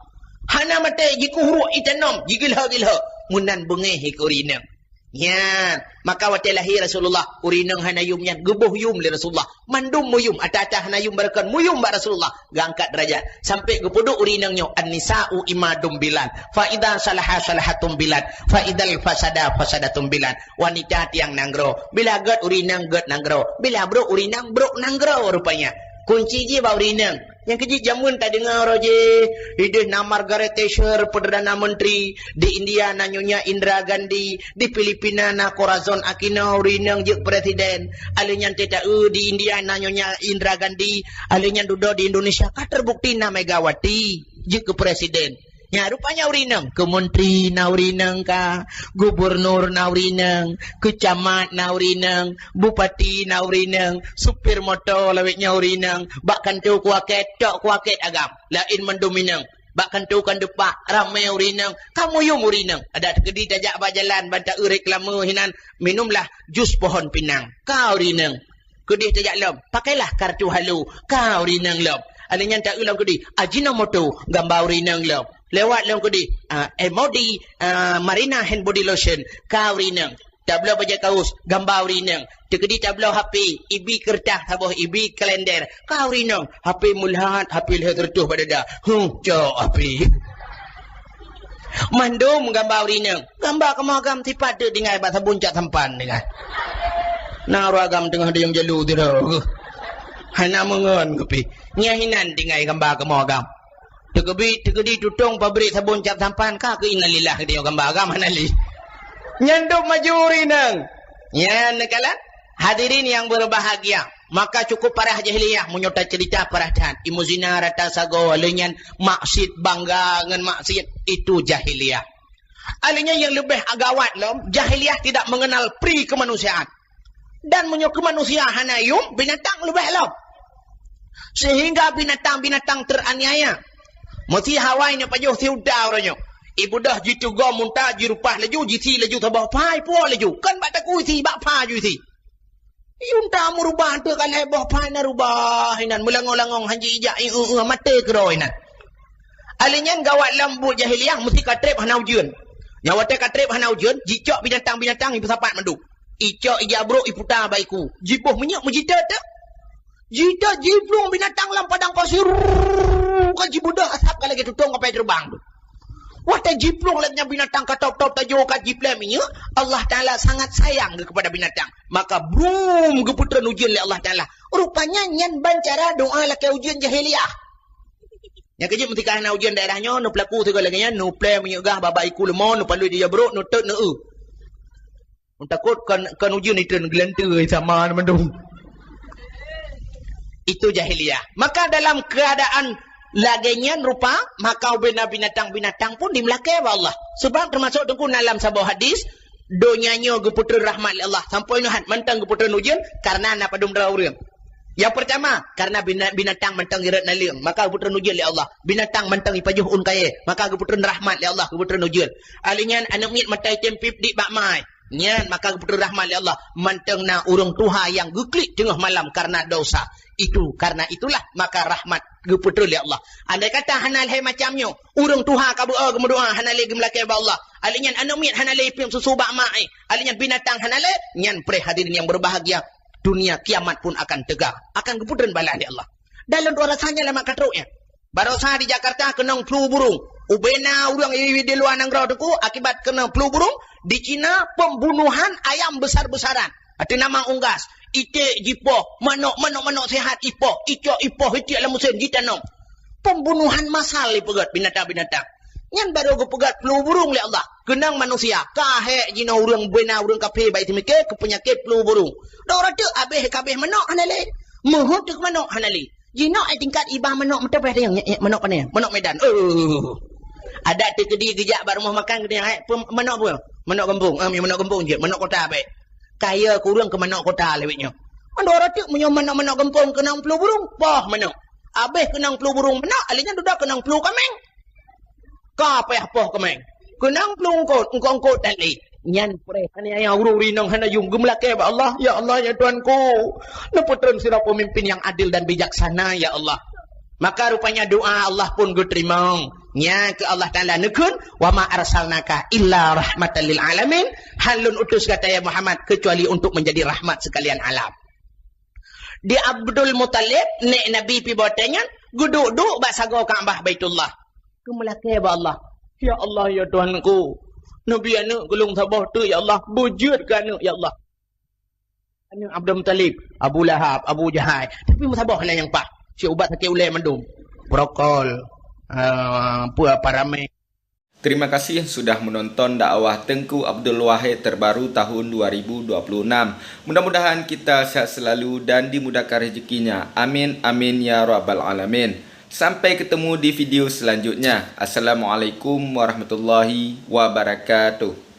Hana maté, jikuh ruek itanom, jigilha-gilha. Meunan beungéh ikeu ureuëng inong. Nyan, maka watée lahé Rasulullah, ureuëng inong hana yum nyan, geuboh yum lé Rasulullah. Mandum meuyum, ata-ata hana yum barokon, meuyum bak Rasulullah, geuangkat deurajat. Sampai geupeuduek ureuëng inong nyoe, "An-nisa'u imadum bilad, fa idza salaha salahatum bilad, fa idzal fasada fasadatum bilad." Wanita tiang nanggroe, bila gét ureuëng inong gét nanggroe, bila brok ureuëng inong brok nanggroe rupanya. Kunci jih bak ureuëng inong. Nyang keujeuet jameun tadeungoe roh jih, ideh na Margaret Thatcher, Perdana Menteri, di India na Nyonya Indira Gandhi, di Filipina na Corazon Aquino, ureuëng inong jeuet presiden. Alèh nyan teuta-eu di India na Nyonya Indira Gandhi, alèh nyan dudoe di Indonesia ka terbukti na Megawati jeuet keu presiden. Nyan rupanya ureuëng inong, keu menteri na ureuëng inong ka, gubernur na ureuëng inong, keu camat na ureuëng inong, bupati na ureuëng inong, supir moto lawét nyan ureuëng inong, bak kantô kuakét, tok kuakét agam, laén mandum inong. Bak kantô kan depak, ramé ureuëng inong, ka meuyum ureuëng inong. Adak teukeudi tajak bak jalan, ban ta-eu reklame hinan, minumlah jus pohon pinang, ka ureuëng inong. Keudeh tajak lom, pakailah kartu halo, ka ureuëng inong lom. Alèh nyan ta-eu lom keudeh, Ajinomoto, gamba ureuëng inong lom. Lewat lom keudeh, ah, M O D, ah, Marina Hand Body Lotion, ka ureuëng inong. Tabloe bajèe kaos, gamba ureuëng inong. Teukeudi tabloe H P, ibi keureutah saboh, ibi kalender, ka ureuëng inong. H P meulhat, H P lhèe reutôh bak dada. Huh, cok H P. Mandum gamba ureueng inong. Gamba kamoe agam sipat teuk tinggai bak sabon cap sampan tinggai. Na ureueng agam teungoh dayong jalu tu dah. Hana meungon kupi. Nyan hinan tinggai gamba kamoe agam. Teukeudi, teukeudi tutong pabrik sabon cap sampan ka keu innalillah keu dayong gamba agam hana lé. Nyan dok maju ureueng inong. Nyan neukalon. Hadirin yang berbahagia, maka cukup parah jahiliyah meunyoe taceurita parah that. Ilmu zina rata sagoe, lheueh nyan maksiet, bangga ngon maksiet, itu jahiliyah. Alheuh nyan nyang leubeh gawat lom, jahiliyah tidak mengenal pri kemanusiaan. Dan meunyoe keu manusia hana yum, binatang leubeh lom. Sehingga binatang-binatang teraniaya. Meusi hawai nyoe pajoh si unta uroe nyoe. Ibudoh jiteugoe unta, jirupah laju, jisi laju saboh pha, ipuwoe laju. Kon bak takue isi, bak pha ju isi. Unta meurubah teuk ka lhée boh pha na rubah inan, meulangong-langong han jijak, i, eu, eu, maté keudroe inan. Alheuh nyan gawat lom buet jahiliyah, meusi ka treb hana ujeuen. Nyan watée ka treb hana ujeuen, jicok binatang-binatang ipeusapat mandum. Icok ija brok iputa bak iku. Jiboh minyeuk meujiteut teuk. Jiteut jiplueng binatang lam padang pasir. Ka jibeudôh asab ka lagée tutong kapai teubang tu. Watée jiplueng lagée nyan binatang ka top-top tajoe ka jiplém minyeuk, Allah Taala sangat sayang geuh kepada binatang. Maka brum geupeutreun ujeuen lé Allah Taala. Rupanya nyan ban cara doa lakée ujeuen jahiliyah. Nyang keujeuet meutika hana ujeuen daerah nyoe, neupeulaku sigoe lagée nyan, neuplém minyeuk gah bak iku leumô, neupalui di jabrok, neutot, neu-eu. Takot kon, kon ujeuen itreun geulanteue sama mandum. Itu jahiliyah. Maka dalam keadaan lagée nyan rupa, maka ubena binatang-binatang pun dimeulakée bak Allah. Sebab teumasok teungku na lam saboh hadis, donya nyoe geupeutreun rahmat lé Allah. Sampoe nyoe hat mantong geupeutreun ujeuen karena na padum droe ureuëng. Yang pertama, karena bina-, binatang mantong irot naleueng, maka geupeutreun ujeuen lé Allah. Binatang mantong ipajoh ôn kayée, maka geupeutreun rahmat lé Allah, geupeutreun ujeuen. Alheuh nyan aneuk miet mata item pip dik bak mai. Nyan maka geupeutreun rahmat lé Allah. Mantong na ureuëng tuha nyang geuklik teungoh malam karena dosa. Itu, karena itulah maka rahmat geupeutreun lé Allah. Andai kata hana lhée macam nyoe, ureuëng tuha ka beu-o geumeudoa hana lé geumeulakée bak Allah. Alheuh nyan aneuk miet hana lé ipiep susu bak mak, eh. Alheuh nyan binatang hana lé, nyan preh hadirin yang berbahagia, dunia kiamat pun akan tegang, akan geupeutreun bala lé Allah. Dan lôn tuan rasa nyan lama ka trok nyan. Barosa di Jakarta keunong flu burung. Ubena ureuëng i, i di luwa nanggroe teungku akibat keunong flu burung, di Cina pembunuhan ayam besar-besaran. Ateueh nama unggas, iték jipoh, manok, manok, manok sehat ipoh, icok ipoh, itiek lam meusén jitanom. Pembunuhan massal ipeugét binatang-binatang. Nyan barô geupeugét flu burung lé Allah. Keunong manusia, ka hék jinoe ureuëng bena ureuëng kafé bak iseumike keu peunyakét flu burung. Dok rateuk abéh kabéh manok hana lé. Meuheuet teuk manok hana lé. Jinoe ai tingkat iba manok meuteupeh teunyang, nyek, nyek, manok pane, manok Medan. Oh. Adak teukeudi geujak bak rumoh makan geutanyoe, hai, pem-, manok peue? Manok gampông. Ah, manok gampông jeuet, manok kota bék. Kaya kureueng keu manok kota lewat nyoe. Mandua rateuk meunyoe manok-manok gampông keunong flu burung, poh manok. Abéh keunong flu burung manok, alheuh nyan dudoe keunong flu kaméng. Ka payah poh keumeng. Keunong flu eungkôt, eungkôt-eungkôt that lé. Nyan preh aniaya ureuëng rinong hana yum geumeulakée bak Allah, "Ya Allah, ya Tuhanku, neupeutreun sidroe peumimpin nyang adil dan bijaksana, ya Allah." Maka rupanya doa Allah pun geuteurimong. Nya keu Allah Taala neukheun, "Wa ma arsalnaka illa rahmatan lil alamin." Han lôn utus gata, ya Muhammad, kecuali untuk menjadi rahmat sekalian alam. Di Abdul Muthalib, nek Nabi pih bak watée nyan, geuduek-duek bak sagoe Ka'bah Baitullah. Geumeulakée bak Allah, "Ya Allah, ya Tuhanku, neubi aneuëk keu lôn saboh teuk, ya Allah, beujeuet keu aneuëk, ya Allah." Aneuëk Abdul Muthalib, Abu Lahab, Abu Jahal, tapi meusaboh hana nyang paih. Siubat sakét ulée mandum. Prokol, ah, peue, paramex. Terima kasih sudah menonton dakwah Teuku Abdul Wahid terbaru tahun dua ribu dua puluh enam. Mudah-mudahan kita sehat selalu dan dimudahkan rezekinya. Amin, amin, ya rabbal alamin. Sampai ketemu di video selanjutnya. Assalamualaikum warahmatullahi wabarakatuh.